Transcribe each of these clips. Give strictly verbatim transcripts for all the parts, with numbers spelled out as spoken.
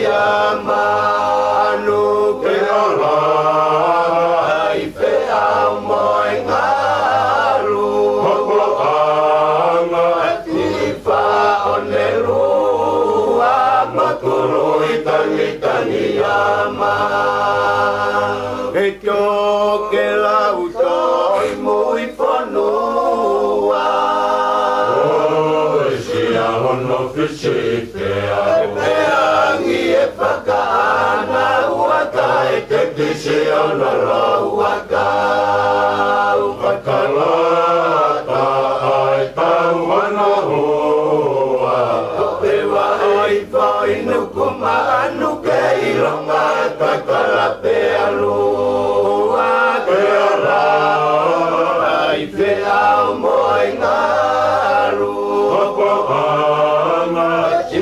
Ia manu ke ala, ʻai feʻao mo e ngalu. Hopo anga ʻi faʻo ne lua, mo tului tangitangi ama. He tio ke lau toi mui fonua. ʻOsi a hono fisi pea. He peangi e fakaʻana uaka e te kisi ona lau uaka. Fakalata ai tau ana hoa. Ko e vaʻai fai nuku manu ke ilonga kakala pea lua ke ala. ʻAi feʻao mo e ngalu. Hopo anga ʻi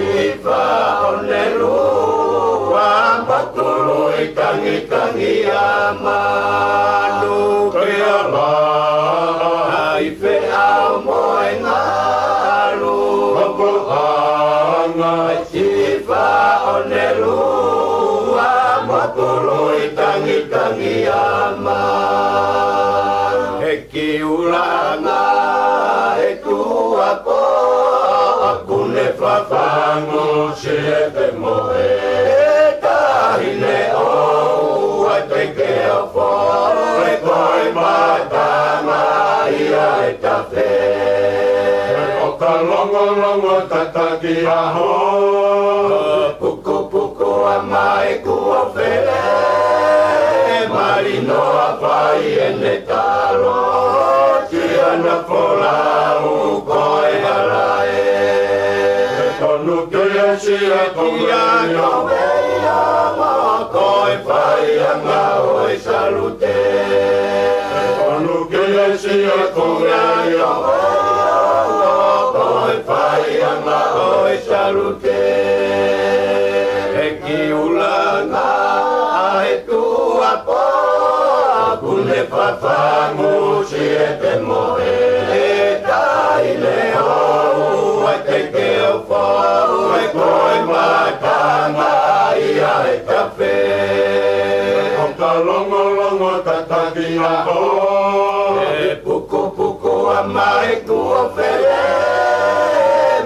faʻo ne lua, mo tului tangitangi ama. Manu ke ala. ʻAi feʻao mo e ngalu. Hopo anga ʻi faʻo ne lua, mo tului tangitangi ama. He kiulanga e tuʻa pō, ʻoku ne fafangu siʻi te mohe. He taʻahine ʻoua te ke ofo, he ko e matanga ia e tafe. ʻOka longolongo tataki ʻaho. Pukupuku a mai kuo fele, malino a fai ʻene talo, siana folau ko e hala ē. Tonu ke sia ko ia ia, ko e faiʻanga ʻo e salute. Tonu ke sia ko ia ia, ko e faiʻanga ʻo e salute. He kiulanga ʻa e tuʻa pō, ʻoku ne fafangu siʻi te mohe. He taʻahine ʻoua te ke ofo, he ko e matanga ia e tafe. ʻOka longolongo tataki ʻaho. He pukupuku a mai kuo fele,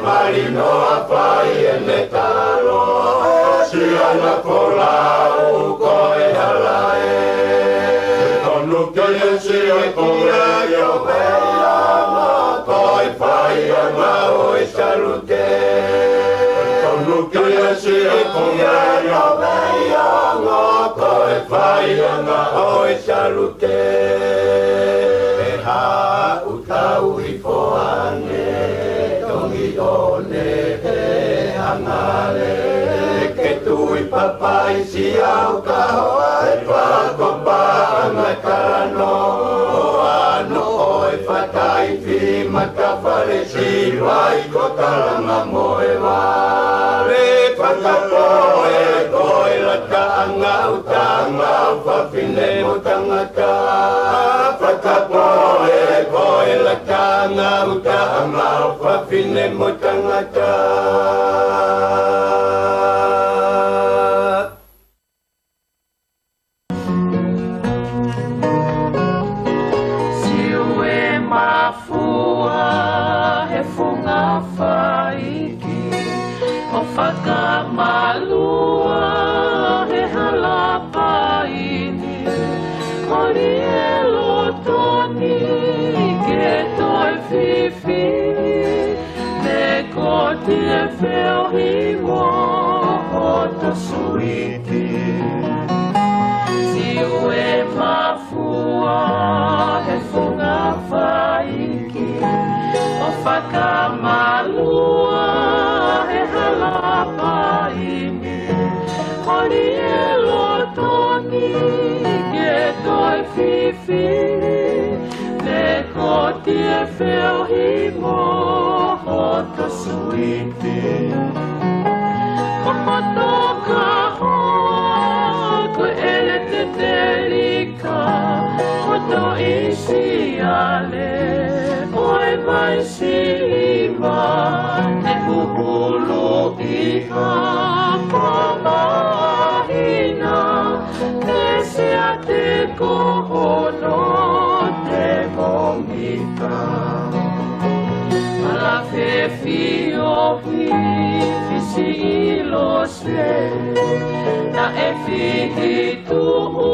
malino a fai ʻene talo, siana folau ko e hala ē. Tonu ke sia ko ia ia, ko e faiʻanga ʻo e salute. Tonu ke sia ko ia ia, ko e faiʻanga ʻo e salute. He haʻu tau hifo ange, tongi ʻo ne he hangale. Ke tui papai siau ka hoa e fakapaʻanga talanoa. ʻO ʻofa tai fi mata fale si vai ko talanga mo e vale. Fakapoʻe ko e lata anga uta anga fafine mo tangata. Fakapoʻe ko e lata anga uta anga fafine mo tangata. Siu e mafua he funga faiki, ʻo fakamalua he hala paini, ʻo lielo toni ke toe fifi. Me ko tie feohi mo hoto suiti. Siu e mafua he funga faiki, ʻo fakamalua he hala paini, ʻo lielo toni ke toe fifi. Me ko tie feohi mo hoto suiti. Ko hoto kahoa ko e ʻeletetelika, hoto ʻisiale ʻo e maisi lima, ʻe pupulu ʻi ha pama. Ko hono temomita. Ala fefiohi fisi ʻi Lose. Naʻe fihi tuʻu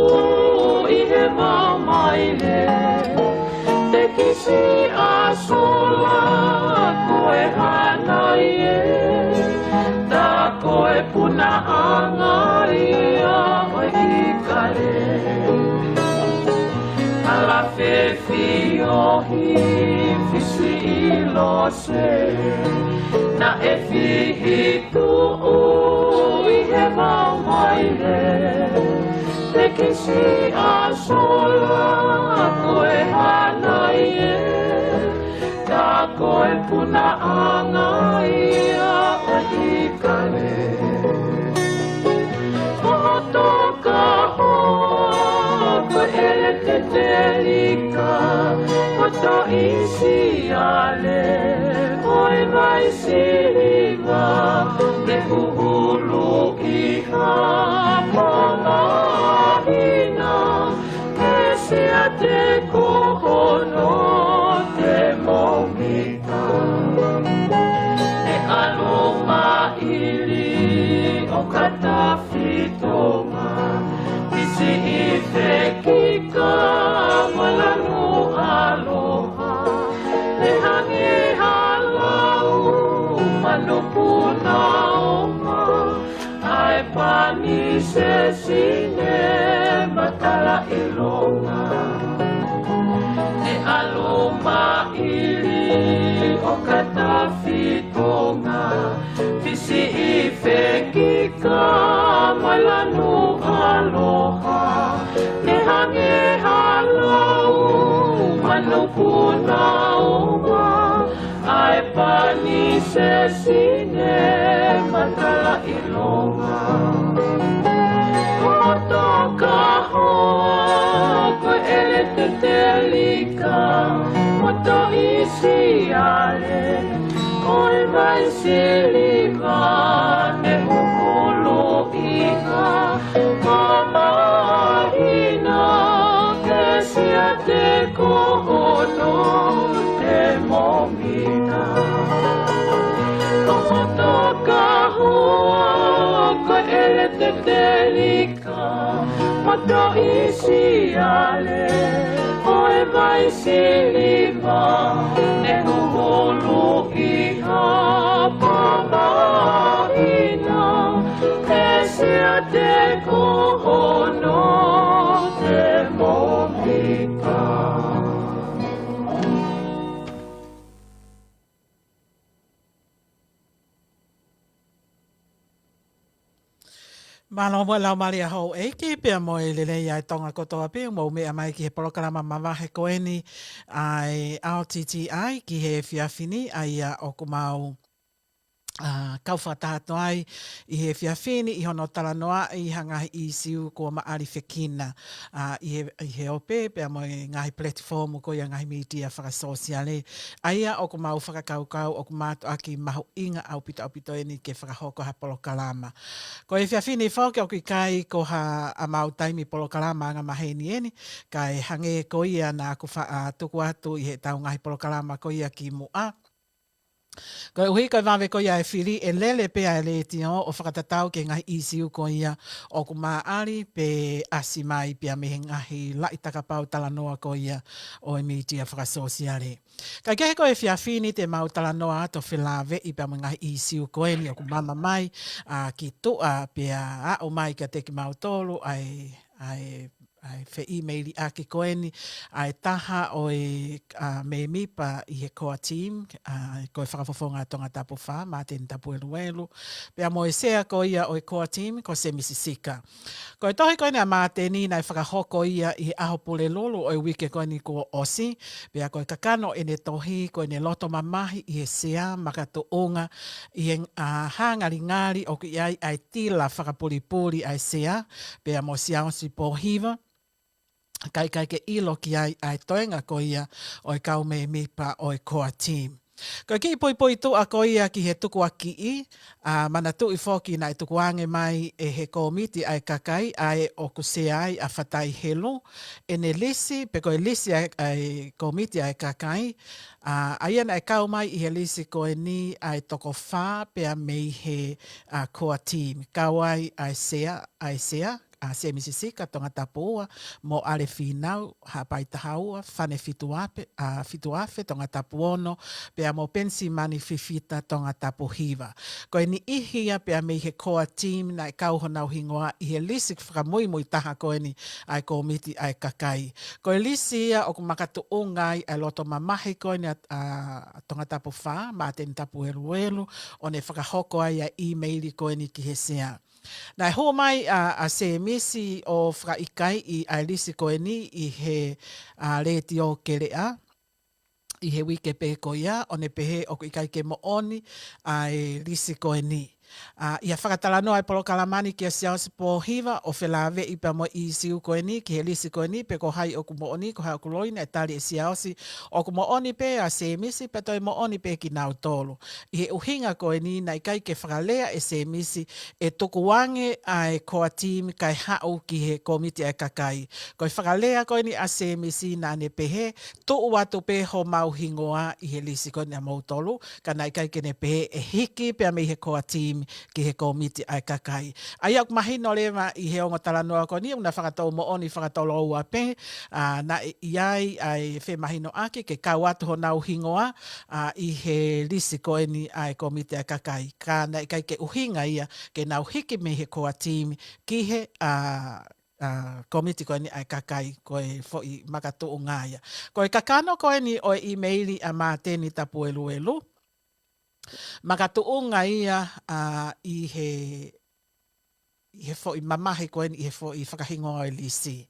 ʻi he maumau lele. Te kisi ʻa Sola ko e hana ia. Tā ko e punaʻanga ia ʻo e ʻikale. Ala fefiohi fisi ʻi Lose. Naʻe fihi tuʻu ʻi he maumau lele. Te kisi ʻa Sola ko e hana ia. Tā ko e punaʻanga ia ʻo e ʻikale. Ko hoto kahoa ko e ʻeletetelika, ko Toʻi Siale, ko e vai siliva, ne huhulu ʻi ha pō mahina, Mesiate ko hono temomita. ʻE ʻalu mai ʻi ʻOkatafitonga, fisi ʻi Fekika mo Lanu Aloha. Ne hangē ha lau manu punaʻofa, ʻa e pani sesine matala ʻilonga. ʻE ʻalu mai ʻi ʻOkatafitonga, fisi ʻi Fekika mo Lanu Aloha. Ne hangē ha lau manu punaʻofa, ʻa e pani sesine matala ʻilonga. Ko hoto kahoa ko e ʻeletetelika, ko Toʻi Siale, ko e vai siliva, ne huhulu ʻi ha pō mahina, Mesiate ko hono temomita. Ko hoto kahoa ko e ʻeletetelika, ko Toʻi Siale, ko e vai siliva, ne huhulu ʻi ha pō mahina, Mesiate ko hono temomita. Mālō mo e laumālie ʻa houʻeiki, pea mo e lelei ʻa e Tonga kotoa pē, mou meʻa mai ki he polokalama mavahe ko eni ʻa e R T T I ki he efiafi ni, ʻa ia ʻoku mau, ā, kau fakataha atu ai ʻi he efiafi ni ʻi hono talanoaʻi ha ngaahi ʻīsiu kuo maʻali fekina, ā, ʻi he, ʻi he ope, pea mo e ngaahi platform ko ia ngaahi mītia fakasōsiale. ʻA ia ʻoku mau fakakaukau ʻoku mātuʻaki mahuʻinga ʻaupito ʻaupito eni ke fakahoko ha polokalama. Ko e efiafi ni foki ʻoku ʻikai ko ha ʻemau taimi polokalama angamaheni eni, kae hangē ko ia naʻa ku fa-, ā, tuku atu ʻi heʻetau ngaahi polokalama ko ia kimuʻa. Koeʻuhi ko e vave ko ia e fili, ʻe lele pē ʻa e letiō ʻo fakatatau ki he ngaahi ʻīsiu ko ia ʻoku maʻali pe ʻasi mai pea mei he ngaahi laʻi takapau talanoa ko ia ʻo e mītia fakasōsiale. Kae kehe, ko e efiafi ni te mau talanoa atu ʻo felāveʻi pea mo e ngaahi ʻīsiu ko eni ʻoku mama mai, ā, ki tuʻa pea aʻu mai kiate kimautolu ʻa e, ʻa e ʻa e feʻīmeiliʻaki ko eni ʻa e taha ʻo e, ā, mēmipa ʻi he core team, ā, ko e Fakafofonga Tongatapu Fā, Māteni Tapueluelu, pea mo e sea ko ia ʻo e core team, ko Semisi Sika. Ko e tohi ko eni ʻa Māteni naʻe fakahoko ia ʻi he ʻaho Pulelulu ʻo e uike ko eni kuo ʻosi, pea ko e kakano ʻene tohi, ko ʻene loto mamahi ʻi he sea makatuʻunga, ʻi he, ā, hā ngalingali ʻoku ʻi ai ʻa e tila fakapulipuli ʻa e sea, pea mo Siaosi Pōhiva, kae ʻikai ke ʻilo ki ai ʻa e toenga ko ia ʻo e kau mēmipa ʻo e core team. Ko e kiʻi poʻipoʻituʻa ko ia ki he tukuakiʻi, ʻa, manatuʻi foki naʻe tukuange mai ʻe he kōmiti ʻa e kakai, ʻa ē ʻoku sea ai ʻa Fatai Helu, ʻene lisi, pe ko e lisi ʻa e, ʻa e kōmiti ʻa e kakai, ʻa, ʻa ia naʻe kau mai ʻi he lisi ko eni ʻa e toko fā pea mei he, ʻa, core team. Kau ai ʻa e sea, ʻa e sea, ʻa Semisi Sika, Tongatapu ua, mo ʻAle Fīnau, Haʻapai taha ua, Fane Fituape, ʻa, Fituafe, Tongatapu ono, pea mo Penisimani Fifita, Tongatapu hiva. Ko e niʻihi ia pea mei he core team naʻe kau honau hingoa ʻi he lisi fakamuimui taha ko eni ʻa e kōmiti ʻa e kakai. Ko e lisi ia ʻoku makatuʻunga ai ʻa e loto mamahi ko eni ʻa, ʻa Tongatapu fā, Māteni Tapueluelu, ʻo ne fakahoko ai ʻa e ʻīmeili ko eni ki he sea. Naʻe hū mai ʻa, ʻa Semisi ʻo fakaʻikaiʻi ʻa e lisi ko eni ʻi he, ʻa, Letiō Keleʻa, ʻi he uike pē ko ia, ʻo ne pehē ʻoku ʻikai ke moʻoni ʻa e lisi ko eni. ʻA, ʻi he fakatalanoa ʻa e polokalama ni kia Siaosi Pōhiva ʻo felāveʻi pea mo e ʻīsiu ko eni, ki he lisi ko eni, pe ko hai ʻoku moʻoni, ko hai ʻoku loi, naʻe tali ʻe Siaosi ʻoku moʻoni pē ʻa Semisi, pea toe moʻoni pē kinautolu. ʻI he ʻuhinga ko eni naʻe ʻikai ke fakalea ʻe Semisi ʻe tukuange ʻa e core team kae haʻu ki he kōmiti ʻa e kakai. Ko e fakalea ko eni ʻa Semisi naʻa ne pehē, tuʻu atu pē homau hingoa ʻi he lisi ko eni ʻamoutolu, ka naʻe ʻikai ke ne pehē ʻe hiki pea mei he core team ki he kōmiti ʻa e kakai. ʻA ia ʻoku mahino leva ʻi he ongo talanoa ko eni, ʻoku na fakatou moʻoni fakatoloua pē, ʻa, naʻe ʻi ai ʻa e femahinoʻaki ke kau atu honau hingoa, ʻa, ʻi he lisi ko eni ʻa e kōmiti ʻa e kakai. Ka naʻe ʻikai ke ʻuhinga ia ke nau hiki mei he core team ki he, ʻa, ʻa, kōmiti ko eni ʻa e kakai, ko e foʻi makatuʻunga ia. Ko e kakano ko eni ʻo e ʻīmeili ʻa Māteni Tapueluelu, makatuʻunga ia, ʻa, ʻi he, ʻi he foʻi mamahi ko eni, ʻi he foʻi fakahingoa ʻo e lisi.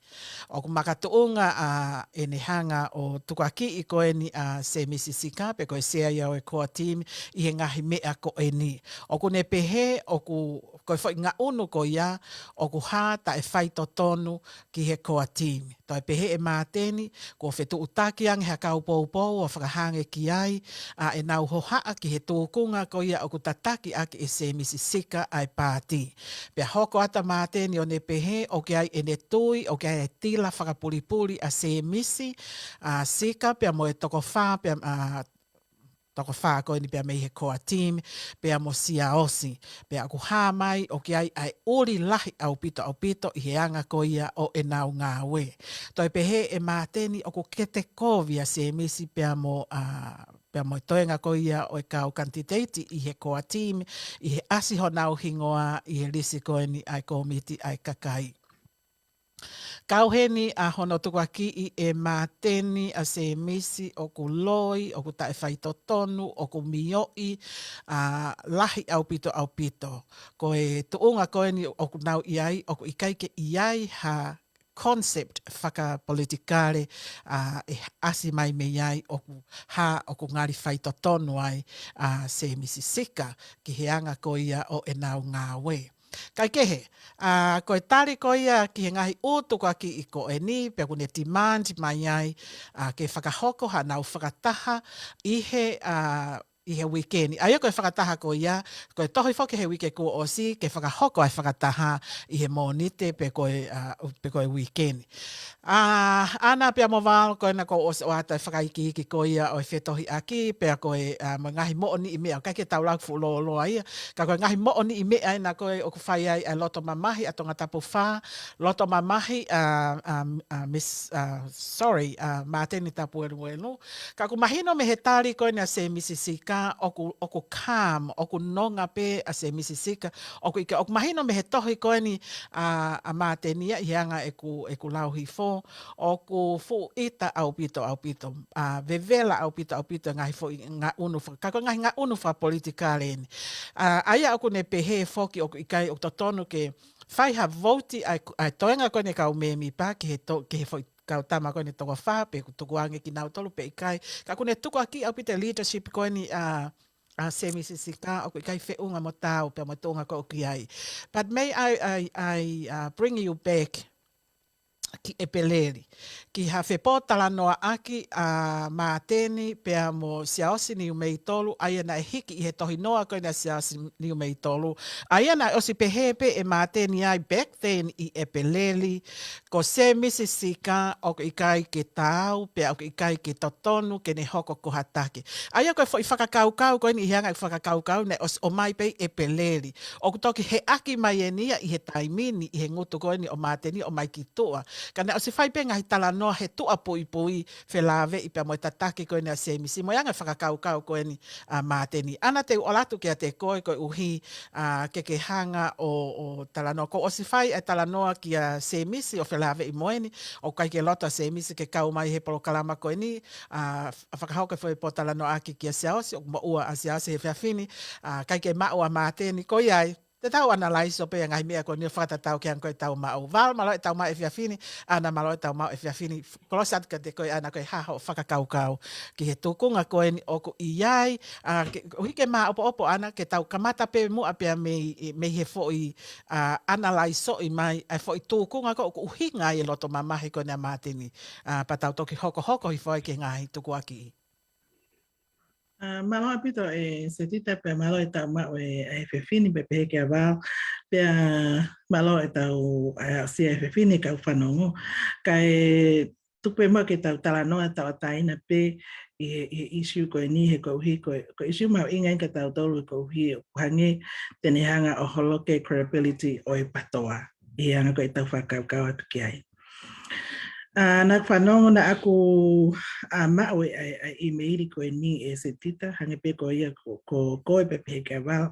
ʻOku makatuʻunga ʻa ʻene hanga ʻo tukuakiʻi ko eni ʻa Semisi Sika, pe ko e sea ia ʻo e core team, ʻi he ngaahi meʻa ko eni. ʻOku ne pehē, ʻoku, ko e foʻi ngaʻunu ko ia, ʻoku hā taʻefaitotonu ki he core team. Toe pehē ʻe Māteni, kuo fetuʻutaki ange ha kau poupou ʻo fakahā ange ki ai, ʻa ʻenau hohaʻa ki he tūkunga ko ia ʻoku tataki ʻaki ʻe Semisi Sika ʻa e paati. Pea hoko atu ʻa Māteni ʻo ne pehē, ʻoku ʻi ai ʻene tui, ʻoku ʻi ai e tila fakapulipuli ʻa Semisi, ʻa Sika, pea mo e toko fā, pea, ʻa, toko fā ko eni pea mei he core team, pea mo Siaosi. Pea ʻoku hā mai ʻoku ʻi ai ʻa e ʻuli lahi ʻaupito ʻaupito ʻi he anga ko ia ʻo ʻenau ngāue. Toe pehē ʻe Māteni ʻoku kete kovi ʻa Semisi pea mo, ʻa, pea mo e toenga ko ia ʻo e kau kanititeiti ʻi he core team, ʻi he ʻasi honau hingoa ʻi he lisi ko eni ʻa e kōmiti ʻa e kakai. Kau heni ʻa hono tukuakiʻi ʻe Māteni ʻa Semisi ʻoku loi, ʻoku taʻefaitotonu, ʻoku mioʻi, ʻa, lahi ʻaupito ʻaupito. Ko e tuʻunga ko eni ʻoku nau ʻi ai, ʻoku ʻikai ke ʻi ai ha concept fakapolitikale, ʻa, ʻe ʻasi mai mei ai ʻoku hā ʻoku ngali faitotonu ai ʻa Semisi Sika ki he anga ko ia ʻo ʻenau ngāue. Kaikehe, ʻa, ko e tali ko ia ki he ngaahi ʻū tukuakiʻi ko eni, pea ʻoku ne demand mai ai, ʻa, ke fakahoko haʻanau fakataha ʻi he, ʻa, ʻi he uike ni. ʻA ia ko e fakataha ko ia, ko e tohi foki he uike kuo ʻosi, ke fakahoko ʻa e fakataha ʻi he Mōnite pe ko e, ʻa, pe ko e uike ni. ʻA, ʻAna pea mo Val, ko ena kuo ʻosi ʻoatu e fakaikiiki ko ia ʻo e fetohiʻaki, pea ko e, ʻa, mo e ngaahi moʻoniʻi meʻa, ʻikai ke tau lau fuʻu lōloa ia, ka ko e ngaahi moʻoniʻi meʻa ena ko ē ʻoku fai ai ʻa e loto mamahi ʻa Tongatapu fā, loto mamahi ʻa, ʻa, ʻa Miss, ʻa, sorry, ʻa Māteni Tapueluelu. Ka ʻoku mahino mei he tali ko eni ʻa Semisi Sika, ʻoku, ʻoku calm, ʻoku nonga pē ʻa Semisi Sika, ʻoku ʻikai, ʻoku mahino mei he tohi ko eni ʻa, ʻa Māteni ia ʻi he anga ʻeku, ʻeku lau hifo, ʻoku fuʻu ʻita ʻaupito, ʻaupito, ʻa, vevela ʻaupito, ʻaupito e ngaahi foʻi ngaʻunu fa-, ka ko e ngaahi ngaʻunu fakapolitikale eni. ʻA, ʻa ia ʻoku ne pehē foki ʻoku ʻikai, ʻoku totonu ke fai ha vouti ʻa e, ʻa e toenga ko eni e kau mēmipa ki he to-, ki he foʻi kau tama ko eni toko fā pe ʻoku tukuange kinautolu pe ʻikai. Ka ʻoku ne tukuakiʻi ʻaupito e leadership ko eni ʻa, ʻa Semisi Sika, ʻoku ʻikai feʻunga mo taau pea mo e tuʻunga ko ē ʻoku ʻi ai. But may I, I, I, uh, bring you back ki ʻEpeleli, ki ha fepōtalanoaʻaki ʻa Māteni pea mo Siaosi Niumeitolu, ʻa ia naʻe hiki ʻi he tohinoa ko eni ʻa Siaosi Niumeitolu, ʻa ia naʻe ʻosi pehē pē ʻe Māteni ai back then ʻi ʻEpeleli, ko Semisi Sika ʻoku ʻikai ke taau, pea ʻoku ʻikai ke totonu ke ne hoko ko ha taki. ʻA ia ko e foʻi fakakaukau ko eni ʻi he anga e fakakaukau naʻe ʻosi ʻomai pē ʻi ʻEpeleli. ʻOku toki heʻaki mai eni ia ʻi he taimi ni, ʻi he ngutu ko eni ʻo Māteni ʻo mai ki tuʻa. Ka naʻe ʻosi fai pē ngaahi talanoa he tuʻa puipui felāveʻi pea mo e tataki ko eni ʻa Semisi, mo e anga e fakakaukau ko eni ʻa Māteni. ʻAna, te u ʻoatu kiate koe koeʻuhi ʻa, ke ke hanga ʻo, ʻo talanoa. Kuo ʻosi fai e talanoa kia Semisi ʻo felāveʻi mo eni, ʻoku ʻikai ke loto ʻa Semisi ke kau mai he polokalama ko eni, ʻa, f-, fakahoko e foʻi pōtalanoaʻaki kia Siaosi, ʻoku moʻua ʻa Siaosi he efiafi ni, ʻa, ʻikai ke maʻu ʻa Māteni. Ko ia ai, te tau analaiso pē ʻa e ngaahi meʻa ko eni ʻo fakatatau ki he anga ko ē ʻetau maʻu. Val, mālō e tau maʻu efiafi ni, ʻAna, mālō e tau maʻu efiafi ni, kolosi atu kiate koe ʻAna, ko e hā hoʻo fakakaukau ki he tūkunga ko eni ʻoku ʻi ai, ʻa, ke, ʻoku ʻikai ke māʻopoʻopo ʻAna, ke tau kamata pē muʻa pea mei, mei he foʻi, ʻa, analaisoʻi mai ʻa e foʻi tūkunga ko ē ʻoku ʻuhinga ai e loto mamahi ko eni ʻa Māteni, ʻa, pea tau toki hokohoko hifo ai ki he ngaahi tukuakiʻi. ʻA, mālō ʻaupito ʻe Setita, pea mālō e tau maʻu e, e efiafi ni, pea pehē kia Val, pea mālō e tau, ʻa, aʻusia e efiafi ni kau fanongo. Kae tuku pē muʻa ke tau talanoa tauʻatāina pē ʻi he, ʻi he issue ko eni, he koeʻuhi ko e, ko e issue mahuʻinga ia kia tautolu, he koeʻuhi ʻoku hangē te ne hanga ʻo holoki e credibility ʻo e PATOA ʻi he anga ko ē ʻetau fakakaukau atu ki ai. ʻA, naʻa ku fanongo, naʻa ku, ʻa, maʻu e, e, e email ko eni ʻe Setita, hangē pē ko ia ko, ko, ko e pehē kia Val.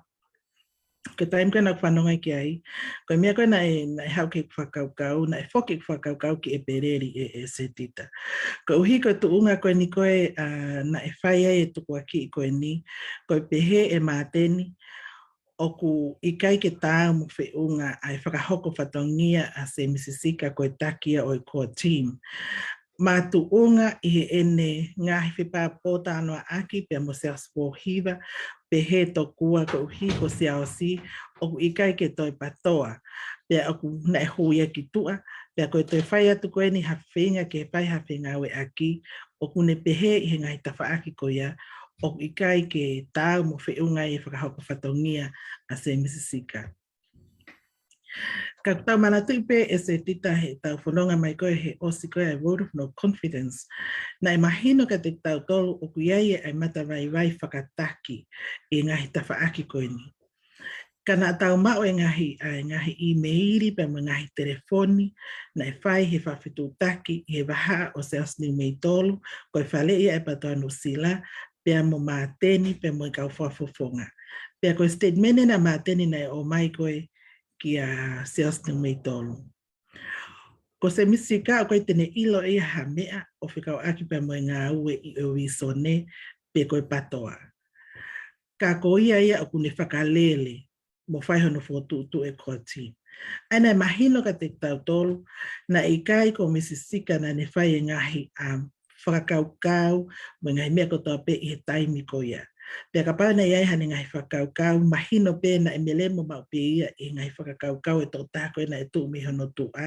Ko e taimi ko ē naʻa ku fanongo ai ki ai, ko e meʻa ko ē naʻe, naʻe haʻu ki heʻeku fakakaukau, naʻe foki ʻeku fakakaukau ki ʻEpeleli ʻe, ʻe Setita. Koeʻuhi ko e tuʻunga ko eni ko ē, ʻa, naʻe fai ai e tukuakiʻi ko eni, ko e pehē ʻe Māteni, ʻoku ʻikai ke taau mo feʻunga ʻa e fakahoko fatongia ʻa Semisi Sika ko e taki ia ʻo e core team. Makatuʻunga ʻi heʻene ngaahi fepōtalanoaʻaki pea mo Siaosi Pōhiva, pehē tokua koeʻuhi ko Siaosi ʻoku ʻikai ke toe PATOA, pea ʻoku naʻe hū ia ki tuʻa, pea ko e toe fai atu ko eni ha feinga ke fai ha fengāueʻaki, ʻoku ne pehē ʻi he ngaahi tafaʻaki ko ia, ʻoku ʻikai ke taau mo feʻunga ʻa e fakahoko fatongia ʻa Semisi Sika. Ka tau manatuʻi pē ʻe Setita he tau fononga mai ko ē he ʻosi ko ē ʻa e vote of no confidence, naʻe mahino kiate tautolu ʻoku ʻi ai ʻa e matavaivai fakataki ʻi he ngaahi tafaʻaki ko eni. Ka naʻa tau maʻu e ngaahi, ʻa e ngaahi email pea mo e ngaahi telefoni naʻe fai he fakafetuʻutaki ʻi he vahaʻa ʻo Siaosi Niumeitolu, ko e faleʻi ʻa e PATOA Nuʻusila, pea mo Māteni, pea mo e kau fakafofonga. Pea ko e statement ʻa Māteni naʻe ʻomai ko ē kia Siaosi Niumeitolu. Ko Semisi Sika ʻoku ʻikai te ne ʻilo ʻe ia ha meʻa ʻo fekauʻaki pea mo e ngāue ʻi ʻo Visone pe ko e PATOA. Ka ko ia ia ʻoku ne fakalele mo fai hono fokotuʻutuʻu e core team. ʻA ia naʻe mahino kiate tautolu, naʻe ʻikai ko Misi Sika naʻa ne fai e ngaahi, um, fakakaukau mo e ngaahi meʻa kotoa pē ʻi he taimi ko ia. Pea kapau naʻe ʻi ai haʻane ngaahi fakakaukau, mahino pē naʻe melemo maʻu pē ia ʻi he ngaahi fakakaukau e tokotaha ko ē naʻe tuʻu mei hono tuʻa,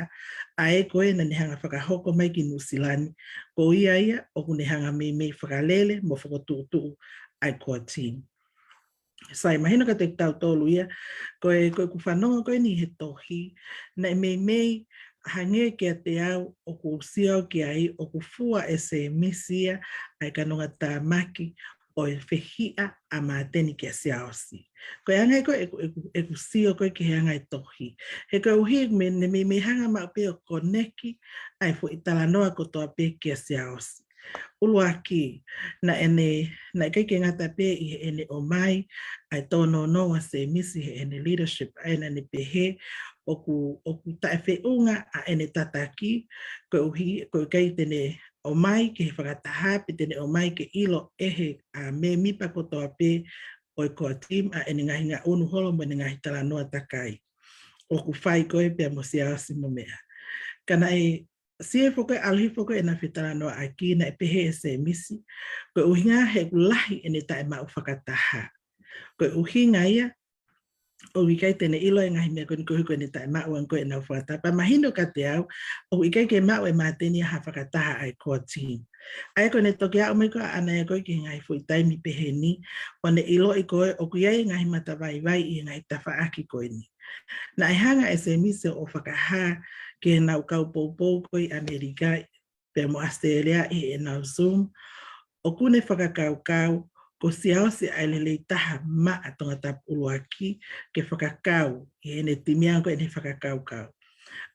ʻa ē ko ē naʻa ne hanga fakahoko mai ki Nuʻusila ni, ko ia ia ʻoku ne hanga meimei fakalele mo fokotuʻutuʻu ʻa e core team. Sai, mahino kiate tautolu ia, ko e, ko ʻeku fanongo ko eni he tohi, naʻe meimei hangē kiate au ʻoku ou sio ki ai ʻoku fua ʻe Semisi ia ʻa e kanongatāmaki ʻo e fehiʻa ʻa Māteni kia Siaosi. Ko e anga ia ko ē ʻeku, ʻeku, ʻeku sio ko ē ki he anga e tohi. He koeʻuhi me, ne meimei hanga maʻu pē ʻo koneki ʻa e foʻi talanoa kotoa pē kia Siaosi. ʻUluaki, naʻa ne, naʻe ʻikai ke ngata pē ʻi heʻene ʻomai ʻa e tōnounou ʻa Semisi heʻene leadership, ʻa ia naʻa ne pehē ʻoku, ʻoku taʻefeʻunga ʻa ʻene tataki, koeʻuhi, ko e ʻikai te ne ʻomai ki he fakataha, pe te ne ʻomai ke ʻilo ʻe he, ʻa, mēmipa kotoa pē ʻo e core team ʻa ʻene ngaahi ngaʻunu holo mo ʻene ngaahi talanoa takai ʻoku fai ko ē pea mo Siaosi mo meʻa. Ka naʻe sio foki, ʻalu hifo ko ē ʻena fetalanoaʻaki, naʻe pehē ʻe Semisi, ko e ʻuhinga he ʻoku lahi ʻene taʻemaʻu fakataha. Ko e ʻuhinga ia, ʻoku ʻikai te ne ʻilo e ngaahi meʻa ko eni koeʻuhi ko ʻene taʻemaʻu ange ko ē ʻenau fakataha. Pea mahino kiate au, ʻoku ʻikai ke maʻu ʻe Māteni ha fakataha ʻa e core team. ʻA ia ko ʻene toki aʻu mai ko ē ʻaʻana ia ko ē ki he ngaahi foʻi taimi pehē ni, ʻo ne ʻiloʻi ko ē ʻoku ʻi ai e ngaahi matavaivai ʻi he ngaahi tafaʻaki ko eni. Naʻe hanga ʻe Sēmisi ʻo fakahā ki heʻenau kau poupou ko ē ʻi ʻAmelika pea mo ʻAositelēlia ʻi heʻenau Zoom, ʻoku ne fakakaukau ko Siaosi ʻa e lelei taha maʻa Tongatapu ʻUluaki ke fakakau ʻi heʻene timi ange ko ē ʻene fakakaukau.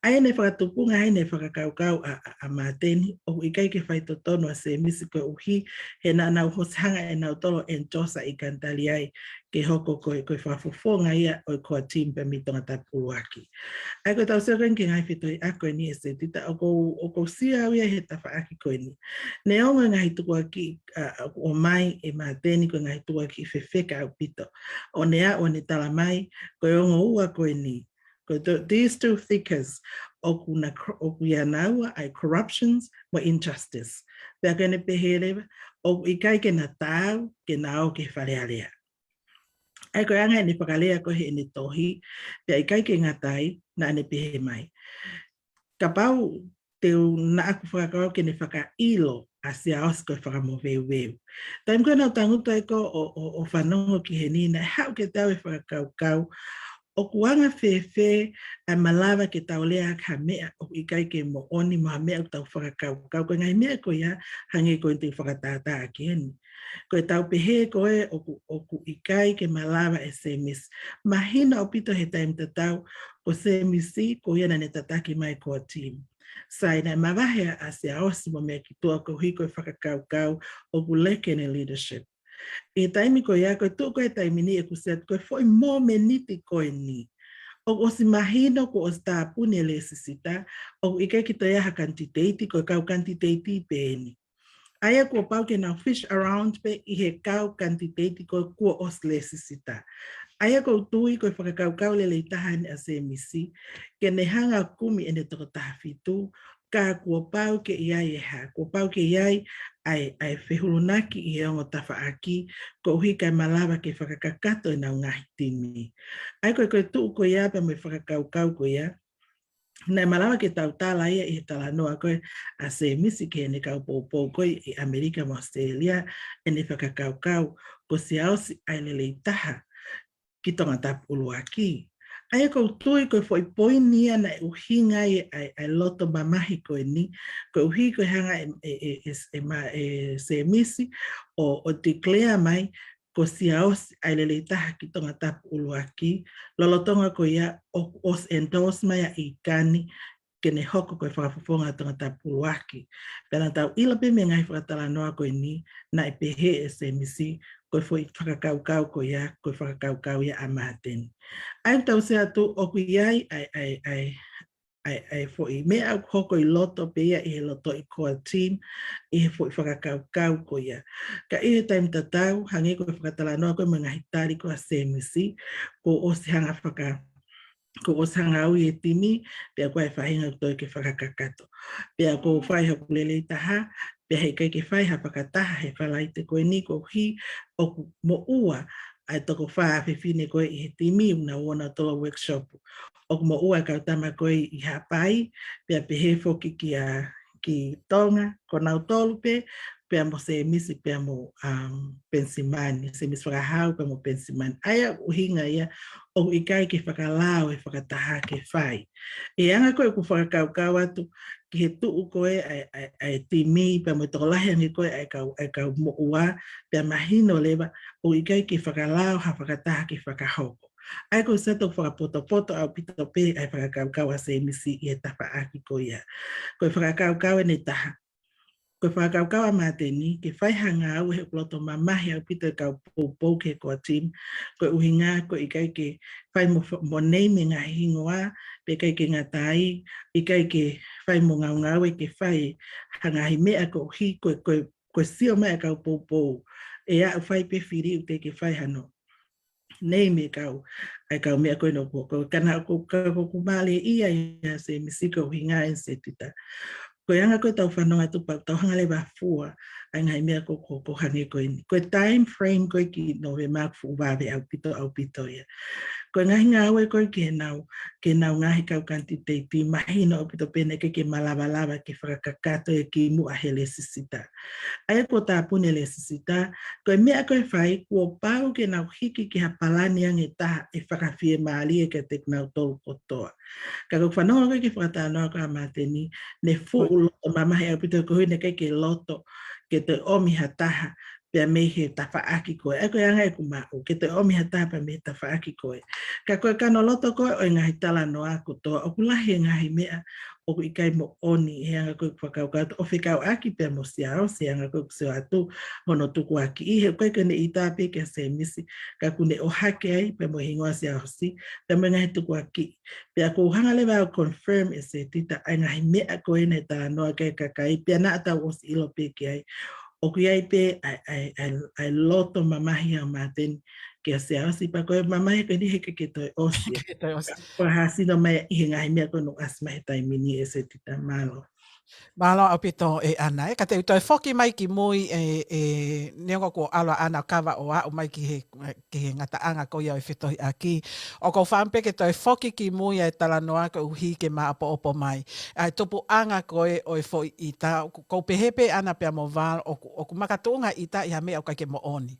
ʻA ia ne fakatupunga ai ʻene fakakaukau ʻa, ʻa, ʻa Māteni, ʻoku ʻikai ke faitotonu ʻa Sēmisi koeʻuhi he naʻa nau hanga ʻe nautolu ʻo endorse ʻa ʻIkani Taliai ke hoko ko e, ko e fakafofonga ia ʻo e core team pea mei Tongatapu ʻUluaki. ʻA ia ko e tau sio ko eni ki he ngaahi fetohiʻaki ko eni ʻEsetita, ʻoku ou, ʻoku ou sio au ia he tafaʻaki ko eni. Neongo e ngaahi tukuakiʻi, ʻa, ʻoku ʻomai ʻe Māteni ko e ngaahi tukuakiʻi fefeka ʻaupito. ʻO ne aʻu ʻo ne tala mai, ko e ongo ua ko eni. Ko e to-, these two thinkers, ʻoku na cor-, ʻoku ʻi ai naua ʻa e corruptions mo injustice. Pea ko ʻene pehē leva, ʻoku ʻikai ke na taau ke na ō ki he Fale Alea. ʻA ia ko e anga ʻene fakalea ko ē heʻene tohi, pea ʻikai ke ngata ai, naʻa ne pehē mai, kapau te u naʻa ku fakakaukau ke ne fakaʻilo ʻa Siaosi ko e fakamoveuveu. Taimi ko ē naʻa ku tangutu ai ko ē ʻo, ʻo, ʻo fanongo ki heni, naʻe haʻu kiate au e fakakaukau, ʻoku anga fēfē ʻa e malava ke tau lea ʻaki ha meʻa ʻoku ʻikai ke moʻoni mo ha meʻa ʻoku tau fakakaukau. Ko e ngaahi meʻa ko ia hangē ko eni te u fakatātā ʻaki heni. Ko e tau pehē ko ē ʻoku, ʻoku ʻikai ke malava ʻe Sēmisi. Mahino ʻaupito he taimi tatau, ko Sēmisi, ko ia naʻa ne tataki mai e core team. Sai, naʻe mavahe ʻa Siaosi mo meʻa ki tuʻa koeʻuhi ko e fakakaukau ʻoku leke ʻene leadership. ʻI he taimi ko ia, ko e tuʻu ko ē taimi ni ʻeku sio atu ko e foʻi mōmeniti ko eni. ʻOku ʻosi mahino kuo ʻosi tāpuni e lēsisita, ʻoku ʻikai ke toe ʻi ai ha kanititeiti, ko e kau kanititeiti pē eni. ʻA ia kuo pau ke nau fish around pē ʻi he kau kanititeiti ko ē kuo ʻosi lēsisita. ʻA ia ʻoku ou tui ko e fakakaukau lelei taha eni ʻa Sēmisi, ke ne hanga ʻo kumi ʻene toko taha fitu, ka kuo pau ke ʻi ai e hā, kuo pau ke ʻi ai ʻa e, ʻa e fehulunaki ʻi he ongo tafaʻaki, koeʻuhi kae malava ke fakakakato ʻenau ngaahi timi. ʻA ia ko e, ko e tuʻu ko ia pea mo e fakakaukau ko ia, naʻe malava ke tau tala ia ʻi he talanoa ko ē ʻa Sēmisi ki heʻene kau poupou ko ē ʻi ʻAmelika mo ʻAositelēlia, ʻene fakakaukau ko Siaosi ʻa e lelei taha ki Tongatapu ʻUluaki. ʻA ia ʻoku ou tui ko e foʻi poini ia naʻe ʻuhinga ai ʻa e, ʻa e loto mamahi ko eni, koeʻuhi ko e hanga ʻe, ʻe, ʻe, ʻe, ʻe ma-, ʻe Sēmisi ʻo, ʻo declare mai ko Siaosi ʻa e lelei taha ki Tongatapu ʻUluaki, lolotonga ko ia ʻoku ʻosi endorse mai ʻa ʻIkani ke ne hoko ko e fakafofonga ʻo Tongatapu ʻUluaki. Pea naʻa tau ʻilo pē mei he ngaahi fakatalanoa ko eni, naʻe pehē ʻe Sēmisi, ko e foʻi fakakaukau ko ia, ko e fakakaukau ia ʻa Māteni. ʻA ia ʻoku tau sio atu ʻoku ʻi ai ʻa e, ʻa e, ʻa e, ʻa e, ʻa e foʻi meʻa ʻoku hoko ʻi loto pē ia ʻi he loto ʻi core team, ʻi he foʻi fakakaukau ko ia. Ka ʻi he taimi tatau, hangē ko e fakatalanoa ko ē mo e ngaahi tali ko ē ʻa Sēmisi, kuo ʻosi hanga faka-, kuo ʻosi hanga ui e timi, pea ko e faʻahinga ʻoku toe ke fakakakato. Pea ʻoku ou fai hoku lelei taha, pea heʻikai ke fai ha fakataha he Falaite ko eni koeʻuhi ʻoku moʻua ʻa e toko fā fefine ko ē ʻi he timi ʻoku nau ō nautolu ʻo workshop. ʻOku moʻua e kau tama ko ē ʻi Haʻapai, pea pehē foki kia, ki Tonga, ko nautolu pē, pea mo Sēmisi, pea mo, um, Penisimani, Sēmisi Fakahau, pea mo Penisimani. ʻA ia ʻuhinga ia, ʻoku ʻikai ke fakalao e fakataha ke fai. ʻI he anga ko ē ʻeku fakakaukau atu, ki he tuʻu ko ē ʻa e, ʻa e, ʻa e timi, pea mo e tokolahi ange ko ē ʻa e kau, ʻa e kau moʻua, pea mahino leva, ʻoku ʻikai ke fakalao ha fakataha ke fakahoko. ʻA ia ʻoku ou sio atu ʻoku fakapotopoto ʻaupito pē ʻa e fakakaukau ʻa Sēmisi ʻi he tafaʻaki ko ia. Ko e fakakaukau ʻe taha. Ko e fakakaukau ʻa Māteni, ke fai ha ngāue he ʻoku loto mamahi ʻaupito e kau poupou ki he core team, ko e ʻuhinga, ko e ʻikai ke fai mo fa-, mo name e ngaahi hingoa, pea ʻikai ke ngata ai, ʻikai ke fai mo ngaungaue ke fai ha ngaahi meʻa koeʻuhi, ko e, ko e, ko e sio mai ʻa e kau poupou. ʻE aʻu fai pē fili ʻoku teʻeki ke fai hano name e kau, ʻa e kau meʻa ko ē ʻoku hoko. Ka naʻa ʻoku, ka ʻoku mālie ia ʻa Sēmisi ko e ʻuhinga ʻEsetita. Ko e anga ko ē ʻetau fanongo atu pea tau hanga leva ʻo fua ʻa e ngaahi meʻa ko, ko, ko hangē ko eni. Ko e time frame ko ē ki Novema ʻoku fuʻu vave ʻaupito, ʻaupito ia. Ko e ngaahi ngāue ko ē ke nau, ke nau ngaahi kau kanititeiti, mahino ʻaupito pē naʻe ʻikai ke malavalava ke fakakakato ia kimuʻa he lēsisita. ʻA ia kuo tāpuni e lēsisita, ko e meʻa ko ē ʻe fai, kuo pau ke nau hiki ki ha palani ange ʻe taha ʻe fakafiemālie kiate kinautolu kotoa. Ka ko e fanongo ko ē ki he fakatalanoa ko ē ʻa Māteni, ne fuʻu loto mamahi ʻaupito koeʻuhi naʻe ʻikai ke loto ke toe ʻomi ha taha pea mei he tafaʻaki ko ē. ʻA ia ko e anga ʻeku maʻu, ke toe ʻomi ha taha pea mei he tafaʻaki ko ē. Ka ko e kanoʻiloto ko ē ʻo e ngaahi talanoa kotoa, ʻoku lahi e ngaahi meʻa ʻoku ʻikai moʻoni he anga ko ē ʻeku fakakaukau atu, ʻo fekauʻaki pea mo Siaosi he anga ko ē ʻeku sio atu hono tukuakiʻi, he ʻoku ʻikai ke ne ʻita pē kia Semisi, ka ʻoku ne ʻohake ai pea mo e hingoa Siaosi, pea mo e ngaahi tukuakiʻi. Pea ʻoku ou hanga leva ʻo confirm ʻe Setita ʻa e ngaahi meʻa ko ē naʻe talanoa ki ai e kakai, pea naʻa tau ʻosi ʻilo pē ki ai. ʻOku ʻi ai pē ʻa e, ʻa e, ʻa e, ʻa e loto mamahi ʻa Māteni kia Siaosi, pea ko e mamahi ko eni he ʻikai ke toe ʻosi. ʻIkai ke toe ʻosi. Ko e hā sino mai ʻi he ngaahi meʻa ko ē naʻe ʻasi mai he taimi ni ʻe Setita. Mālō. Mālō ʻaupito ʻe ʻAna, ē, ka te u toe foki mai ki mui ē, ē, neongo kuo ʻalu ʻa ʻAna ʻo kava ʻo aʻu mai ki he, ki he ngataʻanga ko ia ʻo e fetohiʻaki. ʻOku ou fakaʻamu pē ke toe foki ki mui ʻa e talanoa koeʻuhi ke māʻopoʻopo mai ʻa e tupuʻanga ko ē ʻo e foʻi ʻita, ʻoku, ʻoku ou pehē pē ʻAna pea mo Val, ʻoku, ʻoku makatuʻunga ʻita ʻi ha meʻa ʻoku ʻikai ke moʻoni.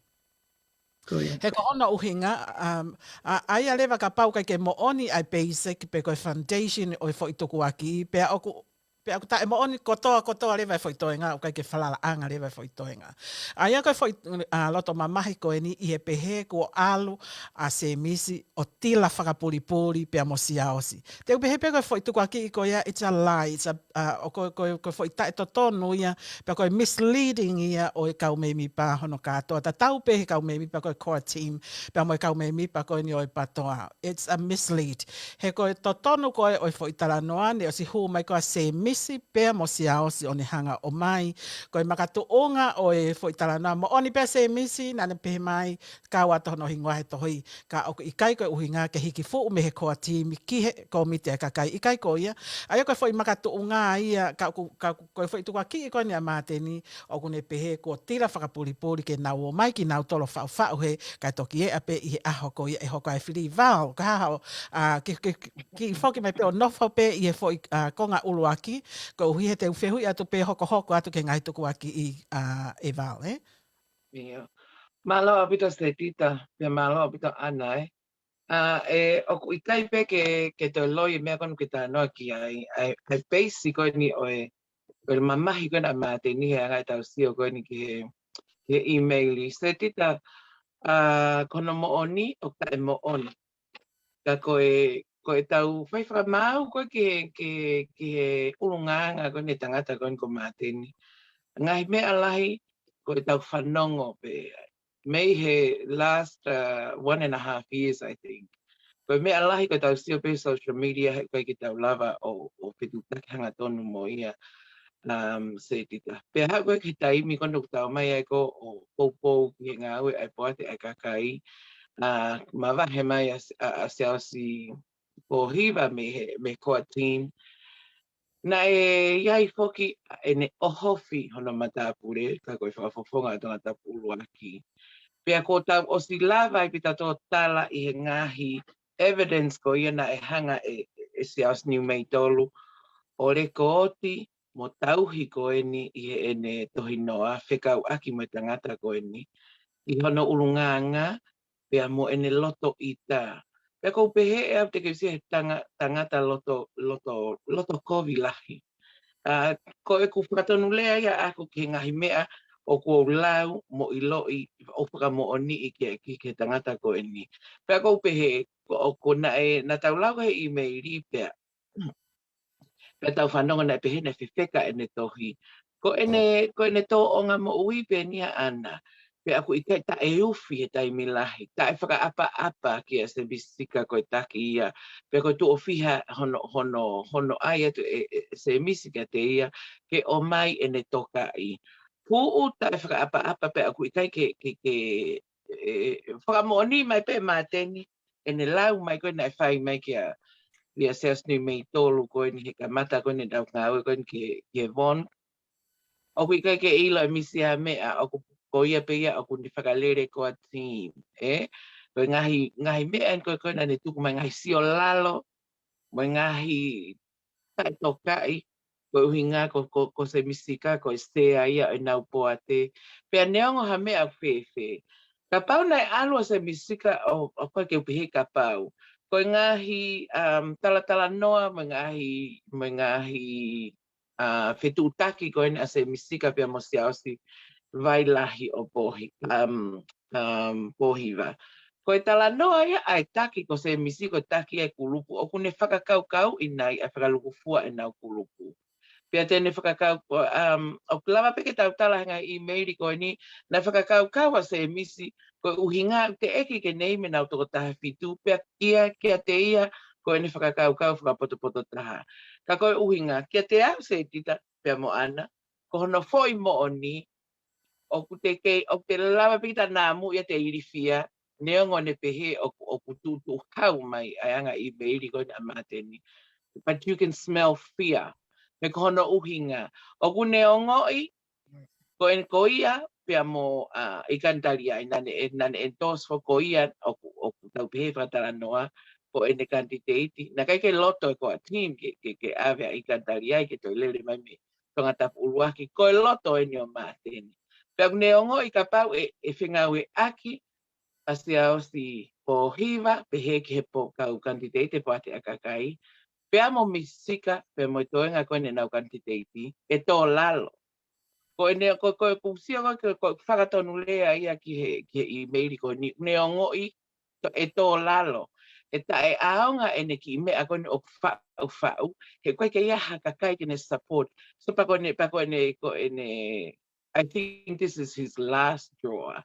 Ko ia. He ko hono ʻuhinga, um, ʻa, ʻa ia leva kapau ʻikai ke moʻoni ʻa e basic pe ko e foundation ʻo e foʻi tukuakiʻi, pea ʻoku, pea ʻoku taʻemoʻoni kotoa, kotoa leva e foʻi toenga, ʻoku ʻikai ke falalaʻanga leva e foʻi toenga. ʻA ia ko e foʻi, ʻa, loto mamahi ko eni ʻi he pehē kuo ʻalu ʻa Semisi ʻo tila fakapulipuli pea mo Siaosi. Te u pehē pē ko e foʻi tukuakiʻi ko ia, it's a lie, it's a, ʻa, ʻo ko, ko, ko e foʻi taʻetotonu ia, pea ko e misleading ia ʻo e kau mēmipa hono kātoa. Tatau pē he kau mēmipa ko e core team, pea mo e kau mēmipa ko eni ʻo e PATOA. It's a mislead. He ko e totonu ko ē ʻo e foʻi talanoa, naʻe ʻosi hū mai ko ē ʻa Semisi pea mo Siaosi ʻo ne hanga ʻo ʻomai. Ko e makatuʻunga ʻo e foʻi talanoa, moʻoni pē ʻa Semisi, naʻa ne pehē mai, kau atu hono hingoa he tohi, ka ʻoku ʻikai ko e ʻuhinga ke hiki fuʻu mei he core team ki he kōmiti ʻa e kakai, ʻikai ko ia. ʻA ia ko e foʻi makatuʻunga ia, ka ʻoku, ka ʻoku, ko e foʻi tukuakiʻi ko eni ʻa Māteni, ʻoku ne pehē kuo tila fakapulipuli ke nau ō mai kinautolu ʻo faʻufaʻu hē, kae toki eʻa pē ʻi he ʻaho ko ia ʻe hoko ai e fili. Val, ka hā haʻo, ʻa, ki, ki, ki, kiʻi foki mai pē ʻo nofo pē ʻi he foʻi, ʻa, konga ʻuluaki, koeʻuhi he te u fehuʻi atu pē hokohoko atu ki he ngaahi tukuakiʻi, ʻa, ʻe Val, ē? ʻIo. Mālō ʻaupito Setita, pea mālō ʻaupito ʻAna, ē. ʻA, ē, ʻoku ʻikai pē ke, ke toe loi e meʻa ko eni ʻoku ke talanoa ki ai, ʻa e, ʻa e basic ko eni ʻo e, ʻo e mamahi ko ena ʻa Māteni he anga ʻetau sio ko eni ki he, ki he ʻīmeili. Setita, ʻa, ko hono moʻoni, ʻoku taʻemoʻoni. Ka ko e, ko ʻetau fai fakamaau ko ē ki he, ki he, ki he ʻulungaanga ko eni e tangata ko eni ko Māteni. Ngaahi meʻa lahi, ko ʻetau fanongo pē. Mei he last, uh, one and a half years, I think. Ko e meʻa lahi ko ʻetau sio pē he social media, he ʻikai ke tau lava ʻo, ʻo fetuʻutaki hangatonu mo ia, um, Setita. Pea haʻu ko ē ki he taimi ko eni ʻoku tau ō mai ai ko ē ʻo poupou ki he ngāue ʻa e poate ʻa e kakai, ʻa, mavahe mai ʻa, ʻa, ʻa Siaosi Pōhiva mei he, mei he core team. Naʻe ʻi ai foki ʻene ʻohofi hono matāpule, ka ko e fakafofonga ʻo e tangata puluaki. Pea kuo tau ʻosi lava ai pē tautolu ʻo tala ʻi he ngaahi evidence ko ia naʻe hanga ʻe, ʻe Siaosi Niumeitolu ʻo lekooti mo tauhi ko eni ʻi heʻene tohinoa fekauʻaki mo e tangata ko eni, ʻi hono ʻulungaanga, pea mo ʻene loto ʻita. Pea ʻoku ou pehē ʻe au te ke ʻusia he tanga-, tangata loto, loto, loto kovi lahi. ʻA, ko ʻeku fakatonulea ia ʻaʻaku ki he ngaahi meʻa ʻoku ou lau mo ʻiloʻi ʻo fakamoʻoniʻi ki he, ki he tangata ko eni. Pea ʻoku ou pehē, ko, ko naʻe, naʻa tau lau he ʻīmeili pea pea tau fanongo naʻe pehē naʻe fefeka ʻene tohi. Ko ʻene, ko ʻene tōʻonga moʻui pē eni ʻaʻana. Pea ʻoku ʻikai taʻeufi he taimi lahi. Taʻefakaʻapaʻapa kia Semisi Sika ko e taki ia. Pea ko e tuʻo fiha hono, hono, hono ʻai atu ʻe, ʻe Semisi kiate ia ke ʻomai ʻene tokaʻi. Fuʻu taʻefakaʻapaʻapa pea ʻoku ʻikai ke, ke, ke, ʻe, fakamoʻoni mai pē Māteni ʻene lau mai ko ē naʻe fai mai kia, kia Siaosi Niumeitolu ko eni he kamata ko eni ʻetau ngāue ko eni ki he, ki he Von. ʻOku ʻikai ke ʻilo ʻe Misi ha meʻa, ʻoku ko ia pē ia ʻoku ne fakalele ko e team, ē? Ko e ngaahi, ngaahi meʻa eni ko ē ko ē naʻa ne tuku mai, ngaahi siolalo, mo e ngaahi taʻetokaʻi, ko e ʻuhinga ko, ko, ko Sēmisi Sika, ko e sea ia ʻo ʻenau poate. Pea neongo ha meʻa fēfē. Kapau naʻe ʻalu ʻa Sēmisi Sika ʻo, ʻoku ʻikai ke u pehē kapau. Ko e ngaahi, um, talatalanoa, mo e ngaahi, mo e ngaahi, uh, fetuʻutaki ko eni ʻa Sēmisi Sika pea mo Siaosi Vailahi ʻo Pohi, um, um, Pohiva. Ko e talanoa ia ʻa e taki ko Sēmisi, ko e taki ʻa e kulupu, ʻoku ne fakakaukauʻi nai ʻa e fakalukufua ʻenau kulupu. Pea te ne fakakau, um, ʻoku lava pē ke tau tala he ngaahi ʻīmeili ko eni, naʻe fakakaukau ʻa Sēmisi, ko e ʻuhinga teʻeki ke ne ʻi ai mo ʻenau toko taha fitu, pea kia, kiate ia, ko ʻene fakakaukau fakapotopoto taha. Ka ko e ʻuhinga, kiate au Setita, pea mo ʻAna, ko hono foʻi moʻoni, ʻoku te kei, ʻoku te lava pē ke ta namu ia te ilifia, neongo ʻene pehē ʻoku, ʻoku tuʻutuʻu hau mai ʻa e ngaahi ʻīmeili ko eni ʻa Māteni. But you can smell fear. Pea ko hono ʻuhinga. ʻOku ne ongoʻi, ko ʻene ko ia, pea mo, uh, ʻIkani Taliai, naʻa ne, naʻa ne endorse foki ko ia, ʻoku, ʻoku tau pehē fakatalanoa, ko ʻene kanititeiti. Naʻe ʻikai ke loto ʻe ko ha team ke, ke, ke ʻave ʻa ʻIkani Taliai ke toe lele mai mei Tongatapu ʻUluaki, ko e loto eni ʻo Māteni. Pea ʻoku ne ongoʻi kapau ʻe, ʻe fengāueʻaki ʻa Siaosi Pohiva, pehē ki he po kau kanititeiti poate ʻa e kakai, pea mo Misi Sika, pea mo e toenga ko eni ʻenau kanititeiti, ʻe tō lalo. Ko ʻene, ko, ko, ko sio ko, ko, ko fakatonulea ia ki he, ki he ʻīmeili ko eni, ne ongoʻi, to, ʻe tō lalo. ʻE taʻeʻaonga ʻene kiʻi meʻa ko eni ʻoku faʻufaʻu, he ʻoku ʻikai ke ʻi ai ha kakai ke ne support. So pea ko ʻene, pea ko ʻene, ko ʻene, I think this is his last straw.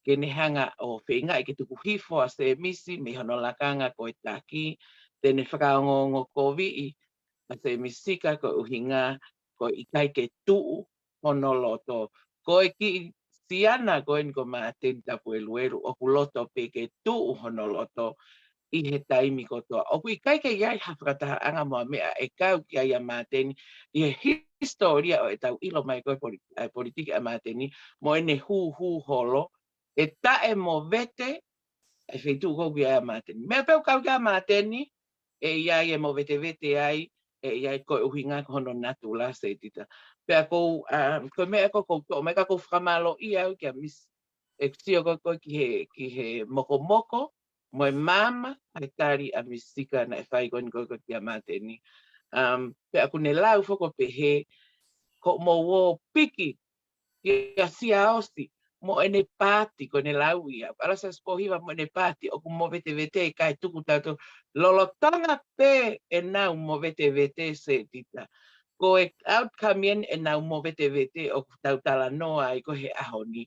Ke ne hanga ʻo feingaʻi ke tuku hifo ʻa Sēmisi mei hono lakanga ko e taki, te ne fakaongoongokoviʻi ʻa Sēmisi Sika ko e ʻuhinga ko e ʻikai ke tuʻu hono loto. Ko e kiʻi siana ko eni ko Māteni Tapueluelu ʻoku loto pē ke tuʻu hono loto ʻi he taimi kotoa. ʻOku ʻikai ke ʻi ai ha fakatahaʻanga mo ha meʻa ʻe kau ki ai ʻa Māteni ʻi he hisitōlia ʻo ʻetau ʻilo mai ko e poli-, ʻa e politiki ʻa Māteni mo ʻene hūhū holo, ʻe taʻemovete ʻa e feituʻu ko ē ʻoku ʻi ai ʻa Māteni. Meʻa pē ʻoku kau ki ai ʻa Māteni, ʻe ʻi ai e movetevete ai, ʻe ʻi ai ko e ʻuhinga ko hono natula Setita. Pea ʻoku ou, um, ko e meʻa ko ē ʻoku ou toʻo mai ka ʻoku ou fakamālōʻia au kia Misi, ʻeku sio ko ē ko ē ki he, ki he mokomoko, mo e maama, ʻa e tali ʻa Misi Sika naʻe fai ko eni ko ē ko ē kia Māteni. Um, pea ʻoku ne lau foki ʻo pehē, ko mou ō piki, kia Siaosi, mo ʻene paati, ko ʻene lau ia. ʻAlu ʻa Siaosi Pohiva mo ʻene paati, ʻoku movetevete kae tuku tautolu. Lolotonga pē ʻenau movetevete Setita. Ko e outcome eni ʻenau movetevete ʻoku tau talanoa ai ko ē he ʻaho ni.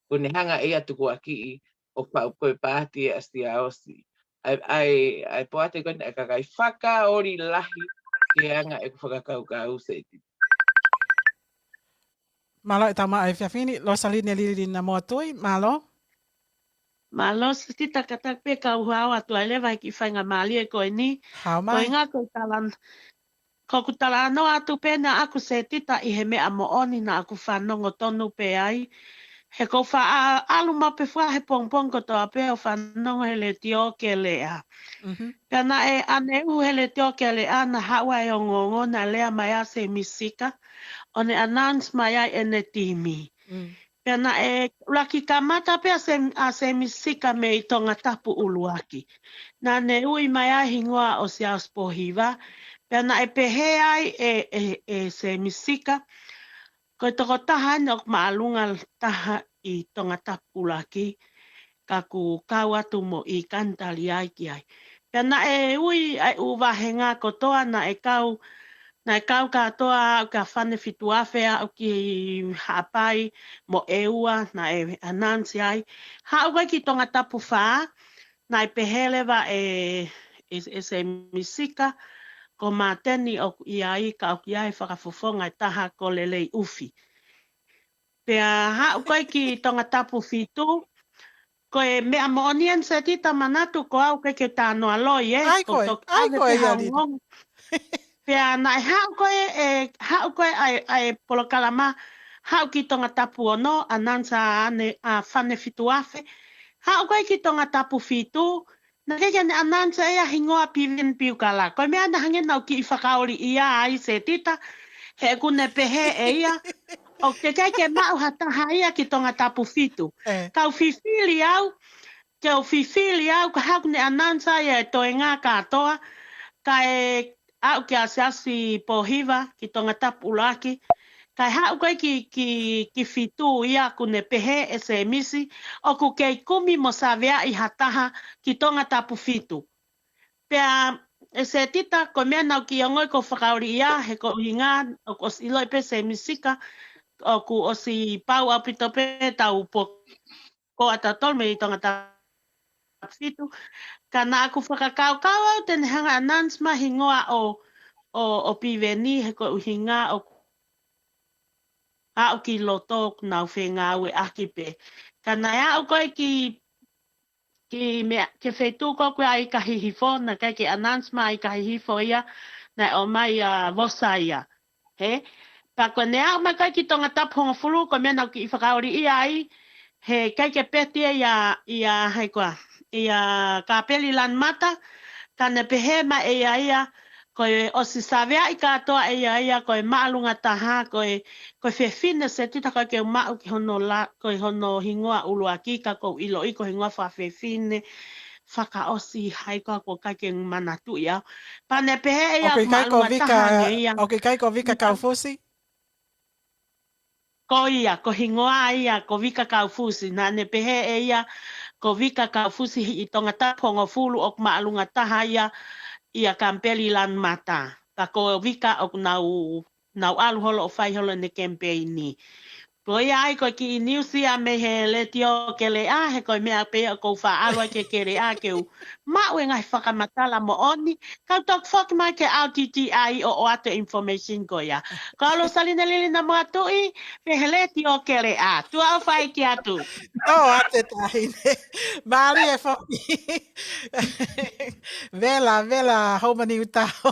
ʻOku ne hanga ʻe ia ʻo tukuakiʻi ʻo faʻu ko e paati ʻa Siaosi. ʻA e, ʻa e, ʻa e poate ko eni ʻa e kakai fakaoli lahi ke anga ʻeku fakakaukau Setita. Mālō e tama ʻa e fiafini, Losaline Lilina Moatui, mālō. Mālō Setita, kātaki pē kau hao atu ai leva he kiʻi faingamālie ko eni. Hao mai. Ko e ʻuhinga ko e talan-, ko ʻeku talanoa atu pē naʻa ku Setita ʻi he meʻa moʻoni naʻa ku fanongo tonu pē ai. He ʻoku ou faʻa ʻalu maʻu pē fua he pongipongi kotoa pē ʻo fanongo he letiō Keleʻa. Mhm. Pea naʻe ʻaneuhu he letiō Keleʻa naʻa haʻu ʻa e ongoongo naʻe lea mai ʻa Sēmisi Sika, ʻo ne announce mai ai ʻene timi. Mm. Pea naʻe ʻuluaki kamata pē ʻa Sēm-, ʻa Sēmisi Sika mei Tongatapu ʻUluaki. Naʻa ne ui mai ai hingoa ʻo Siaosi Pohiva. Pea naʻe pehē ai ʻe, ʻe, ʻe Sēmisi Sika, ko e tokotaha eni ʻoku māʻolunga taha ʻi Tongatapu ʻUluaki, ka ʻoku kau atu mo ʻIkani Taliai ki ai. Pea naʻe ui ʻa e ʻū vāhenga kotoa naʻe kau, naʻe kau kātoa aʻu kia Fane Fituafe aʻu ki Haʻapai mo ʻEua naʻe announce ai. Haʻu ko ē ki Tongatapu Fā, naʻe pehē leva ʻe, ʻe, ʻe Sēmisi Sika, ko Māteni ʻoku ʻi ai, ka ʻoku ʻi ai fakafofonga ʻe taha ko Lelei ʻUfi. Pea haʻu ko ē ki Tongatapu Fitu, ko e meʻa moʻoni eni Setita, manatu ko au ʻikai ke u talanoa loi, ē. ʻAi ko e, toki ʻai ʻave ko e pē ia ha Lili. Ongoongo. Pea naʻe haʻu ko ē, ʻe, haʻu ko ē ʻa e, ʻa e polokalama, haʻu ki Tongatapu ono, announce ʻa ʻAne, ʻa Fane Fituafe, haʻu ko ē ki Tongatapu fitu, naʻe ʻikai ke ne announce ia hingoa Piveni Piukala. Ko e meʻa naʻe hangē naʻa ku kiʻi fakaoliʻia ai Setita, he ʻoku ne pehē ʻe ia, ʻoku teʻeki ke maʻu ha taha ia ki Tongatapu fitu. ʻE. Kau fifili au, ke u fifili au, ka haʻu ne announce ia e toenga kātoa, kae aʻu ki Asiasi Pōhiva, ki Tongatapu ʻuluaki, kae haʻu ko ē ki, ki, ki fitu ia ʻoku ne pehē ʻe Semisi, ʻoku kei kumi mo saveaʻi ha taha ki Tongatapu fitu. Pea ʻe Setita, ko e meʻa naʻa ku kiʻi ongoʻi ko e fakaoliʻia, he ko e ʻuhinga, ʻoku ʻosi ʻiloʻi pē Semisi ka, ʻoku ʻosi pau ʻaupito pē tau po ko ʻatautolu mei Tongatapu fitu. Ka naʻa ku fakakaukau au te ne hanga announce mai hingoa ʻo, ʻo, ʻo Piveni he ko e ʻuhinga ʻoku aʻu ki loto ʻoku nau fengāueʻaki pē. Ka naʻe aʻu ko ē ki, ki meʻa, ki he feituʻu ko ē ʻoku ʻi ai Kahihifo, naʻe ʻikai ke announce mai ʻa Kahihifo ia, naʻe ʻomai ʻa Vosa ia. He, pea ko ʻene aʻu mai ko ē ki Tongatapu hongofulu, ko e meʻa naʻa ku kiʻi fakaoliʻia ai, he ʻikai ke peti ia, ia, hei koa, ia Kapeli Lanumata, ka ne pehē mai ʻe ia ia, ko e ʻosi saveaʻi kātoa ʻe ia ia, ko e māʻolunga taha, ko e, ko e fefine Setita ʻoku ʻikai ke u maʻu ki hono la, ko e hono hingoa ʻuluaki ka ʻoku ou ʻiloʻi ko e hingoa fakafefine, fakaʻosi hei koa ʻoku ʻikai ke manatuʻi au. Pea ne pehē ʻe ia ʻoku ʻikai ko māʻolunga Vika, taha ange ia. ʻOku ʻikai ko Vika Kaufusi? Ko ia, ko e hingoa ia, ko Vika Kaufusi. Naʻa ne pehē ʻe ia, ko Vika Kaufusi ʻi Tongatapu hongofulu ʻoku māʻolunga taha ia, ia Kapeli Lanumata. Ka ko Vika ʻoku nau, nau ʻalu holo ʻo fai holo ʻene campaign. Ko ia ai ko e kiʻi news ia mei he Letiō Keleʻa, he ko e meʻa pē ia ʻoku ou faʻa ʻalu ai ki he Keleʻa ke u maʻu e ngaahi fakamatala moʻoni, kau toki foki mai ki he R T T I ʻo ʻoatu e information ko ia. Ko Losaline Lili Namoa Tuʻi, mei he Letiō Keleʻa. Tuʻa ʻofa ʻeiki atu. ʻOatu e taʻahine. Mālie foki. Vela, vela, Homa Niutao.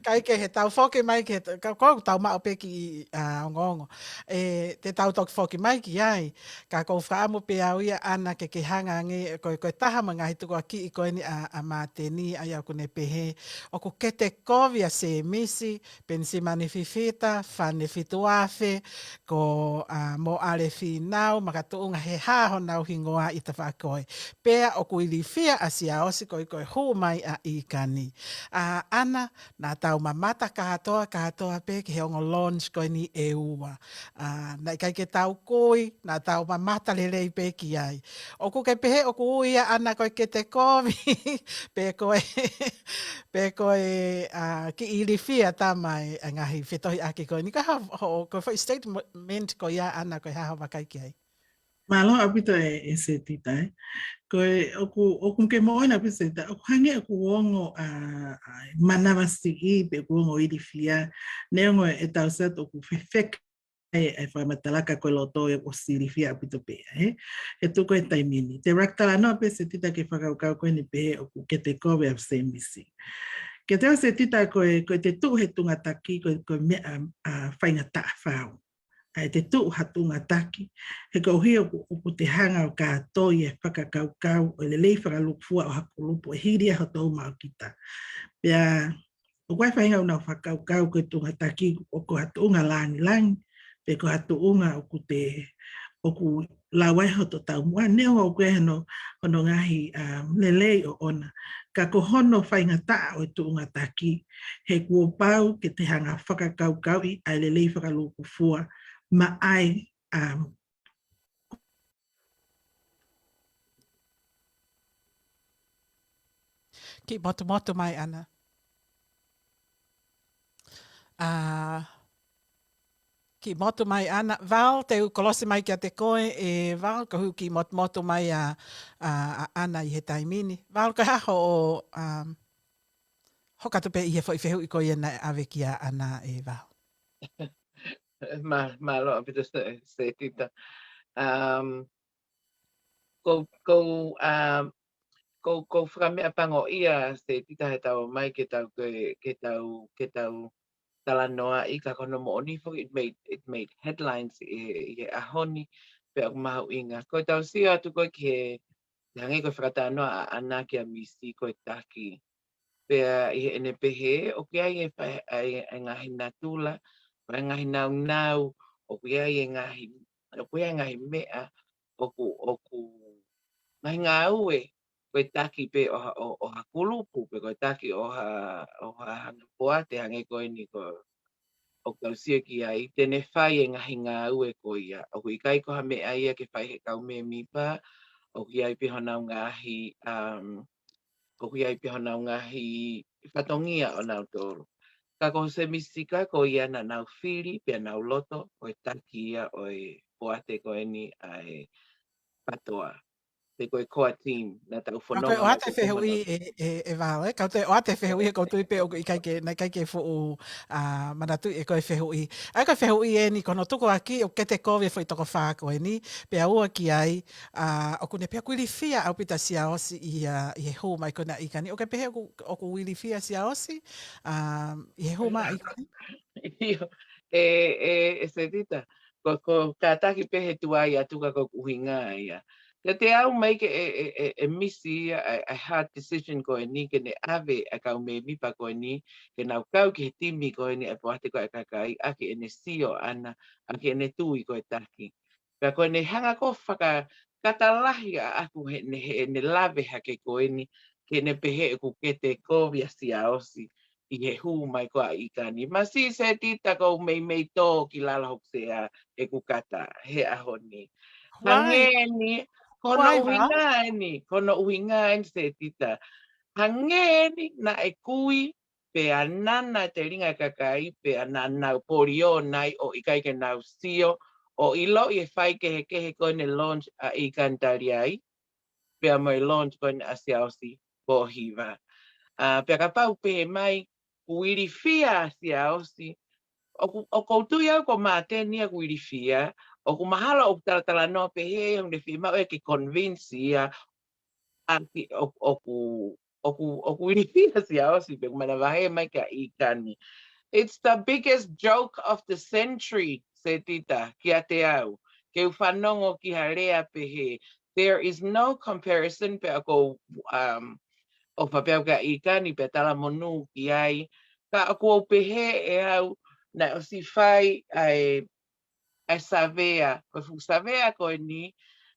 ʻIkai ke he tau foki mai ke he, ka, ko ʻoku tau maʻu pē kiʻi, ʻa, ongoongo. ʻE, te tau toki foki mai ki ai. Ka ʻoku ou fakaʻamu pē au ia ʻAna ke ke hanga ange, ko e, ko e taha mo e ngaahi tukuakiʻi ko eni ʻa, ʻa Māteni, ʻa ia ʻoku ne pehē, ʻoku kete kovi ʻa Semisi, Penisimani Fifita, Fane Fituafe, ko, ʻa, Moʻale Fīnau, makatuʻunga he hā honau hingoa ʻi tafaʻaki ko ē. Pea ʻoku ilifia ʻa Siaosi ko e, ko e hū mai ʻa ʻIkani. ʻA, ʻAna, naʻa tau mamata kātoa, kātoa pē ki he ongo launch ko eni ʻe ua. ʻA, naʻe ʻikai ke tau kui, naʻa tau mamata lelei pē ki ai. ʻOku ke pehē ʻoku ui ia ʻAna ko e kete kovi, pe ko e, pe ko e, ʻa, kiʻi ilifia tā mai e ngaahi fetohiʻaki ko eni. Ka ha, ho, ko e foʻi statement ko ia ʻAna ko e hā hoʻo vakai ki ai? Mālō ʻaupito ē, ē Setita, ē. Ko e, ʻoku, ʻoku ke moʻoni ʻaupito Setita, ʻoku hangē ʻoku ongo, ʻa, ʻa, manavasiʻi, pe ʻoku ongo ilifia, neongo ʻetau sio atu ʻoku fefeka e, e fakamatala ka ko e loto ʻoku ʻosi ilifia ʻaupito pē, ē. He tuku e taimi ni. Te u laka talanoa pē Setita ki he fakakaukau ko eni pehē ʻoku kete kovi ʻa Semisi. Kiate au Setita ko e, ko ʻete tuʻu he tuʻunga taki, ko e, ko e meʻa, ʻa, faingataʻa fau. ʻA ʻete tuʻu ha tuʻunga taki, he koeʻuhi ʻoku, ʻoku te hanga ʻo kātoi e fakakaukau ʻo e lelei fakalūkufua ʻo ha kulupu ʻe hili ia hoto maʻu kita. Pea, ʻoku ʻi ai e faʻahinga ʻoku nau fakakaukau ko e tuʻunga taki ʻoku ko ha tuʻunga langilangi, pe ko ha tuʻunga ʻoku te, ʻoku lau ai hoto taumuʻa, neongo ʻoku ʻi ai hono, hono ngaahi, ʻa, lelei ʻoʻona. Ka ko hono faingataʻa ʻo e tuʻunga taki, he kuo pau ke te hanga fakakaukauʻi ʻa e lelei fakalūkufua maʻa e, ʻa, Kiʻi motumotu mai ʻAna. ʻA, kiʻi motu mai ʻAna. Val, te u kolosi mai kiate koe, ē Val, koeʻuhi ʻoku kiʻi motumotu mai ʻa, ʻa, ʻa ʻAna ʻi he taimi ni. Val, ko e hā hoʻo, ʻa, hoka atu pē ʻi he foʻi fehuʻi ko ia naʻe ʻave kia ʻAna ē Val. Mā, mālō ʻaupito Se, Setita. Um, ko, ko, um, ko, ko fakameʻapangoʻia Setita he tau mai ke tau, ke, ke tau, ke tau talanoaʻi, ka ko hono moʻoni foki, it made, it made headlines ʻi he, ʻi he ʻaho ni, pea ʻoku mahuʻinga. Ko ʻetau sio atu ko ē ki he, hangē ko e fakatalanoa ʻaʻana kia Misi ko e taki. Pea ʻi heʻene pehē, ʻoku ʻi ai e fai, ʻa e, e ngaahi natula, ʻa e ngaahi naunau, ʻoku ʻi ai e ngaahi, ʻoku ʻi ai e ngaahi meʻa, ʻoku, ʻoku, ngaahi ngāue, ko e taki pē ʻo ha, ʻo, ʻo ha kulupu, pe ko e taki ʻo ha, ʻo ha hanga poate hangē ko eni ko, ʻoku tau sio ki ai, te ne fai e ngaahi ngāue ko ia. ʻOku ʻikai ko ha meʻa ia ke fai he kau mēmipa, ʻoku ʻi ai pē honau ngaahi, um, ʻoku ʻi ai pē honau ngaahi fatongia ʻo nautolu. Ka ko Hosē Misi Sika ko ia naʻa nau fili, pea nau loto, ko e taki ia ʻo e poate ko eni ʻa e PATOA. Pe ko e core team, naʻa tau fononga mai ko e fehuʻi e, e, e vao, e, kau te ʻoatu e fehuʻi, e kau tui pē ʻoku ʻikai ke, naʻe ʻikai ke fuʻu, a, manatuʻi ʻe koe e fehuʻi. ʻA ia ko e fehuʻi eni, ko hono tukuakiʻi ʻoku kete kovi e foʻi toko fā ko eni, pea ua ki ai, a, ʻoku ne pehē ʻoku ilifia ʻaupito ʻa Siaosi ʻi, a, ʻi he hū mai ko ena ʻi ʻIkani. ʻOku ke pehē ʻoku, ʻoku ilifia ʻa Siaosi, a, ʻi he hū mai ʻi ʻIkani? ʻIo, e, e, e Setita, ko, ko kātaki pē he tuai atu ka ko e ʻuhinga ia. Ka te u ʻomai ke e, e, e, e Misi ia, e, e hard decision ko eni ke ne ʻave e kau mēmipa ko eni, ke nau kau ki he timi ko eni e poate ko e kakai, ʻaki ʻene sio ʻana, ʻaki ʻene tui ko e taki. Pea ko ʻene hanga ko e fakakata lahi ʻaʻaku heʻene, heʻene lave hake ko eni, ke ne pehē ʻoku kete kovi ʻa Siaosi ʻi he hū mai ko ē ʻa ʻIkani. Masi Setita, ʻoku ou meimei tō ki lalo hoku sea ʻeku kata he ʻaho ni. Hangē eni, ko hono ʻuhinga eni, ko hono ʻuhinga eni Setita. Hangē eni naʻe kui, pea nana e telinga e kakai, pea naʻa nau polio nai ʻo ʻikai ke nau sio, ʻo ʻiloʻi e faikehekehe ko eni e launch ʻa ʻIkani Taliai, pea mo e launch ko eni ʻa Siaosi Pōhiva. A, pea kapau pehē mai, ʻoku ilifia ʻa Siaosi, ʻoku, ʻoku ou tui au ko Māteni ia ʻoku ilifia, ʻoku mahalo ʻoku talatalanoa pehē, ʻoku ne fiemaʻu ia ke convince ia, ʻaki ʻo, ʻoku, ʻoku, ʻoku ilifia ʻa Siaosi pe ʻoku manavahē mai kia ʻIkani. It's the biggest joke of the century, Setita, kiate au. Ke u fanongo ki ha lea pehē. There is no comparison pea ʻoku ou, um, ʻofa pē au kia ʻIkani pea talamonū ki ai. Ka ʻoku ou pehē ʻe au, naʻe ʻosi fai ʻa e ʻa e savea, ko e fuʻu savea ko eni,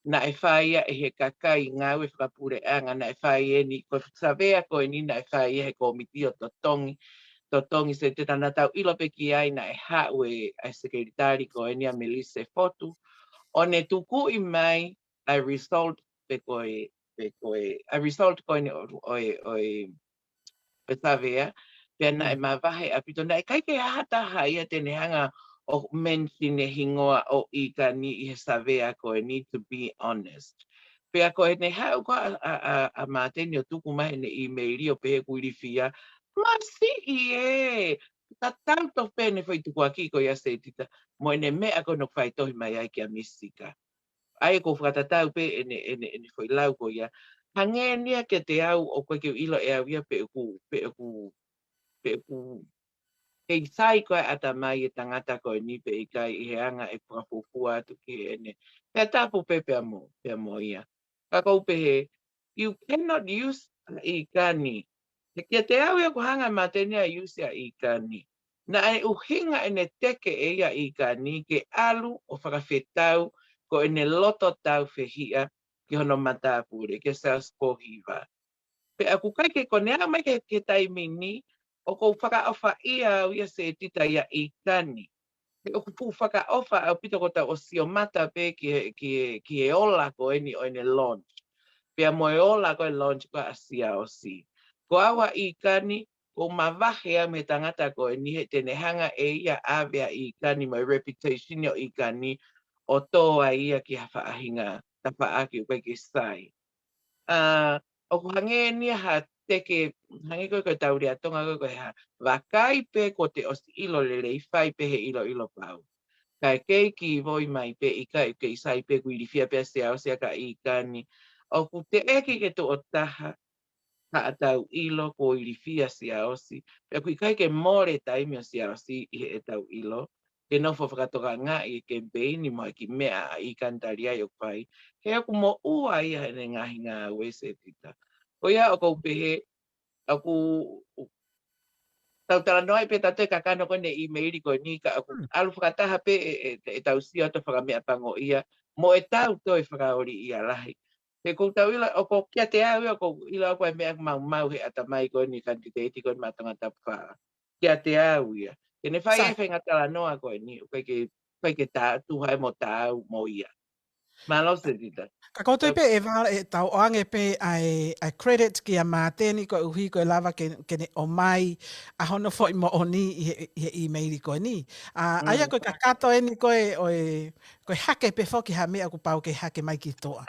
naʻe fai ia ʻe he kakai ngāue fakapuleʻanga, naʻe fai eni, ko e fuʻu savea ko eni, naʻe fai ia he kōmiti ʻo totongi, totongi Setita, naʻa tau ʻilo pē ki ai, naʻe haʻu e, ʻa e sekelitali ko eni ʻa Melise Fotu, ʻo ne tukuʻi mai ʻa e result pe ko e, pe ko e, ʻa e result ko eni ʻo, ʻo e, ʻo e, ʻo e savea, pea naʻe mavahe ʻaupito, naʻe ʻikai ke ʻi ai ha taha ia te ne hanga ʻo mention e hingoa ʻo ʻIkani ʻi he savea ko eni, to be honest. Pea ko ʻene haʻu ko ē ʻa, ʻa, ʻa, ʻa Māteni ʻo tuku mai ʻene ʻīmeili ʻo pehē ʻoku ilifia, masiʻi ē, tatau tofu pē ʻene foʻi tukuakiʻi ko ia Setita, mo ʻene meʻa ko ē naʻe faitohi mai ai kia Misi Sika. ʻA ia ʻoku ou fakatatau pē ʻene, ʻene, ʻene foʻi lau ko ia. Hangē eni ia kiate au ʻoku ʻikai ke u ʻilo ʻe au ia pe ʻoku, pe ʻoku, pe ʻoku kei sai ko ē ʻatamai e tangata ko eni pe ʻikai ʻi he anga e fakafuofua atu ki heʻene. Pea tapu pē pea mo, pea mo ia. Ka ʻoku ou pehē, you cannot use ʻa ʻIkani. He kiate au ia ʻoku hanga ʻe Māteni ʻo use ʻa ʻIkani. Naʻe ʻuhinga ʻene teke ʻe ia ʻa ʻIkani ke ʻalu ʻo fakafetau ko ʻene loto tāufehiʻa ki hono matāpule, kia Siaosi Pōhiva. Pea ʻoku ʻikai ke ko ʻene aʻu mai ki he, ki he taimi ni, ʻoku ou fakaʻofaʻia au ia Setita ia ʻIkani. He ʻoku fuʻu fakaʻofa ʻaupito ko ʻetau ʻosi ʻo mata pē ki he, ki he, ki he ola ko eni ʻo ʻene launch. Pea mo e ola ko e launch ko ē ʻa Siaosi. Ko au ʻa ʻIkani, ʻoku ou mavahe au mei he tangata ko eni he te ne hanga ʻe ia ʻo ʻave ʻa ʻIkani mo e reputation ʻo ʻIkani ʻo tō ai ia ki ha faʻahinga tafaʻaki ʻoku ʻikai ke sai. ʻA, ʻoku hangē eni ia ha teke, hangē ko ē ko ʻetau lea Tonga ko ē ko e hā, vakai pē kuo te ʻosi ʻilo lelei, fai pē he ʻiloʻilo pau. Kae kei kīvoi mai pē ʻikai, kei sai pē ʻoku ilifia pē ʻa Siaosi ʻa ʻIkani. ʻOku teʻeki ke tuʻo taha, haʻatau ʻilo kuo ilifia Siaosi. Pea ʻoku ʻikai ke mole taimi ʻo Siaosi ʻi heʻetau ʻilo, ke nofo fakatokangaʻi e kemipeini mo e kiʻi meʻa ʻa Ika naʻe tali ai ʻoku fai. He ʻoku moʻua ia heʻene ngaahi ngāue, Setita. Ko ia ʻoku ou pehē, ʻoku tau talanoa ai pē tautolu e kakano ko eni ʻi he ʻīmeili ko eni ka ʻoku ʻalu fakataha pē e, e, ʻetau sio atu fakameʻapangoʻia mo ʻetau toe fakaoliʻia lahi. He ʻoku ou tau ʻilo, ʻoku kiate au ia, ʻoku ou ʻilo ʻoku ʻi ai e meʻa maumau he ʻatamai ko eni kanititeiti ko eni Maʻa Tongatapu fā. Kiate au ia. Ke ne fai e faʻahinga talanoa ko eni, ʻoku ʻikai ke, ʻikai ke tā tuha e mo tāu mo ia. Mālō Setita. Ka ʻoku ou tui pē ʻe vala ʻe tau ʻoange pē ʻa e, ʻa e credit kia Māteni koeʻuhi ko e lava ke, ke ne ʻomai ʻa hono foʻi moʻoni ʻi he, ʻi he ʻīmeili ko eni. ʻA, ʻa ia ko e kakato eni ko e, ʻo e, ko e hake pē foki ha meʻa ʻoku pau ke hake mai ki tuʻa.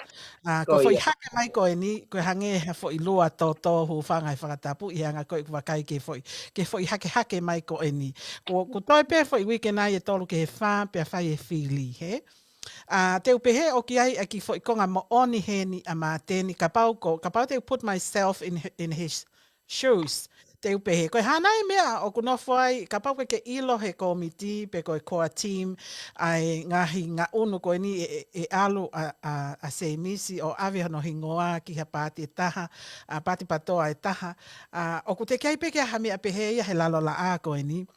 ʻA, ko e foʻi hake mai ko eni, ko e hangē ha foʻi lua toto hūfanga he fakatapu, ʻi he anga ko ē ʻeku vakai ki he foʻi, ki he foʻi hakehake mai ko eni. Ko, ko e toe pē foʻi uike nai ʻe tolu ki he fā, pea fai e fili, hē? ʻA, te u pehē ʻoku ʻi ai e kiʻi foʻi konga moʻoni heni ʻa Māteni, kapau ko, kapau te u put myself in, in his shoes. Te u pehē, ko e hā nai meʻa ʻoku nofo ai, kapau ʻoku ke ʻilo he kōmiti, pe ko e core team, ʻa e ngaahi ngaʻunu ko eni ʻe, ʻe, ʻe ʻalu ʻa, ʻa, ʻa Semisi ʻo ʻave hono hingoa ki ha paati ʻe taha, ʻa paati patoa ʻe taha, ʻa, ʻoku teʻeki ai pē ke ʻi ai ha meʻa pehē ia he lalo laʻā ko eni.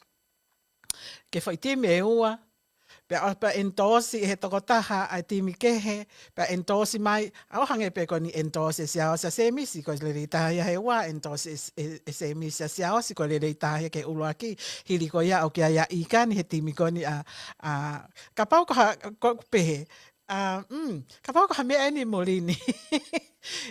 Ke foʻi timi ʻe ua, pea ʻosi pea endorse ʻe he tokotaha ʻa e timi kehe, pea endorse mai, ʻa ʻo hangē pē ko eni endorse ʻe Siaosi ʻa Semisi, ko e lelei taha ia he ua, endorse ʻe, ʻe, ʻe Semisi ʻa Siaosi, ko e lelei taha ia ki he ʻuluaki, hili ko ia ʻoku ʻi ai ʻa Ika ni he timi ko eni ʻa, ʻa, kapau ko ha, ko ʻeku pehē, ʻa, mm, kapau ko ha meʻa eni ʻi muli ni,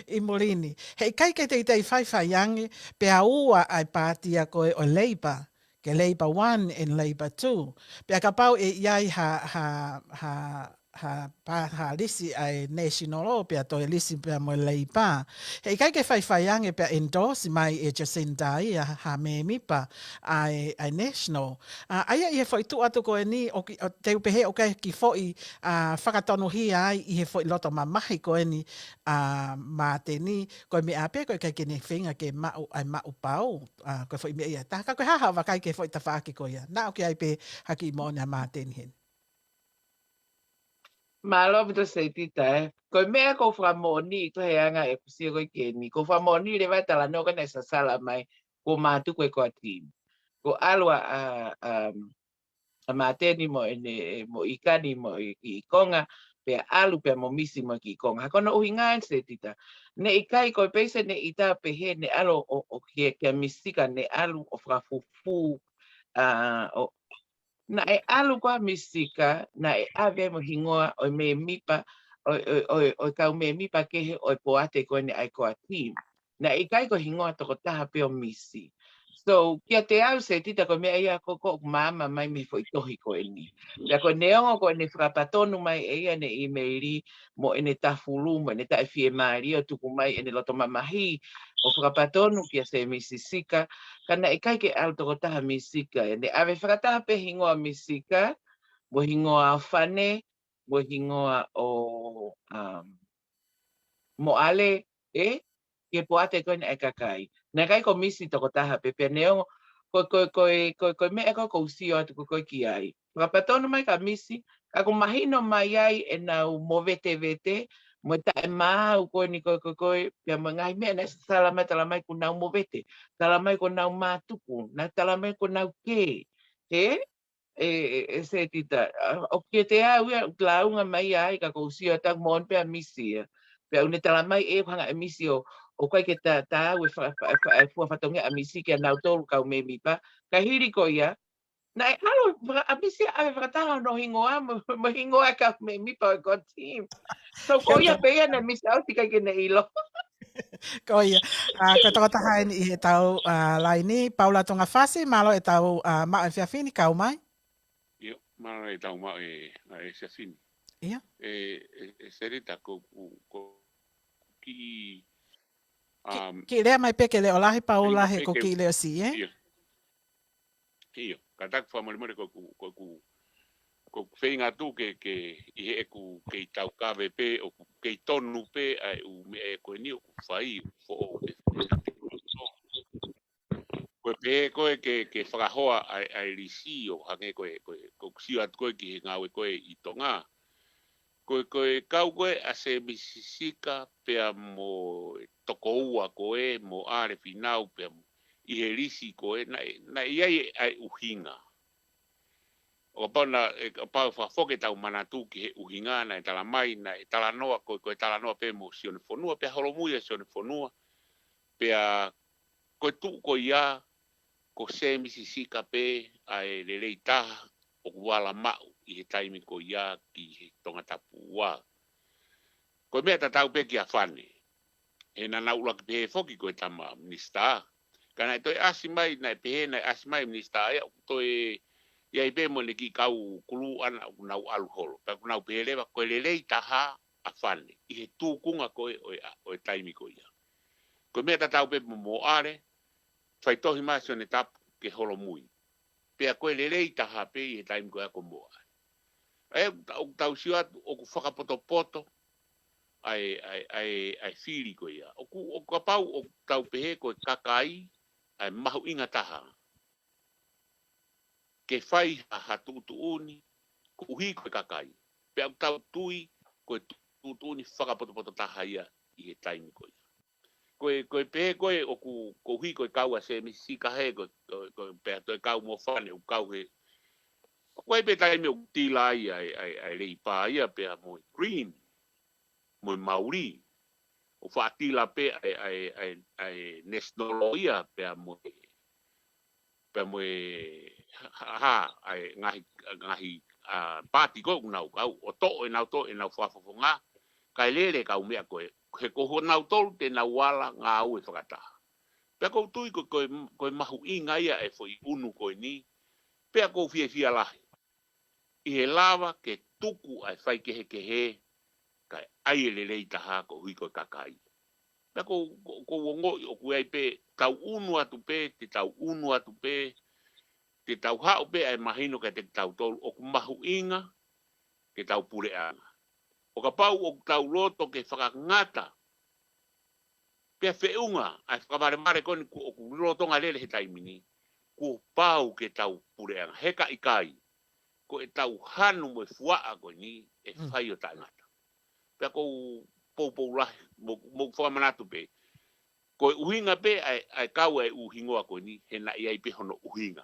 ʻi muli ni. He ʻikai ke teitei faifai ange, pea ua ʻa e paati ia ko ē ʻo Labour, ke Labour one and Labour two. Pea kapau ʻe ʻi ai ha, ha, ha, ha, pa, ha lisi ʻa e National ʻo pea toe lisi pea mo e Labour. He ʻikai ke faifai ange pea endorse mai ʻe Jacinda ia ha mēmipa ʻa e, ʻa e National. ʻA, ʻa ia ʻi he foʻi tuʻu atu ko eni, ʻoku, ʻo te u pehē ʻoku ʻi ai e kiʻi foʻi, ʻa, fakatonuhia ai ʻi he foʻi loto mamahi ko eni, ʻa, Māteni, ko e meʻa pē ko e ʻikai ke ne feinga ke maʻu, ʻa e maʻu pau, ʻa, ko e foʻi meʻa ia. Taha ka ko e hā haʻo vakai ki he foʻi tafaʻaki ko ia. Naʻa ʻoku ʻi ai pē ha kiʻi moʻoni ʻa Māteni heni. Mālō ʻaupito Setita, ē. Ko e meʻa ʻoku ou fakamoʻoni ʻi he anga ʻeku sio ko ē ki heni. ʻOku ou fakamoʻoni leva e talanoa ko ē naʻe sasala mai, kuo mātuku e core team. Kuo ʻalu ʻa, ʻa, ʻa, ʻa Māteni mo ʻene, mo Ika ni mo e kiʻi konga, pea ʻalu pea mo Misi mo e kiʻi konga. Ko hono ʻuhinga eni Setita. Naʻe ʻikai ko e peisi naʻe ʻita pehē naʻe ʻalu ʻo, ʻo kia, kia Misi Sika naʻe ʻalu ʻo fakafufū, ʻa, ʻo, naʻe ʻalu ko ē Misi Sika, naʻe ʻave mo e hingoa ʻo e mēmipa, ʻo, ʻo, ʻo, ʻo e kau mēmipa kehe ʻo e poate ko eni ʻa e core team. Naʻe ʻikai ko e hingoa tokotaha pē ʻo Misi. So, kiate au Setita ko e meʻa ia ko ē ʻoku maama mai mei he foʻi tohi ko eni. Pea ko e neongo ko ʻene fakapatonu mai ʻe ia ʻene ʻīmeili mo ʻene tafulu, mo ʻene taʻefiemālie ʻo tuku mai ʻene loto mamahi, ʻo fakapatonu kia Semisi Sika, ka naʻe ʻikai ke ʻalu tokotaha Misi Sika. ʻEne ʻave fakataha pē hingoa Misi Sika, mo e hingoa ʻo Fane, mo e hingoa ʻo, um, Moʻale, ē? Ki he poate ko eni ʻa e kakai. Naʻe ʻikai ko Misi tokotaha pē pea neongo, ko, ko, ko e, ko, ko e meʻa ko ē ʻoku ou sio atu ko ē ko ē ki ai. Fakapatonu mai kia Misi, ka ʻoku mahino mai ai ʻenau movetevete, mo e taʻemaau ko eni ko ē, ko ē, ko ē, pea mo e ngaahi meʻa naʻe sasala mai, tala mai kuo nau movete, tala mai kuo nau mātuku, naʻe tala mai kuo nau kē. Hē? ʻE, ʻe, ʻe Setita, ʻa, ʻoku kiate au ia, ʻoku lāunga mai ai ka ʻoku ou sio atu moʻoni pē ʻa Misi ia. Pea ʻoku ne tala mai ʻe hanga ʻe Misi ʻo, ʻoku ʻikai ke ta, taau e fa, fa, fa, e fua fatongia ʻa Misi kia nautolu kau mēmipa. Ka hili ko ia, naʻe ʻalu, faka, ʻa Misi ia ʻave fakataha hono hingoa, mo, mo e hingoa e kau mēmipa ʻo e core team. So, ko ia pē ia naʻe miss out ʻikai ke ne ʻilo. Ko ia. ʻA, ko e tokotaha eni ʻi heʻetau, ʻa, laini, Paula Tongafasi, mālō ʻetau, ʻa, maʻu e efiafi ni, kau mai. ʻIo, mālō ʻetau maʻu e, ʻa, e efiafi ni. ʻIo. ʻE, ʻe, ʻe Setita ko, ko, ko kiʻi, ki, um, kiʻi lea mai pē ke leʻo lahi Paula he ko e kiʻi leʻo siʻi, ē? ʻIo. ʻIo, ka taku fakamolemole ko ʻeku, ko ʻeku, ko ʻeku feinga atu ke, ke ʻi heʻeku kei taukave pē, ʻoku kei tonu pē, ʻa e ʻū meʻa ko eni ʻoku fai, ʻoku foʻou pē. Ko e pehē ko ē ke, ke fakahoa ʻa e, ʻa e lisi ʻo hangē ko e, ko e, ko e sio atu ko ē ki he ngāue ko ē ʻi Tonga. Ko e, ko e kau ko ē ʻa Semisi Sika pea mo e tokoua ko ē mo ʻAle Finau pea mo ʻi he lisi ko ē, naʻe, naʻe ʻi ai ʻa e ʻuhinga. ʻO kapau naʻe, ʻe kapau fakafoki ʻetau manatu ki he ʻuhinga naʻe talamai, naʻe talanoa ko, ko e talanoa pē mo Sione Fonua, pea holomui ʻa Sione Fonua, pea ko e tuʻu ko ia, ko Semisi Sika pē ʻa e lelei taha ʻoku ala maʻu ʻi he taimi ko ia ki he Tongatapu ua. Ko e meʻa tatau pē kia Fane. He naʻa nau ʻuluaki pehē foki ko e tama minisitā. Ka naʻe toe ʻasi mai, naʻe pehē naʻe ʻasi mai minisitā ia, ʻoku toe ʻi ai pē mo ʻene kiʻi kau kulu ʻana ʻoku nau ʻalu holo. Pea ʻoku nau pehē leva, ko e lelei taha ʻa Fane, ʻi he tūkunga ko ē ʻo e, ʻo e taimi ko ia. Ko e meʻa tatau pē mo, mo ʻAle, faitohi mai Sione Tapu ke holomui. Pea ko e lelei taha pē ʻi he taimi ko ē ko mo ʻAle. ʻA ia, ʻoku tau, ʻoku tau sio atu, ʻoku fakapotopoto ʻa e, ʻa e, ʻa e, ʻa e fili ko ia. ʻOku, ʻoku kapau ʻoku tau pehē ko e kakai ʻa e mahuʻinga taha ke fai ha, ha tuʻutuʻuni, koeʻuhi ko e kakai. Pea ʻoku tau tui ko e tuʻutuʻuni fakapotopoto taha ia ʻi he taimi ko ia. Ko e, ko e pehē ko ē ʻoku, koeʻuhi ko e kau ʻa Semisi Sika he, ko, ko, ko e pehē toe kau mo Fane ʻoku kau he. ʻOku ʻi ai pē taimi ʻoku tila ai ʻa e, ʻa e, ʻa e Leipa ia pea mo e Green, mo e Maori. ʻO faʻa tila pē ʻa e, ʻa e, ʻa e, ʻa e National ia pea mo e, pea mo e ha, ha, ha, ʻa e ngaahi, ngaahi, ʻa, paati ko ē ʻoku nau kau, ʻo toʻo ʻenau, toʻo ʻenau fakafofonga, kae lele kau meʻa ko ē, he ko honautolu te nau ala ngāue fakataha. Pea ʻoku ou tui ko, ko e, ko e mahuʻinga ia e foʻi ʻunu ko eni, pea ʻoku ou fiefia lahi ʻi he lava ke tuku ʻa e faikehekehe, kae ʻai e lelei taha koeʻuhi ko e kakai. Pea ʻoku, ʻoku, ʻoku ou ongoʻi ʻoku ʻi ai pē, tau ʻunu atu pē, te tau ʻunu atu pē, te tau haʻu pē ʻa e mahino kiate kitautolu ʻoku mahuʻinga ke tau puleʻanga. ʻO kapau ʻoku tau loto ke fakangata pea feʻunga ʻa e fakavalevale ko eni kuo ʻoku lolotonga lele he taimi ni, kuo pau ke tau puleʻanga. He ka ʻikai, ko ʻetau hanu mo e fuaʻa ko eni ʻe fai ʻo taʻengata. Pea ʻoku ou poupou lahi, mo, mo fakamanatu pē. Ko e ʻuhinga pē ʻa e, ʻa e kau ʻa e ʻū hingoa ko eni, he naʻe ʻi ai pē hono ʻuhinga.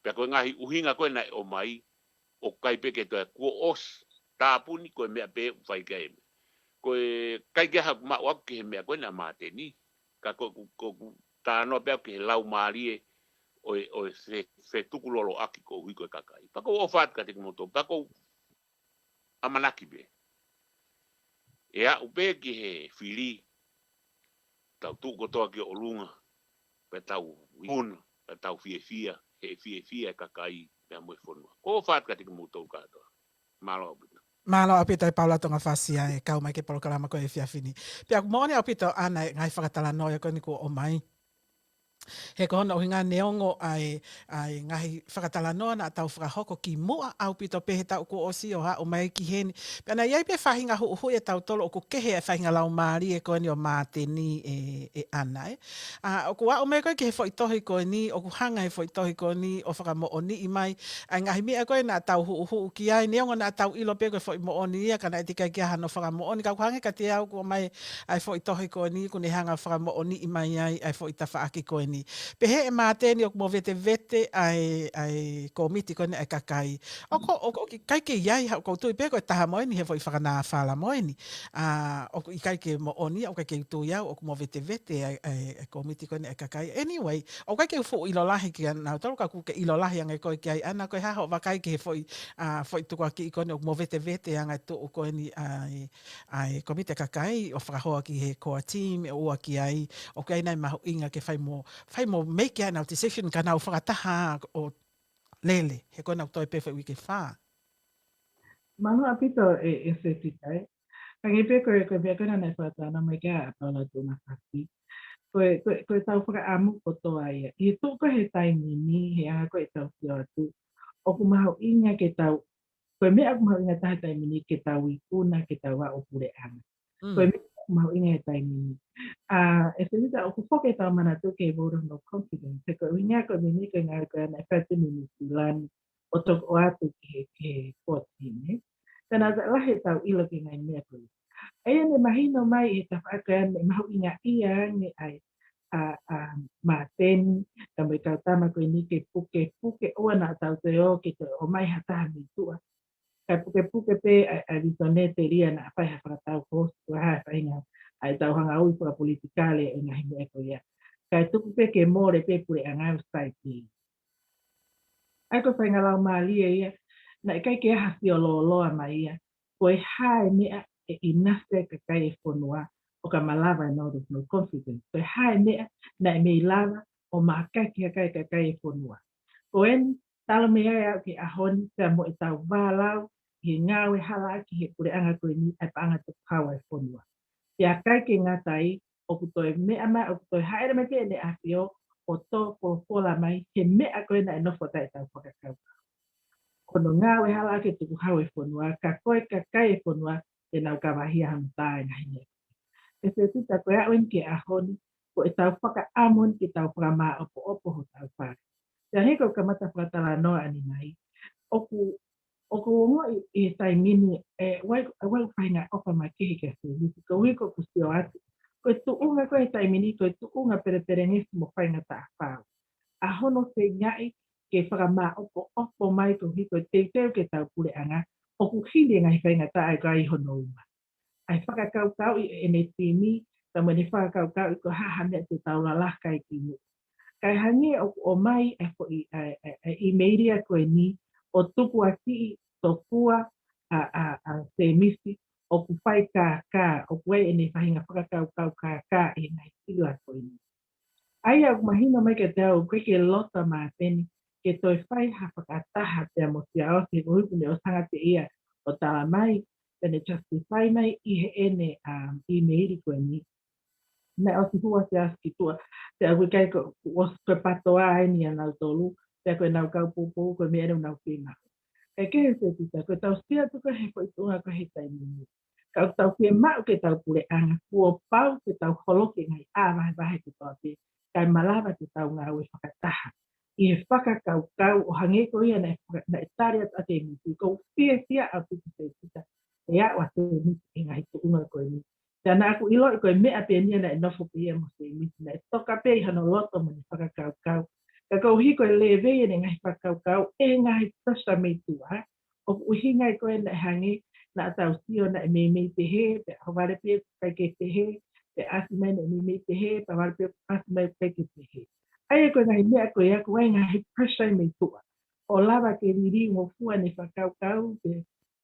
Pea ko e ngaahi ʻuhinga ko ē naʻe ʻomai, ʻoku ʻikai pē ke toe kuo ʻosi, tāpuni ko e meʻa pē ʻoku fai ki ai e meʻa. Ko e ʻikai ke ʻi ai haʻaku maʻu ʻaʻaku ki he meʻa ko eni ʻa Māteni, ka ko, ko, ko, ko talanoa pē ʻaʻaku ki he laumālie ʻo e, ʻo e fe, fetukuloloʻaki koeʻuhi ko e kakai. Pea ʻoku ou ʻofa atu kiate kimoutolu, pea ʻoku ou ʻamanaki pē ʻe aʻu pē ki he fili, tau tuʻu kotoa ki ʻolunga, pea tau ikuna, pea tau fiefia, he fiefia e kakai, pea mo e fonua. ʻOku ou ʻofa atu kiate kimoutolu kātoa. Mālō ʻaupito. Mālō ʻaupito e Paula Tongafasi ʻa e kau mai ki he polokalama ko e efiafi ni. Pea ʻoku moʻoni ʻaupito ʻa e ngaahi fakatalanoa ko eni kuo ʻomai. He ko hono ʻuhinga neongo ʻa e, ʻa e ngaahi fakatalanoa naʻa tau fakahoko kimuʻa ʻaupito pē he taʻu kuo ʻosi ʻo haʻu mai ki heni. Pea naʻe ʻi ai pē faʻahinga huʻuhuʻi ʻa tautolu ʻoku kehe ʻa e faʻahinga laumālie ko eni ʻo Māteni ē, ē ʻAna ē. ʻA, ʻoku aʻu mai ko ē ki he foʻi tohi ko eni, ʻoku hanga he foʻi tohi ko eni ʻo fakamoʻoniʻi mai ʻa e ngaahi meʻa ko ē naʻa tau huʻuhuʻu ki ai, neongo naʻa tau ʻilo pē ko e foʻi moʻoni ia, ka naʻe teʻeki ai ke ʻi ai hano fakamoʻoni, ka ʻoku hangē kiate au kuo ʻomai ʻa e foʻi tohi ko eni, kuo ne hanga fakamoʻoniʻi mai ai ʻa e foʻi tafaʻaki ko eni. Pehē ʻe Māteni ʻoku movetevete ʻa e, ʻa e kōmiti ko eni ʻa e kakai. ʻOku, ʻoku, ʻoku ʻikai ke ʻi ai, ʻoku ou tui pē ko e taha mo eni he foʻi fakanāfala mo eni. ʻA, ʻoku ʻikai ke moʻoni, ʻoku ʻikai ke u tui au, ʻoku movetevete ʻa e, ʻa e, ʻa e kōmiti ko eni ʻa e kakai. Anyway, ʻoku ʻikai ke u fuʻu ʻilo lahi kia nautolu, ka ʻoku ke ʻilo lahi ange koe ki ai, ʻAna, ko e hā hoʻo vakai ki he foʻi, ʻa, foʻi tukuakiʻi ko eni ʻoku movetevete ʻa e ngaahi tuʻu ko eni ʻa e, ʻa e kōmiti ʻa e kakai, ʻo fakahoa ki he core team, ʻe ʻoua ki ai, ʻoku ʻi ai nai mahuʻinga ke fai mo, fai mo make ʻenau decision, ka nau fakataha ʻo lele, he ko ʻenau toe pē foʻi uike fā. Mālō ʻaupito e, e Sefita ē. Hangē pē ko e, ko e meʻa ko ē naʻe fakatalanoa mai ki ai ʻa Paula Tongafasi. Ko e, ko e, ko ʻetau fakaʻamu kotoa ia. ʻI he tuʻu ko ē he taimi ni, he anga ko ē ʻetau sio atu, ʻoku mahuʻinga ke tau, ko e meʻa ʻoku mahuʻinga taha he taimi ni ke tau ikuna, ke tau ō ʻo puleʻanga. Ko e meʻa ʻoku mahuʻinga he taimi ni. ʻA, ʻe Sevita, ʻoku foki ʻetau manatu ki he vote of no confidence. He ko e ʻuhinga ko e meʻa ko e ngāue ko ē naʻe fai atu ʻi Nuʻu Sila ni ʻo toki ʻoatu ki he, ki he fourteen, ē. Pea naʻe lahi ʻetau ʻilo ki he ngaahi meʻa ko ia. ʻA ia naʻe mahino mai he tafaʻaki ko ē naʻe mahuʻingaʻia ange ai ʻa, ʻa Māteni, ka mo e kau tama ko eni ke pukepuke ʻoua naʻa tau toe ō ke toe ʻomai ha taha mei tuʻa. Kae pukepuke pē ʻa, ʻa Visone Telia naʻa fai ha fakatau hoosi ko ha faʻahinga ʻa e tau hanga ui fakapolitikale ʻa e ngaahi meʻa ko ia. Kae tuku pē ke mole pē puleʻanga ʻo sai pē. ʻA ia ko e faʻahinga laumālie ia, naʻe ʻikai ke ʻi ai ha fielōloa mai ia, ko e hā e meʻa ʻe ʻinasi ai e kakai e fonua ʻo ka malava e vote of no confidence. Ko e hā e meʻa naʻe mei lava ʻo mākaki hake ai e kakai e fonua. Ko eni, talu mei ai ʻa e ʻaho ni, pea mo ʻetau vālau ʻi he ngāue halaʻaki he puleʻanga ko eni ʻa e paʻanga tukuhau ʻa e fonua. Pea ʻikai ke ngata ai, ʻoku toe meʻa mai, ʻoku toe hāʻele mai pē ʻEne ʻAfio ʻo tō folofola mai he meʻa ko ē naʻe nofo atu ai ʻetau fakakaukau. Ko hono ngāue halaʻaki e tukuhau e fonua, ka ko e kakai e fonua te nau kavahia hono tā e ngaahi meʻa. ʻE Sevita, ko e aʻu eni ki he ʻaho ni, ko ʻetau fakaʻamu eni ke tau fakamāʻopoʻopo hotau fale. Pea hangē ko e kamata fakatalanoa ʻanenai, ʻoku, ʻoku ou ongoʻi ʻi he taimi ni, ʻe, ʻoku ʻi ai, ʻoku ʻi ai e faʻahinga ʻofa makehe kia Semisi, koeʻuhi ko ʻeku sio atu, ko e tuʻunga ko ē he taimi ni, ko e tuʻunga pelepelengesi mo faingataʻa fau. ʻA hono feingaʻi ke fakamāʻopoʻopo mai koeʻuhi ko e teuteu ke tau puleʻanga, ʻoku hili e ngaahi faingataʻa ʻoku ʻi ai hono uma. ʻA e fakakaukauʻi ʻe ʻene timi, ka mo ʻene fakakaukauʻi ko e hā ha meʻa te tau lalaka ai ki muʻa. Kae hangē ʻoku ʻomai e foʻi, ʻa e, ʻa e, ʻa e ʻīmeili ko eni, ʻo tukuakiʻi tokua ʻa, ʻa, ʻa Semisi, ʻoku fai kākā, ʻoku ʻi ai ʻene faʻahinga fakakaukau kākā ʻi he ngaahi sila ko eni. ʻA ia ʻoku mahino mai kiate au ʻoku ʻikai ke loto ʻa Māteni ke toe fai ha fakataha pea mo Siaosi, koeʻuhi kuo ne ʻosi hanga pē ia ʻo tala mai, pea ne justify mai ʻi heʻene, um, ʻīmeili ko eni. Naʻe ʻosi hū ʻa Siaosi ki tuʻa, pea ʻoku ʻikai ko, kuo ʻosi ko e PATOA eni ʻanautolu, pea ko ʻenau kau poupou ko e meʻa eni ʻoku nau fiemaʻu. Kae kehe, ʻe Sevita, ko ʻetau sio atu ko ē he foʻi tuʻunga ko ē he taimi ni, ka ʻoku tau fiemaʻu ke tau puleʻanga, kuo pau ke tau holoki e ngaahi ʻā vahevahe kotoa pē, kae malava ke tau ngāue fakataha ʻi he fakakaukau ʻo hangē ko ia naʻe faka-, naʻe tali atu ʻa Semisi, ʻoku ou fiefia ʻaupito, ʻe Sevita, ʻe aʻu ʻa Semisi ki he ngaahi tuʻunga ko eni. Pea naʻa ku ʻiloʻi ko e meʻa pē eni ia naʻe nofo pē ia mo Semisi, naʻe toka pē ʻi hono loto mo ʻene fakakaukau. Ka koeʻuhi ko e lēvei ʻene ngaahi fakakaukau ʻe he ngaahi pressure mei tuʻa, ʻoku ʻuhinga ia ko ē naʻe hangē naʻa tau sio naʻe meimei pehē, pea ʻohovale pē ʻoku ʻikai ke pehē, pea ʻasi mai naʻe meimei pehē, pea ʻohovale pē ʻoku ʻasi mai ʻoku ʻikai ke pehē. ʻA ia ko e ngaahi meʻa ko ia ʻoku ʻi ai e ngaahi pressure mei tuʻa ʻo lava ke liliu mo fua ʻene fakakaukau, pe,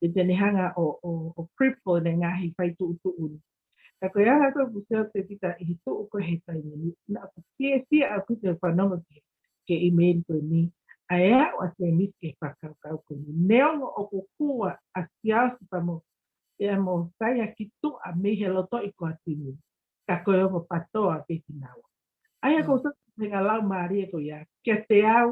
pe te ne hanga ʻo, ʻo, ʻo cripple ʻene ngaahi faituʻutuʻuni. Ka ko e anga ko ē ʻoku ou sio, ʻe Sevita, ʻi he tuʻu ko ē he taimi ni, naʻa ku fiefia ʻaupito he fanongo ki he, ki he ʻīmeili ko eni, ʻa e aʻu ʻa Semisi ki he fakakaukau ko eni. Neongo ʻoku hū ʻa Siaosi pea mo, pea mo Saia ki tuʻa mei he lotoʻi ko ē ʻa e timi, ka ko e ongo PATOA pē kinaua. ʻA ia ʻoku ou sio ki he faʻahinga laumālie ko ia, kiate au,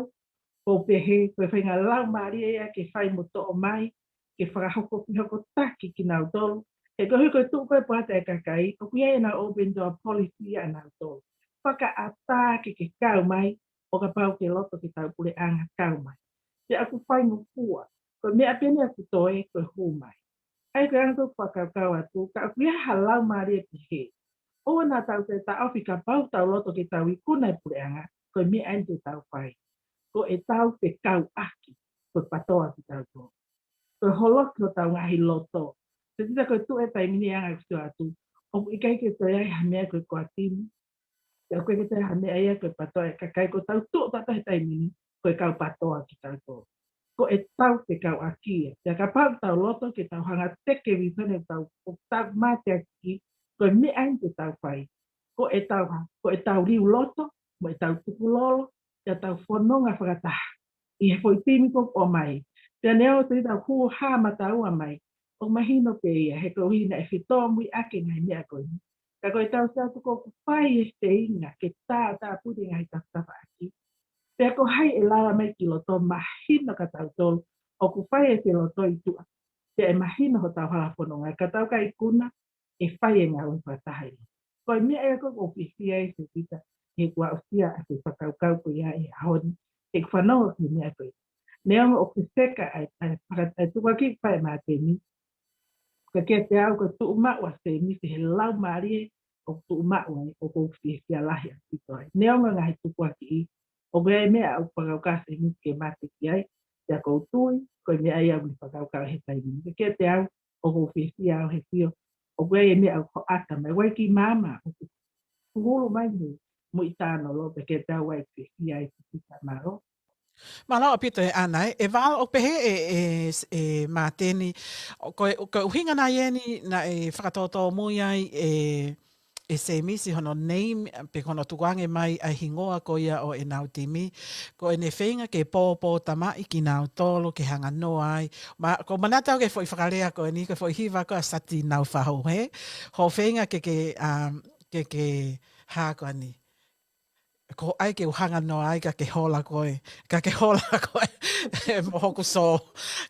ʻoku ou pehē, ko e faʻahinga laumālie ia ke fai mo toʻo mai, ke fakahoko, ke hoko taki kinautolu. He koeʻuhi ko e tuʻu ko ē ʻa e Poate ʻa e Kakai, ʻoku ʻi ai ʻenau open door policy ʻanautolu. Fakaʻatā ke ke kau mai, ʻo kapau ʻoku ke loto ke tau puleʻanga, kau mai. Pea ʻoku faingofua, ko e meʻa pē eni ʻoku toe, ko e hū mai. ʻA ia ko e anga ko ē ʻeku fakakaukau atu, ka ʻoku ʻi ai ha laumālie pehē, ʻoua naʻa tau toe taʻofi, kapau ʻoku tau loto ke tau ikuna e puleʻanga, ko e meʻa eni te tau fai. Ko ʻetau fekauʻaki, ko e PATOA kitautolu. Ko e holoki hotau ngaahi loto. ʻE Sevita, ko e tuʻu he taimi ni, anga ʻeku sio atu, ʻoku ʻikai ke toe ʻi ai ha meʻa ko e core team, pea ʻoku ʻikai ke toe ʻi ai ha meʻa ia ko e PATOA ʻa e Kakai, ko ʻetau tuʻu tautolu he taimi ni, ko e kau PATOA kitautolu. Ko ʻetau fekauʻaki ia. Pea kapau ʻoku tau loto ke tau hanga ʻo teke e visone ʻoku tau, ʻoku tau mateaki, ko e meʻa eni te tau fai. Ko ʻetau, ko ʻetau liu loto, mo ʻetau tukulolo, pea tau fononga fakataha ʻi he foʻi timi ko ē ʻoku ʻomai. Pea neongo ʻe Sevita ʻoku hū ha mataua mai, ʻoku mahino pē ia, he koeʻuhi naʻe fetōmuiʻaki e ngaahi meʻa ko eni. Ka ko ʻetau sio atu, ʻoku fai e feinga ke tātāpuni e ngaahi tafatafaʻaki. Pea ko hai ʻe lava mai ki loto, mahino kia tautolu, ʻoku fai e felotoʻi tuʻa. Pea ʻe mahino hotau hala fononga, ka tau ka ikuna, ʻe fai e ngāue fakataha ia. Ko e meʻa ia ko ē ʻoku ou fiefia ai Setita, he kuo aʻusia ʻa e fakakaukau ko ia he ʻaho ni, he kuo fanongo ki he meʻa ko ia. Neongo ʻoku seka ai, ai, faka-, ai tukuakiʻi ʻe Māteni, ka kiate au ko e tuʻu maʻu ʻa Sēmisi he laumālie ʻoku tuʻu maʻu ai, ʻoku ou fiefia lahi ʻaupito ai. Neongo ngaahi tukuakiʻi, ʻoku ʻi ai e meʻa ʻoku fakakaukau Sēmisi ke mate ki ai, pea ʻoku ou tui, ko e meʻa ia ʻoku ne fakakaukau he taimi ni. Ka kiate au, ʻoku ou fiefia au he sio, ʻoku ʻi ai e meʻa ʻoku hoʻata mai, ʻoku ʻi ai e kiʻi maama ʻoku hulu mai he muʻi tānolo, pea kiate au ʻoku ou fiefia ai Setita, mālō. Mālō ʻaupito ē Ana ē, ʻe Val, ʻoku pehē ʻe, ʻe, ʻe Māteni, ʻo ko e, ko e ʻuhinga nai eni naʻe fakatōtōmui ai ʻe, ʻe Sēmisi hono name, pe ko hono tukuange mai ʻa e hingoa ko ia ʻo ʻenau timi, ko ʻene feinga ke pōpōtamaʻi kinautolu ke hanga noa ai. Ma, ʻoku ou manatu au ki he foʻi fakalea ko eni, ko e foʻi hiva ko ē ʻa Sati Naufahu, he? Hoʻo feinga ke, ke, um, ke, ke hā ko eni. Ko ai ke u hanga noa ai ka ke hola koe, ka ke hola koe, mo hoku sō.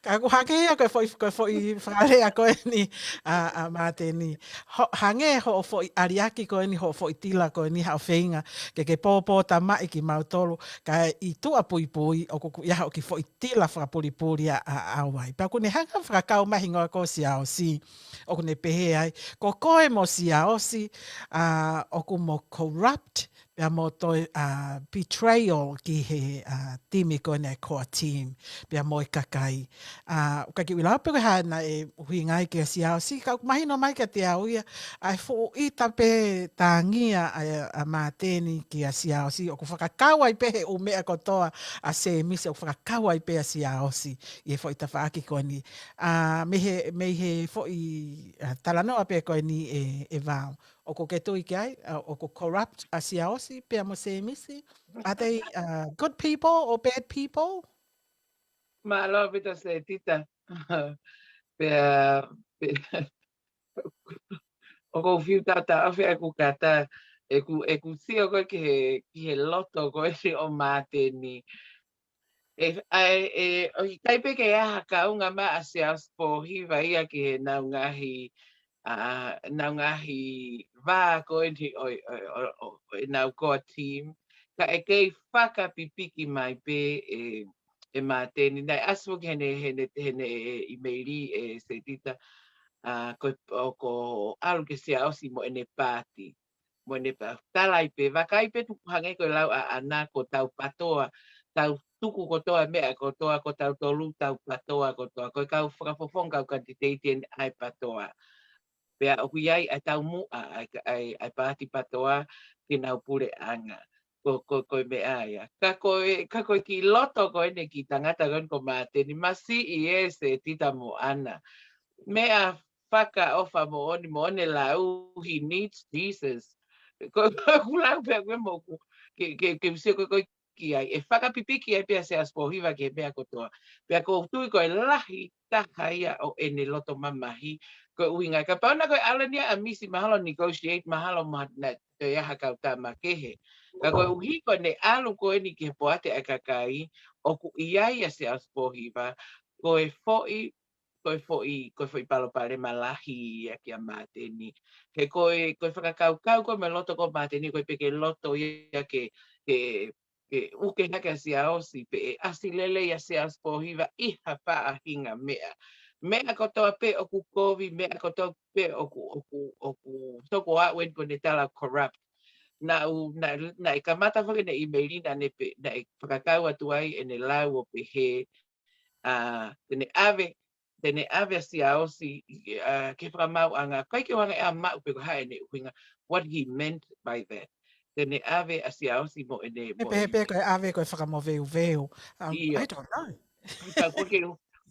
Ka ʻoku hangē ia ko e foʻi, ko e foʻi fakalea ko eni ʻa, ʻa Māteni. Ho-, hangē hoʻo foʻi ʻaliaki ko eni, hoʻo foʻi tila ko eni, haʻo feinga ke, ke pōpōtamaʻi kimautolu, ka ʻi tuʻa puipui, ʻoku, ʻoku ʻi ai haʻo kiʻi foʻi tila fakapulipuli ʻa, ʻa, ʻa au ai. Pea ʻoku ne hanga fakakau mai e hingoa ko Siaosi, ʻoku ne pehē ai, ko koe mo Siaosi, ʻa, ʻoku mo corrupt, pea mo toe, ʻa, betrayal ki he, ʻa, timi ko eni ʻa e core team, pea mo e kakai. ʻA, ʻoku ʻikai ke u ʻilo pe ko e hā naʻe ʻuhinga ai kia Siaosi, ka ʻoku mahino mai kiate au ia, ʻa e fuʻu ʻita pē tangia ʻa, ʻa Māteni kia Siaosi, ʻoku fakakau ai pē he ʻū meʻa kotoa ʻa Sēmisi, ʻoku fakakau ai pē ʻa Siaosi ʻi he foʻi tafaʻaki ko eni. ʻA, mei he, mei he foʻi, ʻa, talanoa pē ko eni ʻe, ʻe Val. ʻOku ke tui ki ai, ʻa, ʻoku corrupt ʻa Siaosi pea mo Sēmisi? Are they, uh, good people or bad people? Mālō ʻaupito Setita. Pea, pea, ʻoku ou fiu tautaha ʻaupito ʻeku kata, ʻeku, ʻeku sio ko ē ki he, ki he loto ko ē ʻo Māteni. ʻE, ʻa, ʻe, ʻoku ʻikai pē ke ʻi ai ha kaunga mai ʻa Siaosi Pōhiva ia ki heʻenau ngaahi, ʻa, ʻenau ngaahi vā ko eni ʻo, ʻo, ʻo, ʻo, ʻo ʻenau core team. Ka ʻe kei fakapipiki mai pē ʻe, ʻe Māteni. Naʻe ʻasi foki heʻene, heʻene, heʻene ʻimeili ʻe Setita, ʻa, ko, ʻoku ʻalu kia Siaosi mo ʻene paati. Mo ʻene pa-, tala ai pē, vakai pē tuku hangē ko e lau ʻa Ana ko ʻetau PATOA, tau tuku kotoa e meʻa kotoa, ko tautolu tau PATOA kotoa, ko e kau fakafofonga kau kanititeiti eni ʻa e PATOA. Pea ʻoku ʻi ai ʻa e taumuʻa ʻa e, ʻa e, ʻa e paati PATOA ke nau puleʻanga. Ko, ko, ko e meʻa ia. Ka ko e, ka ko e kiʻi loto ko eni kiʻi tangata ko eni ko Māteni, masiʻi ē Setita mo Ana. Meʻa fakaʻofa moʻoni, mo ʻene lau, he needs Jesus. Ko, ko ʻeku lau pē ko ē mo ʻeku, ke, ke, ke u sio ko ē ko ē ki ai. ʻE fakapipiki ai pē ʻa Siaosi Pōhiva ki he meʻa kotoa. Pea ʻoku ou tui ko e lahi taha ia ʻo ʻene loto mamahi, ko e ʻuhinga. Kapau naʻe ko e ʻalu eni ʻa Misi mahalo negotiate, mahalo mo ha-, naʻe toe ʻi ai ha kau tama kehe. Ka koeʻuhi ko ʻene ʻalu ko eni ki he poate ʻa e kakai, ʻoku ʻi ai ʻa Siaosi Pōhiva, ko e foʻi ko e foʻi, ko e foʻi palopalema lahi ia kia Māteni. He ko e, ko e fakakaukau ko ē mo e loto ko ē ʻo Māteni, ʻoku ʻikai pē ke loto ia ke, ke, ke uke hake ʻa Siaosi pe ʻe ʻasi lelei ʻa Siaosi Pōhiva ʻi ha faʻahinga meʻa. Meʻa kotoa pē ʻoku kovi, meʻa kotoa pē ʻoku, ʻoku, ʻoku, toko aʻu eni ko ʻene tala corrupt. Naʻu, na, naʻe kamata foki ʻene ʻimeili naʻa ne pē, naʻe fakakau atu ai ʻene lau ʻo pehē, ʻa, te ne ʻave, te ne ʻave ʻa Siaosi, ʻa, ki he fakamaauʻanga, ʻikai ke u hanga ʻe au ʻo maʻu pe ko e hā ʻene ʻuhinga, what he meant by that. Te ne ʻave ʻa Siaosi mo ʻene, ʻE mo pehē ʻene pē ko e ʻave ko e fakamoveuveu. Um, Ia. I don't know. Ka ko ke,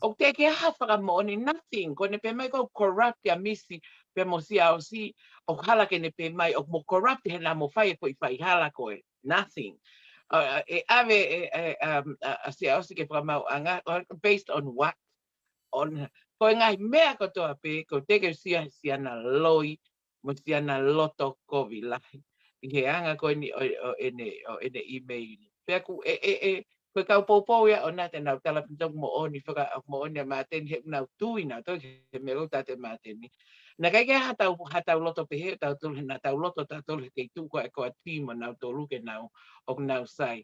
ʻoku teʻeki ai ha fakamoʻoni, nothing. Ko ʻene pehē mai ko e corrupt ʻa Misi, pea mo Siaosi, ʻoku hala ke ne pehē mai, ʻoku mo corrupt he naʻa mo fai e foʻi faihala ko ē. Nothing. Uh, ʻe ʻave, ʻe, ʻe, um, ʻa, ʻa Siaosi ki he fakamaauʻanga, uh, based on what? On, ko e ngaahi meʻa kotoa pē, ʻoku teʻeki ai sia, siana loi, mo siana loto kovi lahi. ʻI he anga ko eni ʻo, ʻo ʻene, ʻo ʻene ʻimeili. Pea ʻoku, ʻe, ʻe, ʻe, ko e kau poupou ia ʻoku nau tala pē ʻoku moʻoni, faka-, moʻoni ʻa Māteni he ʻoku nau tui nautolu he meʻa ʻoku tala ʻe Māteni. Naʻe ʻikai ke ʻi ai haʻatau, haʻatau loto pehē, tautolu he naʻa tau loto tautolu he kei tuʻu ko ē ʻa e core team ʻo nautolu ke nau, ʻoku nau sai.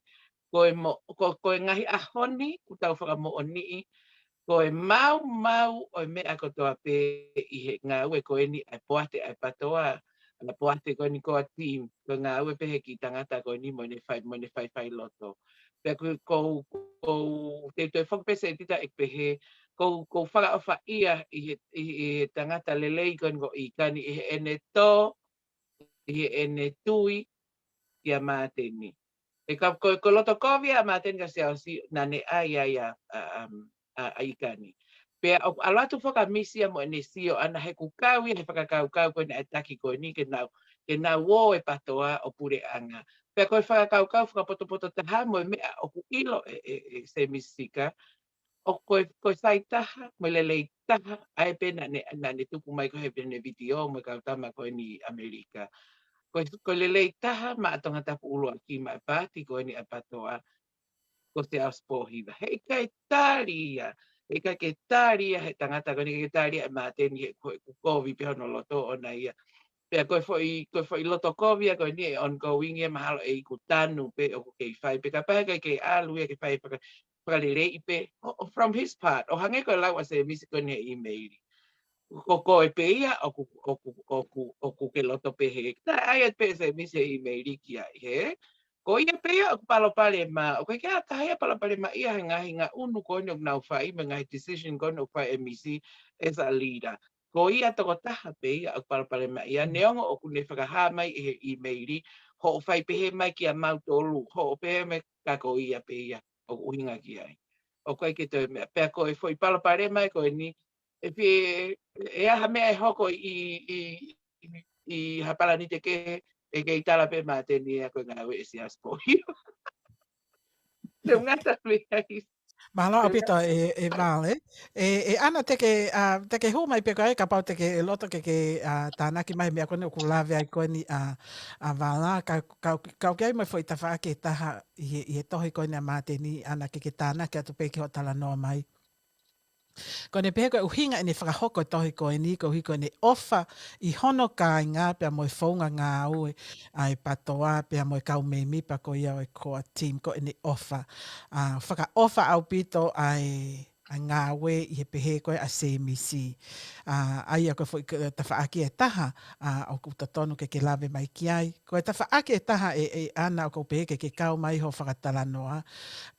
Ko e mo-, ko, ko e ngaahi ʻaho ni, ʻoku tau fakamoʻoniʻi, ko e maumau ʻo e meʻa kotoa pē ʻi he ngāue ko eni ʻa e poate ʻa e PTOA, ʻa e poate ko eni core team, ko e ngāue pē he kiʻi tangata ko eni mo ʻene fai, mo ʻene faifai loto. Pea ko, ko, ko, te, te foki pē Setita ʻeku pehē, ko, ko fakaʻofaʻia ʻi he, ʻi, ʻi he tangata lelei ko eni ko ʻIkani ʻi heʻene tō, ʻi heʻene tui kia Māteni. ʻE ka ko, ko e loto kovi ʻa Māteni kia Siaosi naʻa ne ʻai ai ʻa, ʻa, um, ʻa, ʻa ʻIkani. Pea ʻoku ʻalu atu foki ʻa Misi ia mo ʻene sio ʻana he ʻoku kau ia he fakakaukau ko eni ʻa e taki ko eni ke nau, ke nau ō e PTOA ʻo puleʻanga. Pea ko e fakakaukau fakapotopoto taha mo e meʻa ʻoku ʻilo ʻe, ʻe, ʻe Semisi Sika, ʻoku ko e, ko e sai taha, mo e lelei taha, ʻa ē pē naʻa ne, naʻa ne tuku mai ko ē he pene vitiō mo e kau tama ko eni ʻAmelika. Ko e, ko e lelei taha maʻa Tongatapu ʻUluaki maʻa e paati ko eni ʻa e PTOA, ko Siaosi Pōhiva. Heʻikai tali ia, heʻikai ke tali ia he tangata ko eni, ke tali ia ʻe Māteni he ko, ko e kovi pē hono loto ʻoʻona ia. Pea ko e foʻi, ko e foʻi loto kovi ia ko eni ʻe ongoing ia mahalo ʻe iku tanu pē ʻoku kei fai. Pea kapau heʻikai ke ʻalu ia ke fai faka-, fakaleleiʻi pē, ʻo, ʻo from his part, ʻo hangē ko e lau ʻa Semisi ko eni he ʻīmeili. Ko koe pē ia ʻoku, ʻoku, ʻoku, ʻoku ke loto pehē. Naʻe ʻai atu pē ʻe Semisi he ʻīmeili ki ai, hē? Ko ia pē ia ʻoku palopalema, ʻoku ʻikai ke ʻi ai ha taha ia palopalema ia he ngaahi ngaʻunu ko eni ʻoku nau fai, mo e ngaahi decision ko eni ʻoku fai ʻe Misi as a leader. Ko ia tokotaha pē ia ʻoku palopalema ia, neongo ʻoku ne fakahā mai ʻi he ʻīmeili, hoʻo fai pehē mai kia mautolu, hoʻo pehē mai ka ko ia pē ia ʻoku ʻuhinga ki ai. ʻOku ʻikai ke toe meʻa, pea ko e foʻi palopalema ko eni, ʻe fie, ʻe ʻi ai ha meʻa ʻe hoko ʻi, ʻi, ʻi, ʻi ha palani te ke, ʻe kei tala pē Māteni ia ko e ngāue ʻe Siaosi Pōhiva. Te u ngata mei ai. Mālō ʻaupito ē, ē Vale. ʻE, ʻe ʻAna te ke, ʻa, te ke hū mai pē ko ē kapau te ke loto ke ke, ʻa, tānaki mai meʻa ko eni ʻoku lave ai ko eni ʻa, ʻa Vala, ka, ka, ka ʻoku ʻi ai mo e foʻi tafaʻaki ʻe taha ʻi he, ʻi he tohi ko eni ʻa Māteni, ʻAna ke ke tānaki atu pē ki hoʻo talanoa mai. Ko ʻene pehē ko e ʻuhinga ʻene fakahoko e tohi ko eni, koeʻuhi ko ʻene ʻofa ʻi hono kāinga pea mo e founga ngāue ʻa e PTOA pea mo e kau mēmipa ko ia ʻo e core team, ko ʻene ʻofa. ʻA, fakaʻofa ʻaupito ʻa e, ʻa e ngāue ʻi he pehē ko ē ʻa Semisi. ʻA, ʻa ia ko e foʻi k-, tafaʻaki ʻe taha, ʻa, ʻoku totonu ke ke lave mai ki ai. Ko e tafaʻaki ʻe taha ē, ē ʻAna ʻoku ou pehē ke ke kau mai hoʻo fakatalanoa.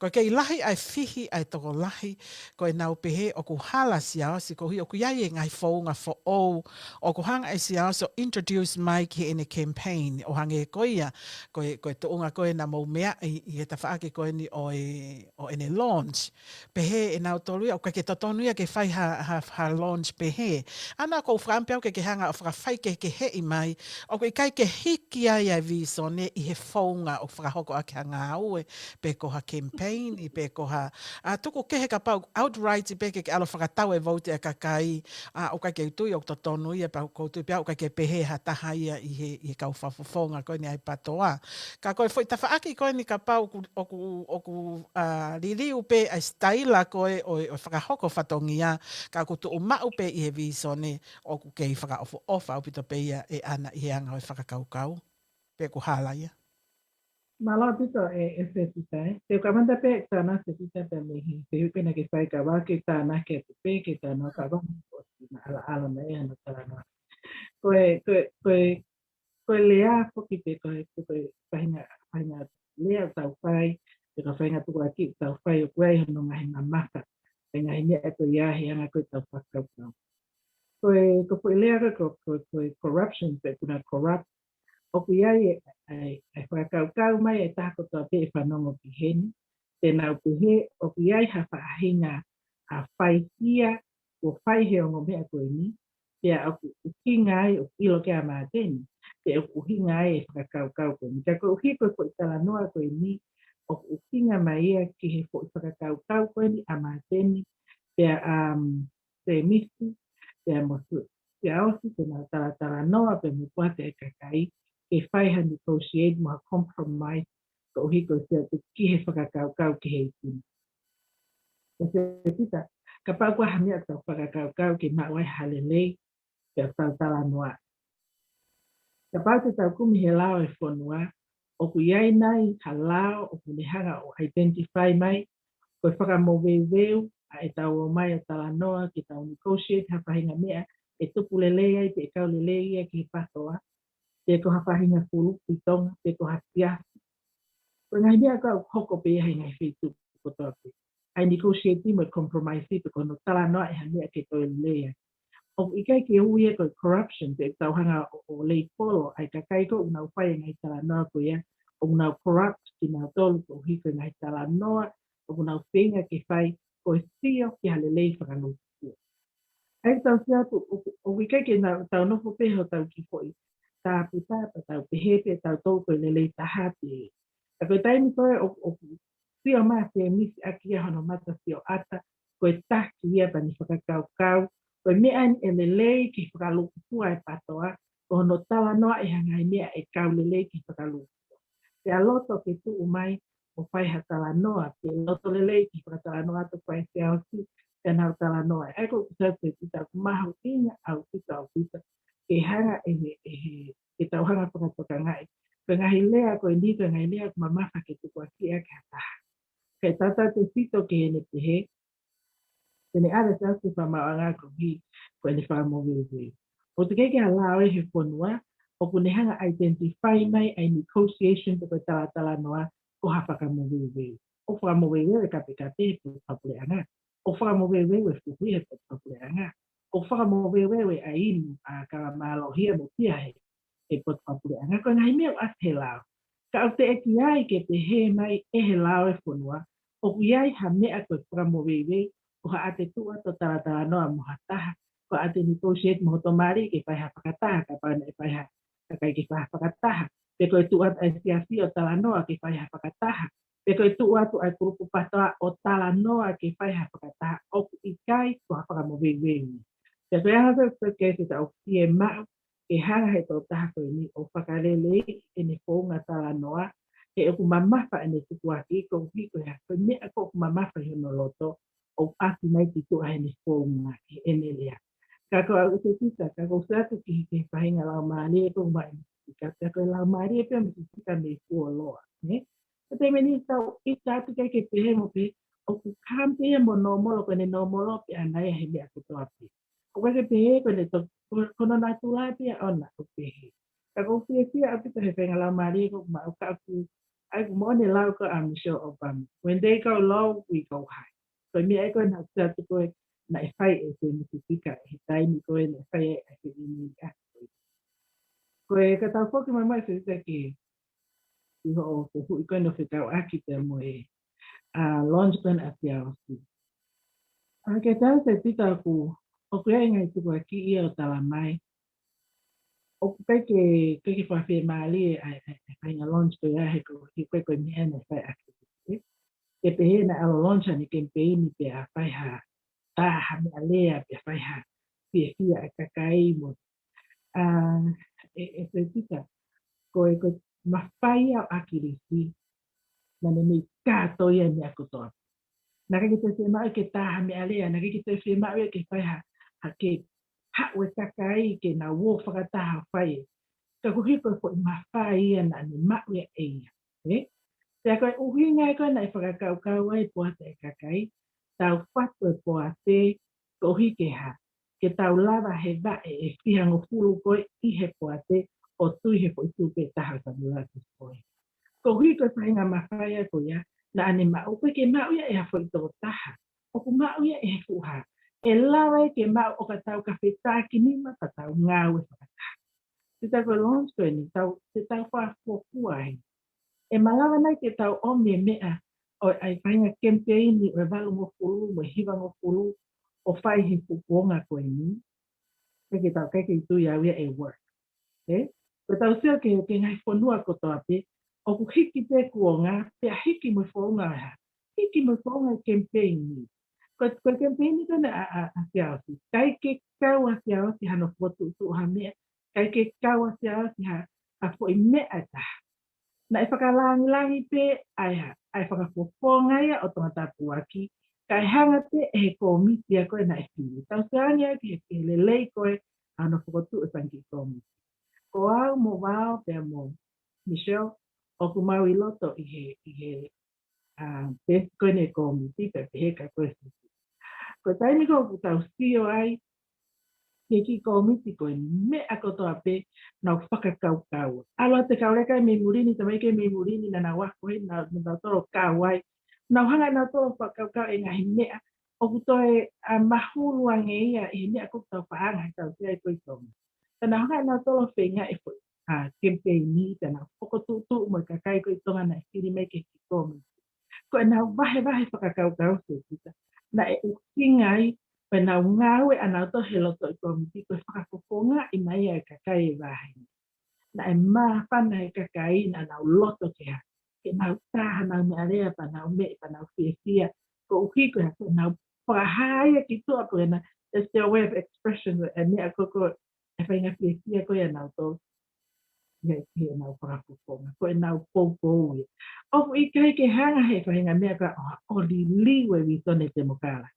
Ko e kei lahi ʻa e fihi ʻa e tokolahi, ko ʻenau pehē ʻoku hala Siaosi koeʻuhi ʻoku ʻi ai e ngaahi founga foʻou, ʻoku hanga ʻe Siaosi ʻo introduce mai ki heʻene campaign, ʻo hangē ko ia, ko e, ko e tuʻunga ko ē naʻa mou meaʻi ʻi he tafaʻaki ko eni ʻo e, ʻo ʻene launch. Pehē ʻe nautolu ia, ʻoku ʻikai ke totonu ia ke fai ha, ha, ha launch pehē. ʻAna ʻoku ou fakaʻamu pē au ke ke hanga ʻo fakafaikehekeheʻi mai, ʻoku ʻikai ke hiki ai ʻa e vīsone ʻi he founga ʻoku fakahoko ʻaki ha ngāue, pe ko ha campaign, pe ko ha, ʻa, tuku kehe kapau outright pē ke ke ʻalu ʻo fakatau e vouti ʻa e kakai, ʻa, ʻoku ʻikai ke u tui ʻoku totonu ia, pea ʻoku ou tui pē au ʻoku ʻikai ke pehē ha taha ia ʻi he, ʻi he kau fakafofonga ko eni ʻa e PTOA. Ka ko e foʻi tafaʻaki ko eni kapau ʻoku, ʻoku, ʻoku, ʻa, liliu pē ʻa e sitaila ko ē ʻo, ʻo e fakahoko fatongia, ka ʻoku tuʻumaʻu pē ʻi he vīsone, ʻoku kei fakaʻofoʻofa ʻaupito pē ia ʻe ʻAna ʻi he anga ʻo e fakakaukau. Pe ʻoku hala ia. Mālō ʻaupito ē, ē Setita ē. Te u kamata pē ʻeku talanoa Setita pē mei he, te u pena ke fai ka vā ke tānaki atu pē, ke tānaki ka vā, ʻo si na ala ala mai ʻa hono talanoa. Ko e, ko e, ko e, ko e lea foki pē ko e, ko e faʻahinga, faʻahinga lea ʻoku tau fai, pe ko e faʻahinga tukuakiʻi ʻoku tau fai ʻoku ʻi ai hono ngaahi mamafa, ʻa e ngaahi meʻa ko ia he anga ko ē ʻetau fakakaukau. Ko e, ko e foʻi lea ko e, ko, ko, ko e corruption pe ʻoku na corrupt, ʻoku ʻi ai e, e, e fakakaukau mai e taha kotoa pē ʻe fanongo ki heni, te nau pehē ʻoku ʻi ai ha faʻahinga ʻa e faihia ʻoku fai he ongo meʻa ko eni, pea ʻoku ʻuhinga ai, ʻoku ʻilo ki ai ʻa Māteni, pea ʻoku ʻuhinga ai e fakakaukau ko eni. Ka koeʻuhi ko e foʻi talanoa ko eni, ʻoku ʻuhinga mai ia ki he foʻi fakakaukau ko eni ʻa Māteni, pea, um, Semisi, pea mo Siaosi, te nau talatalanoa pea mo e poate ʻa e kakai, ke fai ha negotiate mo ha compromise, koeʻuhi ko e fiatu ki he fakakaukau ki he ikuna. ʻE Setita, kapau ko ha meʻa ʻoku tau fakakaukau ke maʻu ai ha lelei, ke tau talanoa. Kapau te tau kumi he lao e fonua, ʻoku ʻi ai nai ha lao ʻoku ne hanga ʻo identify mai, ko e fakamoveuveu ʻa ʻetau ō mai ʻo talanoa, ke tau negotiate ha faʻahinga meʻa, ʻe tupu lelei ai, pe ʻe kau lelei ia ki he PATOA, pe ko ha faʻahinga kulupu ʻi Tonga, pe ko ha siasi. Ko e ngaahi meʻa ko ē ʻoku hoko pē ia he ngaahi feituʻu kotoa pē. ʻA e negotiate mo e compromise pe ko hono talanoa ʻi ha meʻa ke toe lelei ai. ʻOku ʻikai ke ui ia ko e corruption pe ʻoku tau hanga ʻo, ʻo leifolo ʻa e kakai ko ē ʻoku nau fai e ngaahi talanoa ko ia, ʻoku nau corrupt kinautolu koeʻuhi ko e ngaahi talanoa ʻoku nau feinga ke fai ko e sio ki ha lelei fakalūkufua. ʻA ia tau sio atu, ʻoku, ʻoku ʻikai ke nau, tau nofo pē hotau kiʻi foʻi tāputa, pea tau pehē pē ʻe tautolu ko e lelei taha pē. Ka ko e taimi ko ē ʻoku, ʻoku sio mai ʻa Semisi ʻaki ia hono mata sioʻata, ko e taki ia pea ne fakakaukau, ko e meʻa eni ʻe lelei ke fakalūkufua e PATOA, ko hono talanoa ʻi ha ngaahi meʻa ʻe kau lelei ke fakalūkufua. Pea loto ke tuʻu mai ʻo fai ha talanoa, pe loto lelei ke fakatalanoa atu fai siaosi, pea nau talanoa. ʻA ia ko ʻeku sio atu Setita, ʻoku mahuʻinga ʻaupito, ʻaupito ke hanga ʻe he, ʻe he, ke tau hanga fakatokangaʻi ko e ngaahi lea ko eni, ko e ngaahi lea ʻoku mamafa ke tukuakiʻi ʻaki ha taha. Kae tautautefito ki heʻene pehē, te ne ʻave siaosi ki he fakamaauʻanga koeʻuhi ko ʻene fakamoveuveu. ʻOku teʻeki ke ʻi ai ha lao ʻi he fonua ʻoku ne hanga identify mai ʻa e negotiation pe ko e talatalanoa ko ha fakamoveuveu. ʻOku fakamoveuveu e kapekape he potu fakapuleʻanga. ʻOku fakamoveuveu e fuhi he potu fakapuleʻanga. ʻOku fakamoveuveu e ʻai inu ʻa e kava mālohi mo e pia he, he potu fakapuleʻanga. Ko e ngaahi meʻa ʻoku ʻasi he lao. Ka ʻoku teʻeki ai ke pehē mai ʻe he lao e fonua ʻoku ʻi ai ha meʻa ko e fakamoveuveu, ko haʻate tuʻu atu ʻo talatalanoa mo ha taha, ko haʻate negotiate mo ho tomali ke fai ha fakataha, kapau naʻe fai ha kakai ke fai ha fakataha, pe ko e tuʻu atu ʻa e siasi ʻo talanoa ke fai ha fakataha, pe ko e tuʻu atu ʻa e kulupu PATOA ʻo talanoa ke fai ha fakataha, ʻoku ʻikai ko ha fakamoveuveu ia. Pea ko e anga ko ē ke, ke tau fiemaʻu ke hanga he tokotaha ko eni ʻo fakaleleiʻi ʻene founga talanoa, he ʻoku mamafa ʻene tukuakiʻi koeʻuhi ko e hā, ko e meʻa ko ē ʻoku mamafa ʻi hono loto, ʻoku ʻasi mai ki tuʻa heʻene founga, heʻene lea. Ka ko au Setita, ka ʻoku ou sio atu ki he, ki he faʻahinga laumālie ko ē ʻoku maʻu ʻe Mesisika, pea ko e laumālie pē ʻo Mesisika mei fuoloa, nē? Ko e taimi ʻe niʻihi tau ʻita atu ʻikai ke pehē mo pehē, ʻoku kampe ia mo Nōmolo, ko ʻene Nōmolo pē ʻaʻana ia he meʻa kotoa pē. ʻOku ʻikai ke pehē, ko ʻene to-, ko, ko hono natula pē ia ʻoʻona ʻoku pehē. Ka ʻoku ou fiefia ʻaupito he faʻahinga laumālie ko ē ʻoku maʻu, ka ʻoku, ʻa ia ʻoku moʻoni e lau ko ē ʻa Michelle Obama, "When they go low, we go high." Ko e meʻa ia ko ē naʻe ʻosi atu ko ē naʻe fai ʻe Semisi Tika he taimi ko ē naʻe fai ai ʻa e fefine ʻi ʻaho ko ē. Ko e ka tau foki mai mai Setita ki, ki hoʻo fehuʻi ko ē naʻe fekauʻaki pea mo e, ʻa, launch ko ē ʻa Siaosi. ʻA, ke tau Setita ʻoku, ʻoku ʻi ai e ngaahi tukuakiʻi ia ʻo tala mai. ʻOku ʻikai ke, ʻikai ke fakafiemālie ʻa e, ʻa e, ʻa e faʻahinga launch ko ia he ko, he ko e, ko e meʻa naʻe fai ʻaki. Ke pehē naʻe ʻalu ʻo launch ʻene kemipeini pea fai ha tā ha meʻalea pea fai ha fiefia ʻa e kakai mo. ʻA, ʻe, ʻe Setita, ko e, ko e mafai ʻa ʻAkilisi, naʻa ne mei kātoa ia e meʻa kotoa. Naʻe ʻikai ke toe fiemaʻu ke tā ha meʻalea, naʻe ʻikai ke toe fiemaʻu ia ke fai ha, ha ke haʻu e kakai ke nau ō fakataha ʻo fai. Ka koeʻuhi ko e foʻi mafai ia naʻa ne maʻu ia ʻe ia. Ē? Pea ko e ʻuhinga ia ko ē naʻe fakakaukau ai e poate ʻa e kakai, tau fatu e poate, koeʻuhi ke hā, ke tau lava he vaʻe ʻe fihangofulu ko ē ʻi he poate ʻo tui he foʻi tupe ʻe taha ʻo Samuela Tuʻipulotu. Koeʻuhi ko e faʻahinga mafai ia ko ia naʻa ne maʻu, ʻoku ʻikai ke maʻu ia ʻe ha foʻi tokotaha. ʻOku maʻu ia ʻe he fuʻu hā. ʻE lava ia ke maʻu ʻo ka tau ka fetākinima pea tau ngāue fakataha. Te tau ko e launch ko eni, tau, te tau fakafuofua ai. ʻE malava nai ke tau ʻomi e meʻa ʻo e, ʻa e faʻahinga kemipeini ʻo e valungofulu mo e hivangofulu ʻo fai he fuʻu kuonga ko eni? ʻIkai ke tau, ʻikai ke tui au ia ʻe work. Ē? Ko ʻetau sio ki he, ki he ngaahi fonua kotoa pē, ʻoku hiki pē kuonga, pea hiki mo e founga ʻo e hā? Hiki mo e founga e kemipeini. Ko, ko e kemipeini ko ena ʻa, ʻa, ʻa Siaosi. ʻIkai ke kau ʻa Siaosi hano fokotuʻutuʻu ha meʻa, ʻikai ke kau ʻa Siaosi ha, ha foʻi meʻa ʻe taha. Naʻe fakalāngilangi pē ʻa e, ʻa e fakafofonga ia ʻo Tongatapu ʻaki, kae hanga pē ʻe he kōmiti ia ko ē naʻe fili. Tau sio ange ʻaki he, he lelei ko ē ʻa hono fokotuʻu e fanga kiʻi kōmiti. Ko au mo Vao pea mo Michelle, ʻoku mau ʻi loto ʻi he, ʻi he, ʻa, pē ko eni e kōmiti pea pehē ka ko e fili. Ko e taimi ko ē ʻoku tau sio ai ki he kiʻi kōmiti ko eni, meʻa kotoa pē naʻa nau fakakaukau. ʻAlu atu e kau leka mei muli ni, tamaiki mei muli ni, naʻa nau ako heni, naʻa, naʻa nau tolo kau ai. Naʻa nau hanga ʻe nautolu ʻo fakakaukau e ngaahi meʻa ʻoku toe, ʻa, mahulu ange ia ʻi he meʻa ko ē ʻoku tau paʻanga he tautea ko ē ʻi Tonga. Pea naʻa nau hanga ʻe nautolu ʻo feinga e foʻi, ʻa, kemipeini, pea nau fokotuʻutuʻu mo e kakai ko ē ʻi Tonga naʻe fili mai ki he kiʻi kōmiti. Ko ʻenau vahevahe fakakaukau, Setita, naʻe ʻuhinga ai ʻenau ngāue ʻanautolu he loto ʻi kōmiti ko e fakafofongaʻi mai ʻa e kakai e vāhenga. Naʻe māfana e kakai, naʻa nau loto ke hā, ke nau tā hanau meʻalea, pea nau meʻa, pea nau fiefia. Koeʻuhi ko e hā, ko ʻenau fakahā ia ki tuʻa, ko ʻena, it's their way of expression, e meʻa ko ē, ko e faʻahinga fiefia ko ē ʻanautolu ia ki heʻenau fakafofonga, ko ʻenau poupou ia. ʻOku ʻikai ke hanga he faʻahinga meʻa ko ē ʻo, ʻo liliu e vīsone temokalati.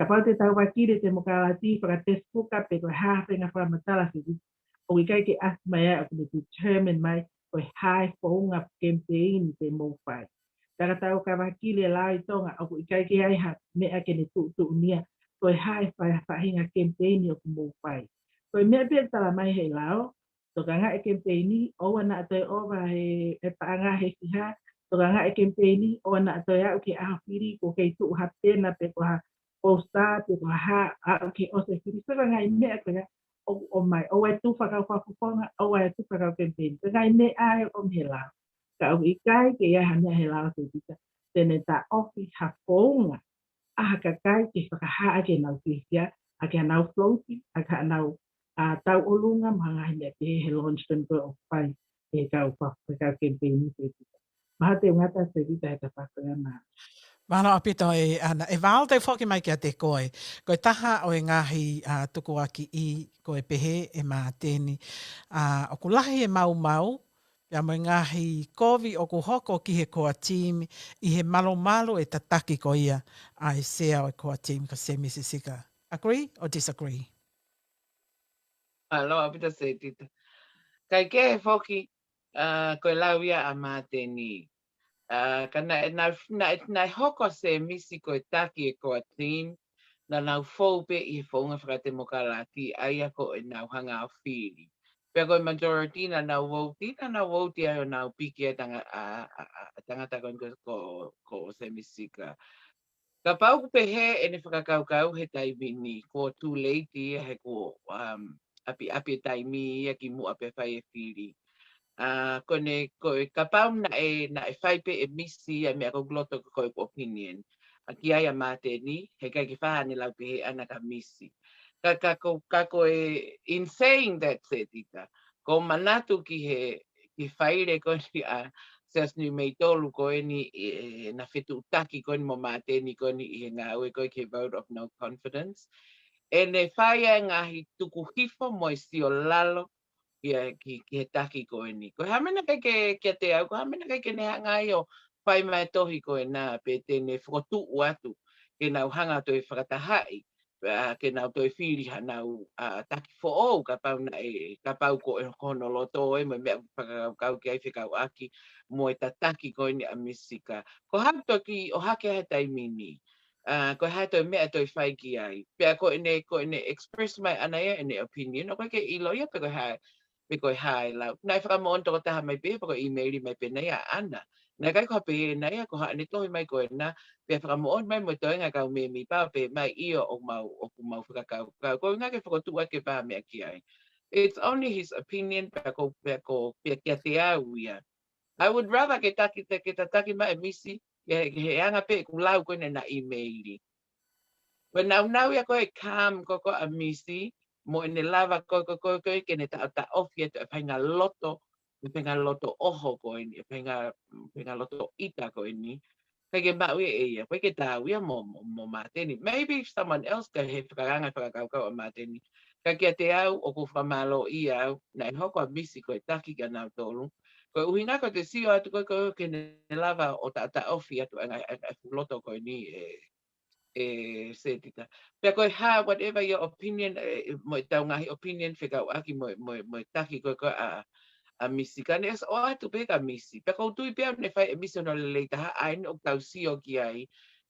Kapau te tau vakili e temokalati, fakatesipuka pe ko e hā ha faʻahinga fakamatala, Setita, ʻoku ʻikai ke ʻasi mai ai ʻoku ne determine mai ko e hā e founga kemipeini te mou fai. Pea ka tau ka vakili e lao ʻi Tonga, ʻoku ʻikai ke ʻi ai ha meʻa ke ne tuʻutuʻunia ko e hā e faʻa-, faʻahinga kemipeini ʻoku mou fai. Ko e meʻa pē ʻoku tala mai he lao, tokanga e kemipeini, ʻoua naʻa toe ʻova he, e paʻanga he fiha, tokanga e kemipeini, ʻoua naʻa toe aʻu ki he ʻaho fili, kuo kei tuʻu ha pena pe ko ha poster pe ko ha hā, aʻu ki he ʻosi e fili. So ko e ngaahi meʻa ko ia ʻoku ʻomai, ʻoua ʻe tufa e kau fakafofonga, ʻoua ʻe tufa e kau kemipeini. Ko e ngaahi meʻa ia ʻoku ʻomai he lao. Ka ʻoku ʻikai ke ʻi ai ha meʻa he lao, Setita, te ne taʻofi ha founga ʻa ha kakai ke fakahā ʻaki ʻenau fiefia, ʻaki haʻanau float, ʻaki haʻanau, ʻa, tauʻolunga, mo e ngaahi meʻa pehē he launch ko eni ko ē ʻoku fai ʻe he kau fa-, ʻe he kau kemipeini, Setita. Mahalo te u ngata, Setita, he tafaʻaki ko ia, mā. Mālō ʻaupito e Ana, ʻe Vao, te u foki mai kiate koe. Ko e taha ʻo e ngaahi, ʻa, tukuakiʻi ko e pehē ʻe Māteni, ʻa, ʻoku lahi e maumau, pea mo e ngaahi kovi ʻoku hoko ki he core team ʻi he malumalu e tataki ko ia ʻa e sea ʻo e core team ko Semisi Sika. Agree or disagree? Mālō ʻaupito, Setita. Kae kehe foki, ʻa, ko e lau ia ʻa Māteni. ʻA, ka naʻe, naʻe, naʻe, naʻe hoko ʻa Semisi ko e taki e core team, naʻa nau fou pē ʻi he founga fakatemokalati, ʻa ia ko ʻenau hanga ʻo fili. Pea ko e majority naʻa nau vouti, naʻa nau vouti ai ʻo nau piki e tanga-, ʻa, ʻa, ʻa, tangata ko, ko, ko, ko Semisi Sika. Kapau ʻoku pehē ʻene fakakaukau he taimi ni, kuo too late ia he kuo, um, ʻapiʻapi e taimi ia kimuʻa pea fai e fili. ʻA, ko ʻene, ko e kapau naʻe, naʻe fai pē ʻe Misi ʻa e meʻa ko ʻeku loto ko ʻeku opinion, ʻa, ki ai ʻa Māteni, heʻikai ke faʻa ne lau pehē ʻana kia Misi. Ka, ka ko, ka ko e, in saying that, Setita, ʻoku ou manatu ki he, ki he faile ko eni ʻa Siaosi Niumeitolu ko eni, ʻe, ʻena fetuʻutaki ko eni mo Māteni ko eni ʻi he ngāue ko ē ki he vote of no confidence. ʻEne fai ʻa e ngaahi tuku hifo mo e sio lalo ia ki, ki he taki ko eni. Ko e hā e meʻa naʻe ʻikai ke, kiate au, ko e hā e meʻa naʻe ʻikai ke ne hanga ai ʻo fai mai e tohi ko ena pe te ne fokotuʻu atu ke nau hanga ʻo toe fakatahaʻi, ʻa, ke nau toe fili haʻanau, ʻa, taki foʻou, kapau naʻe, kapau ko e, ko hono loto ē mo e meʻa ʻoku fakakaukau ki ai fekauʻaki mo e tataki ko eni ʻa Misi Sika. Ko e hā e toki ʻohake he taimi ni, ʻa, ko e hā e toe meʻa ʻe toe fai ki ai. Pea ko ʻene, ko ʻene express mai ʻana ia ʻene opinion, ʻoku ʻikai ke ʻilo ia pe ko e hā, pe ko e hā e lau. Naʻe fakamoʻoni tokotaha mai pē, pe ko e email mai pē ʻana ia ʻa ʻana. Naʻe ʻikai ko ha pehē ʻana ia, ko haʻane tohi mai ko ena, pea fakamoʻoni mai mo e toenga kau mēmipa pē mai ʻio ʻoku mau, ʻoku mau fakakaukau. Ko e ʻuhinga ke fokotuʻu ʻaki e pā meʻa ki ai. It's only his opinion, pea ko, pea ko, pea kiate au ia. I would rather ke taki, ke tataki mai ʻe Misi, ke, ke he anga pē ʻeku lau ko ena ʻena email. Ko e naunau ia ko e calm ko ē ʻa Misi, mo ʻene lava ko ē, ko ē, ko ē, ko ē, ke ne taʻotaʻofi atu e faʻahinga loto, e faʻahinga loto ʻoho ko eni, e faʻahinga, faʻahinga loto ʻita ko eni. ʻIkai ke maʻu ia ʻe ia, ʻikai ke taau ia mo, mo, mo Māteni. Maybe someone else ka he fakaanga fakakaukau ʻa Māteni. Ka kiate au, ʻoku ou fakamālōʻia au, naʻe hoko ʻa Misi ko e taki kia nautolu. Ko e ʻuhinga ko e te sio atu ko e, ko e ke ne lava ʻo taʻataʻofi atu ʻa e ngaahi, ʻa e, ʻa e fuʻu loto ko eni ē, ē Setita. Pea ko e hā, whatever your opinion, ē, ē, mo ʻetau ngaahi opinion fekauʻaki mo, mo, mo e taki ko e, ko e ʻa, ʻa Misi. Ka ne ʻosi ʻoatu pē kia Misi. Pea ʻoku ou tui pē au ne fai ʻe Misi hono lelei taha ʻa eni ʻoku tau sio ki ai,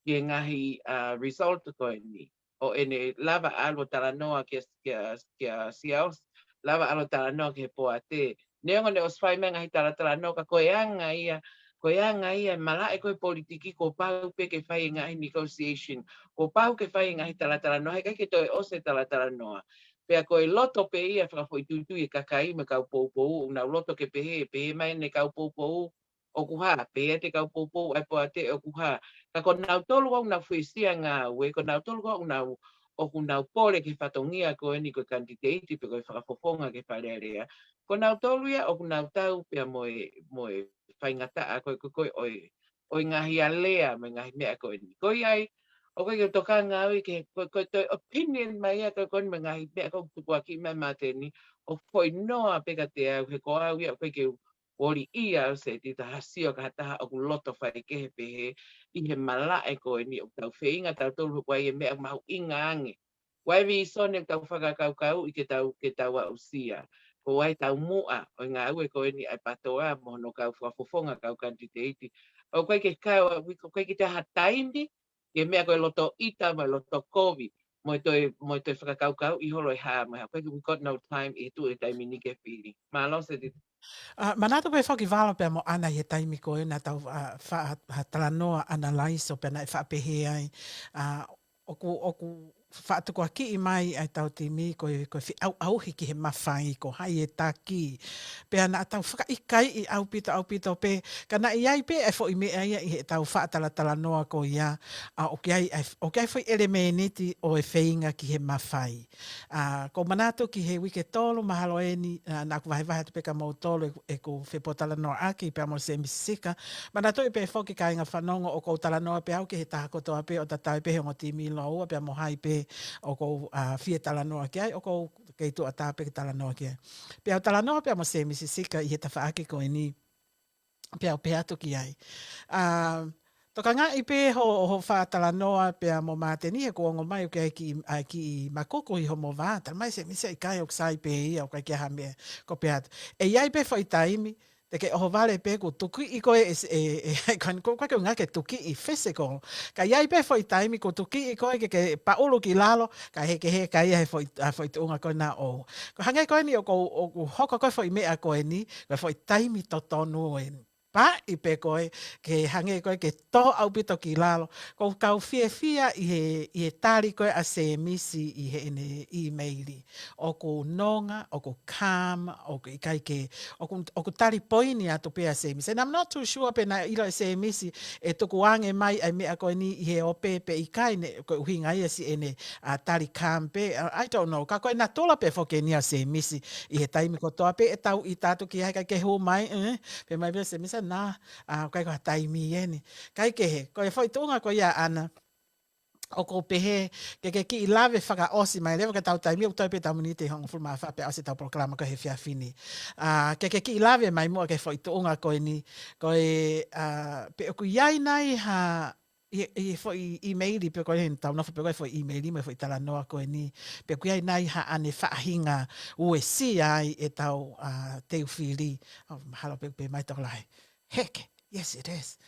ki he ngaahi, ʻa, result ko eni. ʻO ʻene lava ʻalu ʻo talanoa kia, kia, kia Siaosi, lava ʻalu ʻo talanoa ki he poate. Neongo ne ʻosi fai mai ngaahi talatalanoa ka ko e anga ia, ko e anga ia, malaʻe ko e politiki kuo pau pē ke fai e ngaahi negotiation, kuo pau ke fai e ngaahi talatalanoa, heʻikai ke toe ʻosi e talatalanoa. Pea ko e loto pē ia fakafoʻituitui e kakai mo e kau poupou, ʻoku nau loto ke pehē, pehē mai ʻene kau poupou, ʻoku hā, pehē ʻe he kau poupou ʻa e poate ʻoku hā. Ka ko nautolu ʻoku nau fuesia ngāue, ko nautolu ʻoku nau, ʻoku nau pole ki he fatongia ko eni ko e kanititeiti pe ko e fakafofonga ki he Fale Alea. Ko nautolu ia ʻoku nau tau pea mo e, mo e faingataʻa ko e, ko e, ko e ʻo e, ʻo e ngaahi alea mo e ngaahi meʻa ko eni. Ko ia ai, ʻoku ʻikai ke u tokanga au ia ki he, ko e, ko e toe opinion mai ia ko e, ko eni mo e ngaahi meʻa ko e tukuakiʻi mai ʻe Māteni, ʻoku foʻi noa pē kiate au he ko au ia ʻoku ʻikai ke u ʻoli ia au Setita ha sio ki ha taha ʻoku loto faikehe pehē ʻi he malaʻe ko eni ʻoku tau feinga tautolu he ʻoku ʻi ai e meʻa mahuʻinga ange. ʻOku ʻi ai e vīsone ʻoku tau fakakaukauʻi ke tau, ke tau aʻusia. Ko e taumuʻa ʻo e ngāue ko eni ʻa e PATOA mo hono kau fakafofonga kau kanititeiti. ʻOku ʻikai ke kau, ʻoku ʻikai ke toe ha taimi, ke meʻa ko e loto ʻita mo e loto kovi, mo e toe, mo e toe fakakaukauʻi holo e hā, mo e hā, ʻoku ʻikai ke, we got no time ʻi he tuʻu he taimi ni ke fili. Mālō Setita. ʻA, manatu pē foki Valo pea mo ʻAna ʻi he taimi ko ē naʻa tau, ʻa, faʻa, ha talanoa analyze ʻo pea naʻe faʻa pehē ai. ʻA, ʻoku, ʻoku faʻa tukuakiʻi mai ʻa e tau timi ko e, ko e feʻauʻauhi ki he mafai ko hai e taki. Pea naʻa tau fakaʻikaiʻi ʻaupito, ʻaupito pē. Ka naʻe ʻi ai pē ʻa e foʻi meʻa ia ʻi he tau faʻa talatalanoa ko ia. ʻA, ʻoku ʻi ai, ʻa e, ʻoku ʻi ai foʻi ʻelemēniti ʻo e feinga ki he mafai. ʻA, ʻoku ou manatu ki he uike tolu mahalo eni, ʻa, naʻa ku vahevahe atu pē kia moutolu ʻeku, ʻeku fepōtalanoaʻaki pea mo Semisi Sika. Manatuʻi pē foki kāinga fanongo ʻoku ou talanoa pē au ki he taha kotoa pē ʻo tatau pē he ongo timi lōua pea mo hai pē ʻoku ou, ʻa, fie talanoa ki ai, ʻoku ou kei tuʻu ʻatā pē ke talanoa ki ai. Pea u talanoa pea mo Semisi Sika ʻi he tafaʻaki ko eni. Pea u pehē atu ki ai. ʻA, tokangaʻi pē ho, ho faʻa talanoa pea mo Māteni he kuo ongo mai ʻoku ʻi ai e kiʻi, ʻa e kiʻi makuku ʻi homo vā, tala mai Semisi ʻikai, ʻoku sai pē ia, ʻoku ʻikai ke ʻi ai ha meʻa, ʻoku ou pehē atu. ʻE ʻi ai pē foʻi taimi, te ke ʻohovale pē kuo tukiʻi koe ʻe, ʻe, ʻe, ʻikai ko, ko, ko ngā ke tukiʻi physical. Ka ʻi ai pē foʻi taimi kuo tukiʻi koe ke, ke paʻulu ki lalo, ka he ke he ka ʻi ai he foʻi, ʻa, foʻi tuʻunga ko ena ʻo. Ko e hangē ko eni ʻoku, ʻoku hoko ko e foʻi meʻa ko eni, ko e foʻi taimi totonu eni. Paʻi pē koe, ke hangē koe ke tō ʻaupito ki lalo, ʻoku ou kau fiefia ʻi he, ʻi he tali ko ē ʻa Semisi ʻi heʻene email. ʻOku nonga, ʻoku calm, ʻoku ʻikai ke, ʻoku, ʻoku tali poini atu pē ʻa Semisi. And I'm not too sure pe naʻe ʻilo ʻe Semisi ʻe tukuange mai ʻa e meʻa ko eni ʻi he ope pe ʻikai ne, ko e ʻuhinga ia siʻene, ʻa, tali calm pē. I, I don't know. Ka ko e natula pē foki eni ʻa Semisi ʻi he taimi kotoa pē ʻe tau ʻita atu ki ai kae ke hū mai, ē, pehē mai pē Semisi, nā, ʻa, ʻikai ko ha taimi eni. Kae kehe, ko e foʻi tuʻunga ko ia ʻa ʻAna, ʻoku ou pehē, ke ke kiʻi lave fakaʻosi mai, leva ke tau taimi, ʻoku toe pē tau miniti ʻe hongofulu mā fā pea ʻosi ʻetau polokalama ko ē he efiafi ni. ʻA, ke ke kiʻi lave mai muʻa ki he foʻi tuʻunga ko eni, ko e, ʻa, pe ʻoku ʻi ai nai ha, ʻi, ʻi he foʻi email pe ko e tau nofo pe ko e foʻi email mo e foʻi talanoa ko eni, pe ʻoku ʻi ai nai haʻane faʻahinga uesia ai ʻetau, ʻa, teu fili. ʻO, mahalo pē ʻoku pehē mai tokolahi. Heck, yes, it is.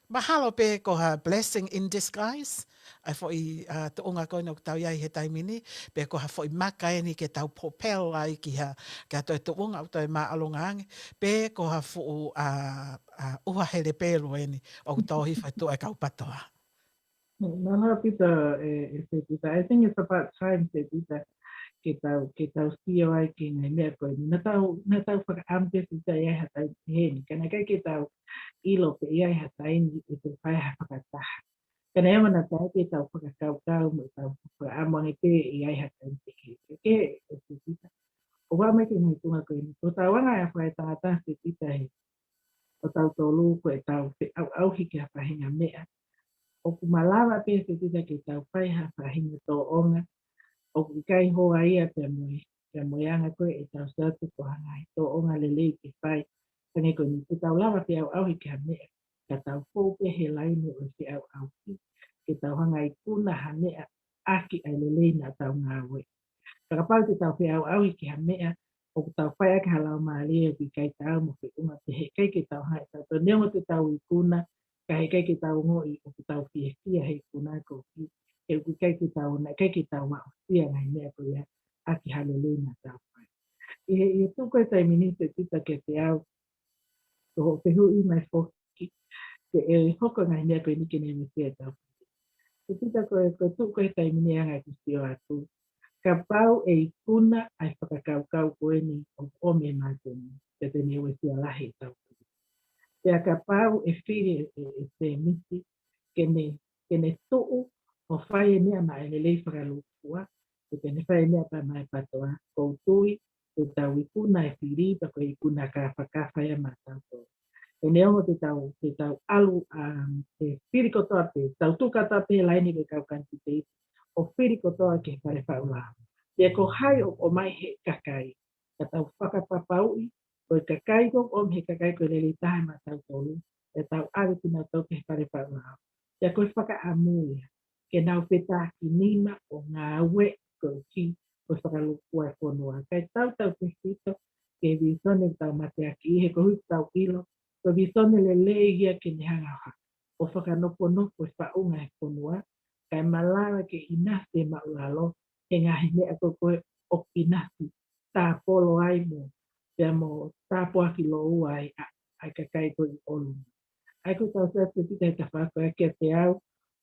Mahalo pē ko ha blessing in disguise, ʻa e foʻi, ʻa, tuʻunga ko eni ʻoku tau ʻi ai he taimi ni, pe ko ha foʻi maka eni ke tau propel ai ki ha, ki ha toe tuʻunga ʻoku toe māʻolunga ange, pe ko ha fuʻu, ʻa, ʻa, ʻuha helepelu eni ʻoku tō hifo atu ʻa e kau PATOA. Mālō ʻaupito, ē, ē, Setita. I think it's about time, Setita, ke tau, ke tau sio ai ki he ngaahi meʻa ko eni. Naʻa tau, naʻa tau fakaʻamu pē Setita ʻi ai ha taimi heni. Ka naʻe ʻikai ke tau ʻilo pe ʻi ai ha taimi ʻe toe fai ha fakataha. Ka neongo naʻa tau ke tau fakakaukau mo tau fakaʻamu ange pē ʻi ai ha taimi heni. Ke, ē, Setita. ʻO ʻomai ki he ngaahi tuʻunga ko eni. Ko e tau anga ʻa e fakaetangata Setita he ʻo tautolu ko e tau feʻauʻauhi ki ha faʻahinga meʻa. ʻOku malava pē Setita ke tau fai ha faʻahinga tōʻonga. ʻOku ʻikai hoa ia pea mo e, pea mo e anga ko ē ʻetau sio atu ko ha ngaahi tōʻonga lelei ke fai. Hangē ko eni, te tau lava feʻauʻauhi ki ha meʻa, ka tau fou pē he laine ʻo e feʻauʻauhi, ke tau hanga ʻo ikuna ha meʻa ʻaki ʻa e lelei naʻa tau ngāueʻi. Ka kapau te tau feʻauʻauhi ki ha meʻa ʻoku tau fai ʻaki ha laumālie ʻoku ʻikai taau mo e feʻunga, pea heʻikai ke tau hanga ʻo tau, neongo te tau ikuna, ka heʻikai ke tau ongoʻi ʻoku tau fiefia he ikuna ko ē, he ʻoku ʻikai ke tau, naʻe ʻikai ke tau aʻusia ngaahi meʻa ko ia ʻaki ha lelei naʻa tau fai. ʻI he, ʻi he tuʻu ko ē taimi ni, Sēsita, kiate au, ko hoʻo fehuʻi mai foki, ke ʻe hoko ngaahi meʻa ko eni ke ne uesia ʻetau fili. Sēsita, ko e, ko e tuʻu ko ē taimi ni, anga ʻeku sio atu, kapau ʻe ikuna ʻa e fakakaukau ko eni ʻoku ʻomi ʻe Māteni, pea te ne uesia lahi ʻetau fili. Pea kapau ʻe fili ʻe, ʻe, ʻe Sēmisi ke ne, ke ne tuʻu ʻo fai e meʻa maʻa e lelei fakalūkufua, pea te ne fai e meʻa pē maʻa e PATOA, ʻoku ou tui te tau ikuna e fili, pea ko e ikuna kāfakafa ia maʻatautolu. He neongo te tau, te tau ʻalu, um, ʻo fili kotoa pē, tau tuʻu kotoa pē he laine ʻo e kau kanititeiti, ʻo fili kotoa ki he fale faʻu lao. Pea ko hai ʻoku ʻomai he kakai, ka tau fakapapauʻi ko e kakai ʻoku ʻomi he kakai ko e lelei taha maʻatautolu, ʻe tau ʻave kinautolu ki he fale faʻu lao. Pea ko e fakaʻamu ia ke nau fetākinima ʻo ngāueʻi ko e ki, ko e fakalūkufua e fonua. Kae tautautefito ki he vīsone ʻoku tau mateaki, he koeʻuhi ʻoku tau ʻilo ko e vīsone lelei ia ke ne hanga ʻo fakanofonofo e faʻunga e fonua, kae malava ke ʻinasi e māʻulalo he ngaahi meʻa ko ē ʻoku ʻinasi tāpolo ai mo, pea mo tāpuaki lōua ai ʻa, ʻa e kakai ko ē ʻi ʻolunga. ʻA ia ko ʻetau sio atu, Sēsita, he tafaʻaki ko ē kiate au,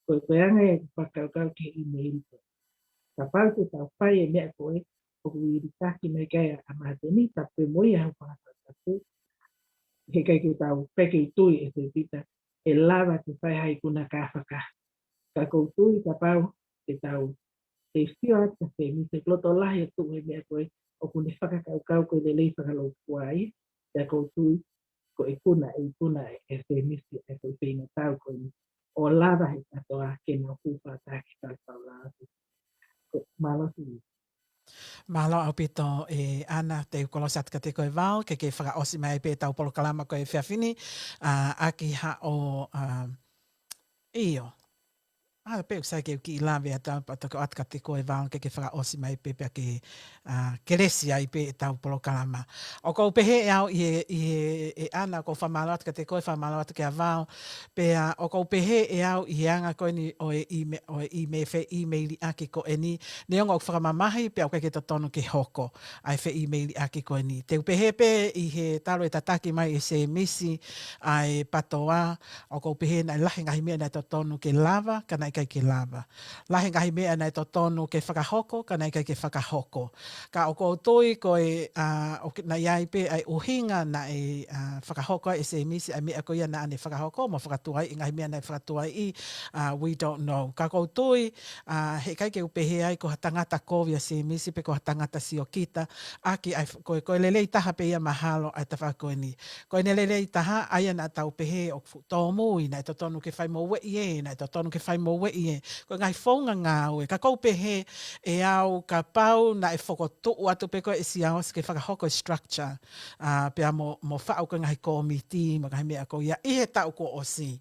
ko e, ko e anga ia ʻeku fakakaukau ki he ʻīmeili ko ē. Kapau te tau fai e meʻa ko ē ʻoku vilitaki mai ki ai ʻa Māteni, tapu mo ia ʻoku fakatatau atu, heʻikai ke tau peke i tui, ʻe Sēsita, ʻe lava ke fai ha ikuna kāfakafa. Ka ʻoku ou tui kapau te tau, te sio atu kia Sēmisi, ʻoku loto lahi ʻo tuʻu he meʻa ko ē ʻoku ne fakakaukau ko e lelei fakalūkufua ai, pea ʻoku ou tui ko e ikuna, e ikuna ʻe, ʻe Sēmisi ʻa e ko e feingatau ko eni ʻo lava he PATOA ke nau fuʻu fakataha ki he fale faʻu lao. Ko, mālō Sēmisi. Mālō ʻaupito ʻe ʻAna, te u kolosi atu kiate koe Val, ke ke fakaʻosi mai pē ʻetau polokalama ko e efiafi ni, ʻa, ʻaki haʻo, ʻa, ʻio. ʻA, pea ʻoku sai ke u kiʻi lave atu, pea toki ʻoatu kiate koe Val, ke ke fakaʻosi mai pē pea ke, ʻa, kelesi ai pē ʻetau polokalama. ʻOku ou pehē ʻe au ʻi he, ʻi he, ʻe ʻAna, ʻoku ou fakamālō atu kiate koe, fakamālō atu kia Val, pea ʻoku ou pehē ʻe au ʻi he anga ko eni ʻo e ʻīme-, ʻo e ʻīme-, feʻīmeiliʻaki ko eni, neongo ʻoku fakamamahi pea ʻoku ʻikai ke totonu ke hoko ʻa e feʻīmeiliʻaki ko eni. Te u pehē pē ʻi he talu e tataki mai ʻe Sēmisi ʻa e PATOA, ʻoku ou pehē naʻe lahi e ngaahi meʻa naʻe totonu ke lava, ka naʻe ʻikai ke lava. Lahi e ngaahi meʻa naʻe totonu ke fakahoko, ka naʻe ʻikai ke fakahoko. Ka ʻoku ou tui ko e, ʻa, ʻoku, naʻe ʻi ai pē ʻa e ʻuhinga naʻe, ʻa, fakahoko ai ʻe Sēmisi ʻa e meʻa ko ia naʻa ne fakahoko, mo fakatuai e ngaahi meʻa naʻe fakatuaiʻi, ʻa, we don't know. Ka ʻoku ou tui, ʻa, heʻikai ke u pehē ai ko ha tangata kovi ʻa Sēmisi pe ko ha tangata siokita, ʻaki ʻa e f-, ko e, ko e lelei taha pē ia mahalo ʻa e tafaʻaki ko eni. Ko ʻene lelei taha, ʻa ia naʻa tau pehē ʻoku fuʻu tōmui, naʻe totonu ke fai mo ueʻi ē, naʻe totonu ke fai mo ueʻi ē. Ko e ngaahi founga ngāue, ka ʻoku ou pehē ʻe au kapau naʻe fokotuʻu atu pē ko ē ʻe Siaosi ke fakahoko e structure, ʻa, pea mo, mo faʻu ko e ngaahi kōmiti, mo e ngaahi meʻa ko ia ʻi he taʻu kuo ʻosi.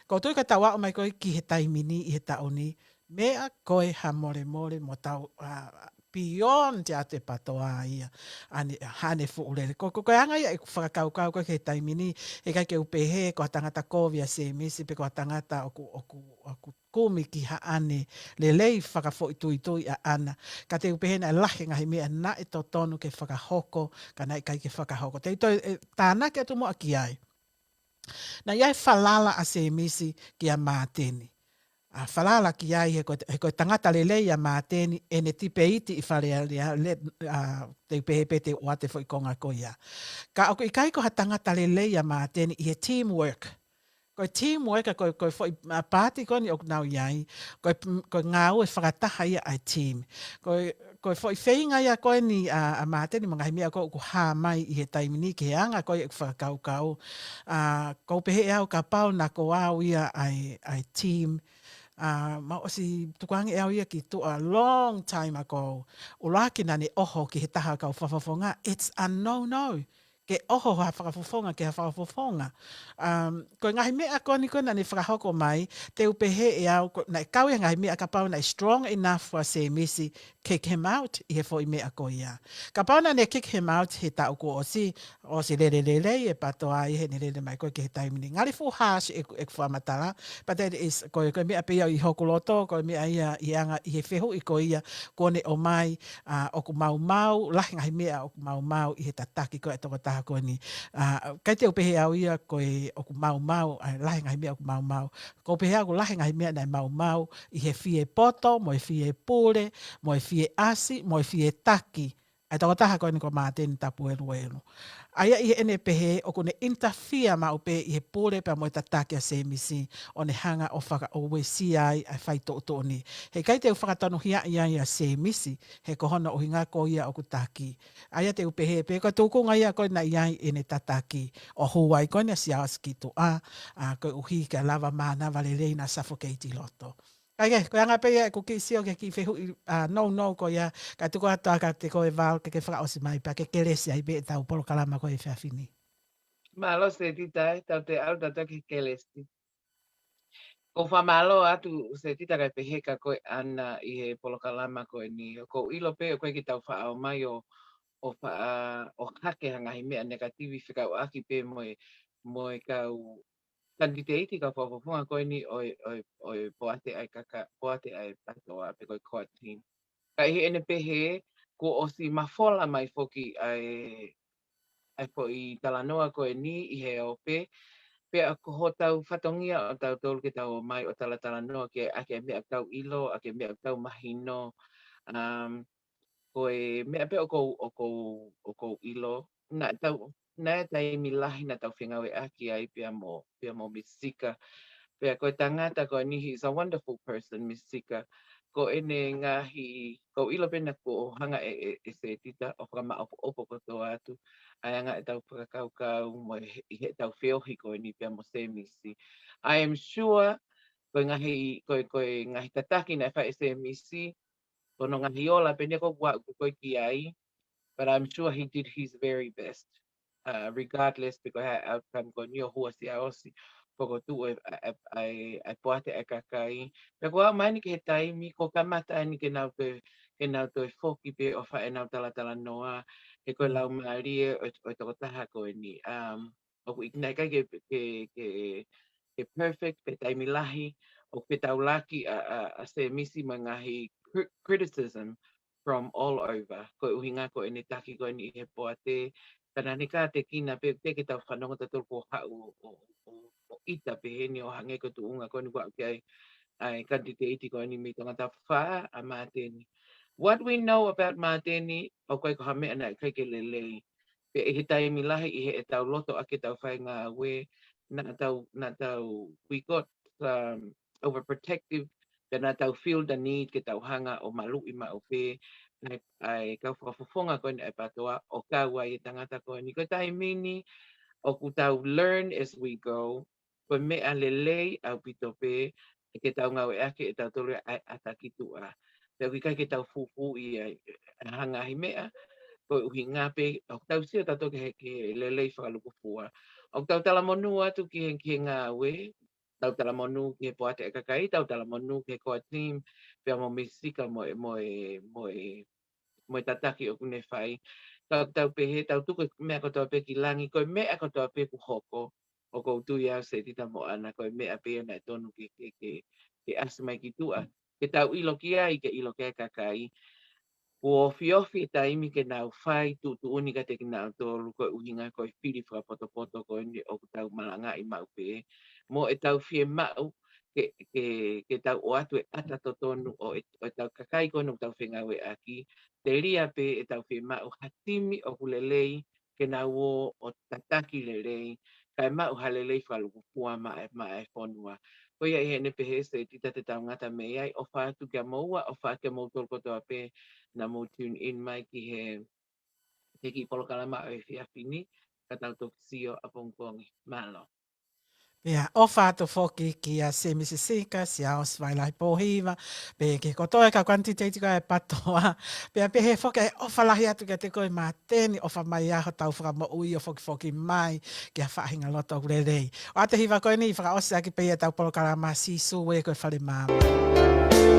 ʻOku ou tui ka tau aʻu mai ko ē ki he taimi ni ʻi he taʻu ni, meʻa ko e ha molemole mo tau, ʻa, beyond ʻa e PATOA ia, ʻa ʻene, haʻane fuʻu lele. Ko, ko, ko e anga ia ʻeku fakakaukau ko ē ki he taimi ni, heʻikai ke u pehē ko ha tangata kovi ʻa Sēmisi, pe ko ha tangata ʻoku, ʻoku, ʻoku kumi ki haʻane lelei fakafoʻituitui ʻaʻana. Ka te u pehē naʻe lahi e ngaahi meʻa naʻe totonu ke fakahoko, ka naʻe ʻikai ke fakahoko. Te u toe, ʻe, tānaki atu muʻa ki ai. Naʻe ʻi ai e falala ʻa Sēmisi kia Māteni. ʻA, falala ki ai he ko e, he ko e tangata lelei ʻa Māteni, ʻene tipeiti ʻi Fale Alea, le-, ʻa, te u pehē pē te u ʻoatu e foʻi konga ko ia. Ka ʻoku ʻikai ko ha tangata lelei ʻa Māteni ʻi he teamwork. Ko e teamwork, ko e, ko e foʻi, ʻa, paati ko eni ʻoku nau ʻi ai, ko e, ko e ngāue fakataha ia ʻa e team. Ko e, ko e foʻi feinga ia ko eni ʻa, ʻa Māteni mo e ngaahi meʻa ko ē ʻoku hā mai ʻi he taimi ni ki he anga ko ē ʻeku fakakaukau. ʻA, ʻoku ou pehē ʻe au kapau naʻa ko au ia ʻa e, ʻa e team, ʻa, mau ʻosi tukuange ʻe au ia ki tuʻa long time ago. ʻUluaki naʻa ne ʻoho ki he taha kau fakafofonga, it's a no-no. ke ʻoho ha fakafofonga ki ha fakafofonga. Um, ko e ngaahi meʻa ko eni ko ē naʻa ne fakahoko mai, te u pehē ʻe au, ko, naʻe kau ia he ngaahi meʻa kapau naʻe strong enough for Semisi, kick him out ʻi he foʻi meʻa ko ia. Kapau naʻa ne kick him out he taʻu kuo ʻosi, ʻosi lele lelei e PATOA ia he ne lele mai ko ē ki he taimi ni. Ngali fuʻu hasi ʻeku, ʻeku fakamatala, but that is, ko e, ko e meʻa pē ia ʻi hoku loto, ko e meʻa ia ʻi he anga, ʻi he fehuʻi ko ia, kuo ne ʻomai, ʻa, ʻoku maumau, lahi ngaahi meʻa ʻoku maumau ʻi he tataki ko ē tokotaha ko eni. ʻA, ʻikai te u pehē au ia ko e ʻoku maumau, ʻa, lahi ngaahi meʻa ʻoku maumau. Ko u pehē au ʻoku lahi ngaahi meʻa naʻe maumau ʻi he fie poto, mo e fie pule, mo e fie ʻasi, mo e fie taki ʻa e tokotaha ko eni ko Māteni Tapueluelu. ʻA ia ʻi heʻene pehē ʻoku ne interfere maʻu pē ʻi he pule pea mo e tataki ʻa Semisi ʻo ne hanga ʻo fakaʻovesia ai ʻa e fai tuʻutuʻuni. He ʻikai te u fakatonuhiaʻi ai ʻa Semisi, he ko hono ʻuhinga ko ia ʻoku taki. ʻA ia te u pehē pē ko e tūkunga ia ko ē naʻe ʻi ai ʻene tataki ʻo hū ai ko eni ʻa Siaosi ki tuʻa, ʻa, koeʻuhi ke lava mānava lelei naʻa suffocate ʻi loto. Kae kehe, ko e anga pē ia ʻeku kiʻi sio ki he kiʻi fehuʻi, ʻa, nounou ko ia, kae tuku atu ā kiate koe Val ke ke fakaʻosi mai pea ke kelesi ai pē ʻetau polokalama ko ē he efiafi ni. Mālō Setita, ʻe tau te au tata ke kelesi. Ko u fakamālō atu Setita kae pehē kia koe ʻAna ʻi he polokalama ko eni. ʻOku ou ʻilo pē ʻoku ʻikai ke tau faʻa ō mai ʻo, ʻo faʻa, ʻo hake ha ngaahi meʻa negative fekauʻaki pē mo e, mo e kau kanititeiti kau fakafofonga ko eni ʻo e, ʻo e, ʻo e poate ʻa e kaka, poate ʻa e PATOA pe ko e core team. Ka ʻi heʻene pehē, kuo ʻosi mafola mai foki ʻa e, ʻa e foʻi talanoa ko eni ʻi he ope, pea ko hotau fatongia ʻo tautolu ke tau ō mai ʻo talatalanoa ki he ʻaki e meʻa ʻoku tau ʻilo, ʻaki e meʻa ʻoku tau mahino, um, ko e meʻa pē ʻoku ou, ʻoku ou, ʻoku ou ʻilo. Naʻa tau, naʻe taimi lahi naʻa tau fengāueʻaki ai pea mo, pea mo Misika. Pea ko e tangata ko eni, he's a wonderful person, Misika. Ko ʻene ngaahi, ʻoku ou ʻilo pē naʻa kuo hanga ʻe, ʻe, ʻe Setita ʻo fakamaʻopoʻopo kotoa atu ʻa e anga ʻetau fakakaukau mo e, ʻi heʻetau feohi ko eni pea mo Semisi. I am sure ko e ngaahi, ko e, ko e ngaahi tataki naʻe fai ʻe Semisi, ko hono ngaahi ola pē eni ʻoku ou aʻu ko ē ki ai, but I'm sure he did his very best, uh, regardless pe ko e hā e outcome ko eni ʻo hū ʻa Siaosi fokotuʻu e, e, e, e, e poate ʻa e kakai. Pea kuo aʻu mai eni ki he taimi, kuo kamata eni ke nau toe, ke nau toe foki pē ʻo fai ʻenau talatalanoa, he ko e laumālie ʻo, ʻo e tokotaha ko eni. Um, ʻoku ʻikai ke, ke, ke, ke perfect pe taimi lahi, ʻoku fetaulaki ʻa, ʻa, ʻa Semisi mo e ngaahi cri-, criticism from all over. Ko e ʻuhinga ko ʻene taki ko eni ʻi he poate, ka naʻa ne kātekina pē, pē ke tau fanongo tautolu kuo haʻu ʻo, ʻo, ʻo, ʻo ʻita pehē ni ʻo hangē ko e tuʻunga ko eni kuo aʻu ki ai ʻa e kanititeiti ko eni mei Tongatapu fā ʻa Māteni. What we know about Māteni, ʻoku ʻikai ko ha meʻa naʻe ʻikai ke lelei. Pea ʻi he taimi lahi ʻi heʻetau loto ʻaki ʻetau fai ngāue, naʻa tau, naʻa tau, we got, um, overprotective, pea naʻa tau feel the need ke tau hanga ʻo maluʻi maʻu pē ʻa e, ʻa e kau fakafofonga ko eni ʻa e PATOA ʻo kau ai e tangata ko eni. Ko e taimi ni, ʻoku tau learn as we go, ko e meʻa lelei ʻaupito pē, ʻe ke tau ngāueʻaki ʻe tautolu ʻa e ʻata ki tuʻa. Pea ʻoku ʻikai ke tau fūfūʻi ai ʻa e ngaahi meʻa, ko e ʻuhinga pē, ʻoku tau sio tautolu ki he, ki he lelei fakalukufua. ʻOku tau talamonū atu ki he, ki he ngāue, tau talamonū ki he poate ʻa e kakai, tau talamonū ki he core team, pea mo Misika mo e, mo e, mo e, mo e tataki ʻoku ne fai. Tau, tau pehē, tau tuku e meʻa kotoa pē ki langi, ko e meʻa kotoa pē kuo hoko, ʻoku ou tui au Setita mo ʻAna, ko e meʻa pē ia naʻe tonu ke, ke, ke, ke ʻasi mai ki tuʻa. Ke tau ʻilo ki ai, ke ʻilo ki ai e kakai. Kuo ofiofi e taimi ke nau fai tuʻutuʻuni kiate kinautolu ko e ʻuhinga ko e fili fakapotopoto ko eni ʻoku tau malangaʻi maʻu pē. Mo ʻetau fiemaʻu ke, ke, ke tau ʻoatu e ʻata totonu ʻo e, ʻo ʻetau kakai ko eni ʻoku tau fengāueʻaki. Telia pē ʻetau fiemaʻu ha timi ʻoku lelei ke nau ō ʻo tataki lelei, kae maʻu ha lelei fakalukufua maʻa e, maʻa e fonua. Ko ia ʻi heʻene pehē Setita te tau ngata mei ai, ʻofa atu kia moua, ʻofa kia moutolu kotoa pē naʻa mou tune in mai ki he, ki he kiʻi polokalama ʻo e efiafi ni, ka tau toki sio ʻapongipongi. Mālō. Pea ʻofa atu foki kia Semisi Sika, Siaosi Vailahi Pōhiva, pea ki he kotoa e kau kanititeiti ko ē ʻa e PATOA. Pea pehē foki ʻa e ʻofa lahi atu kiate koe Māteni, ʻofa mai ā hotau fakamoʻui ʻo fokifoki mai ki ha faʻahinga loto lelei. ʻOatu e hiva ko eni fakaʻosi ʻaki pē ia ʻetau polokalama Sīsū ē ko e Fale Maama.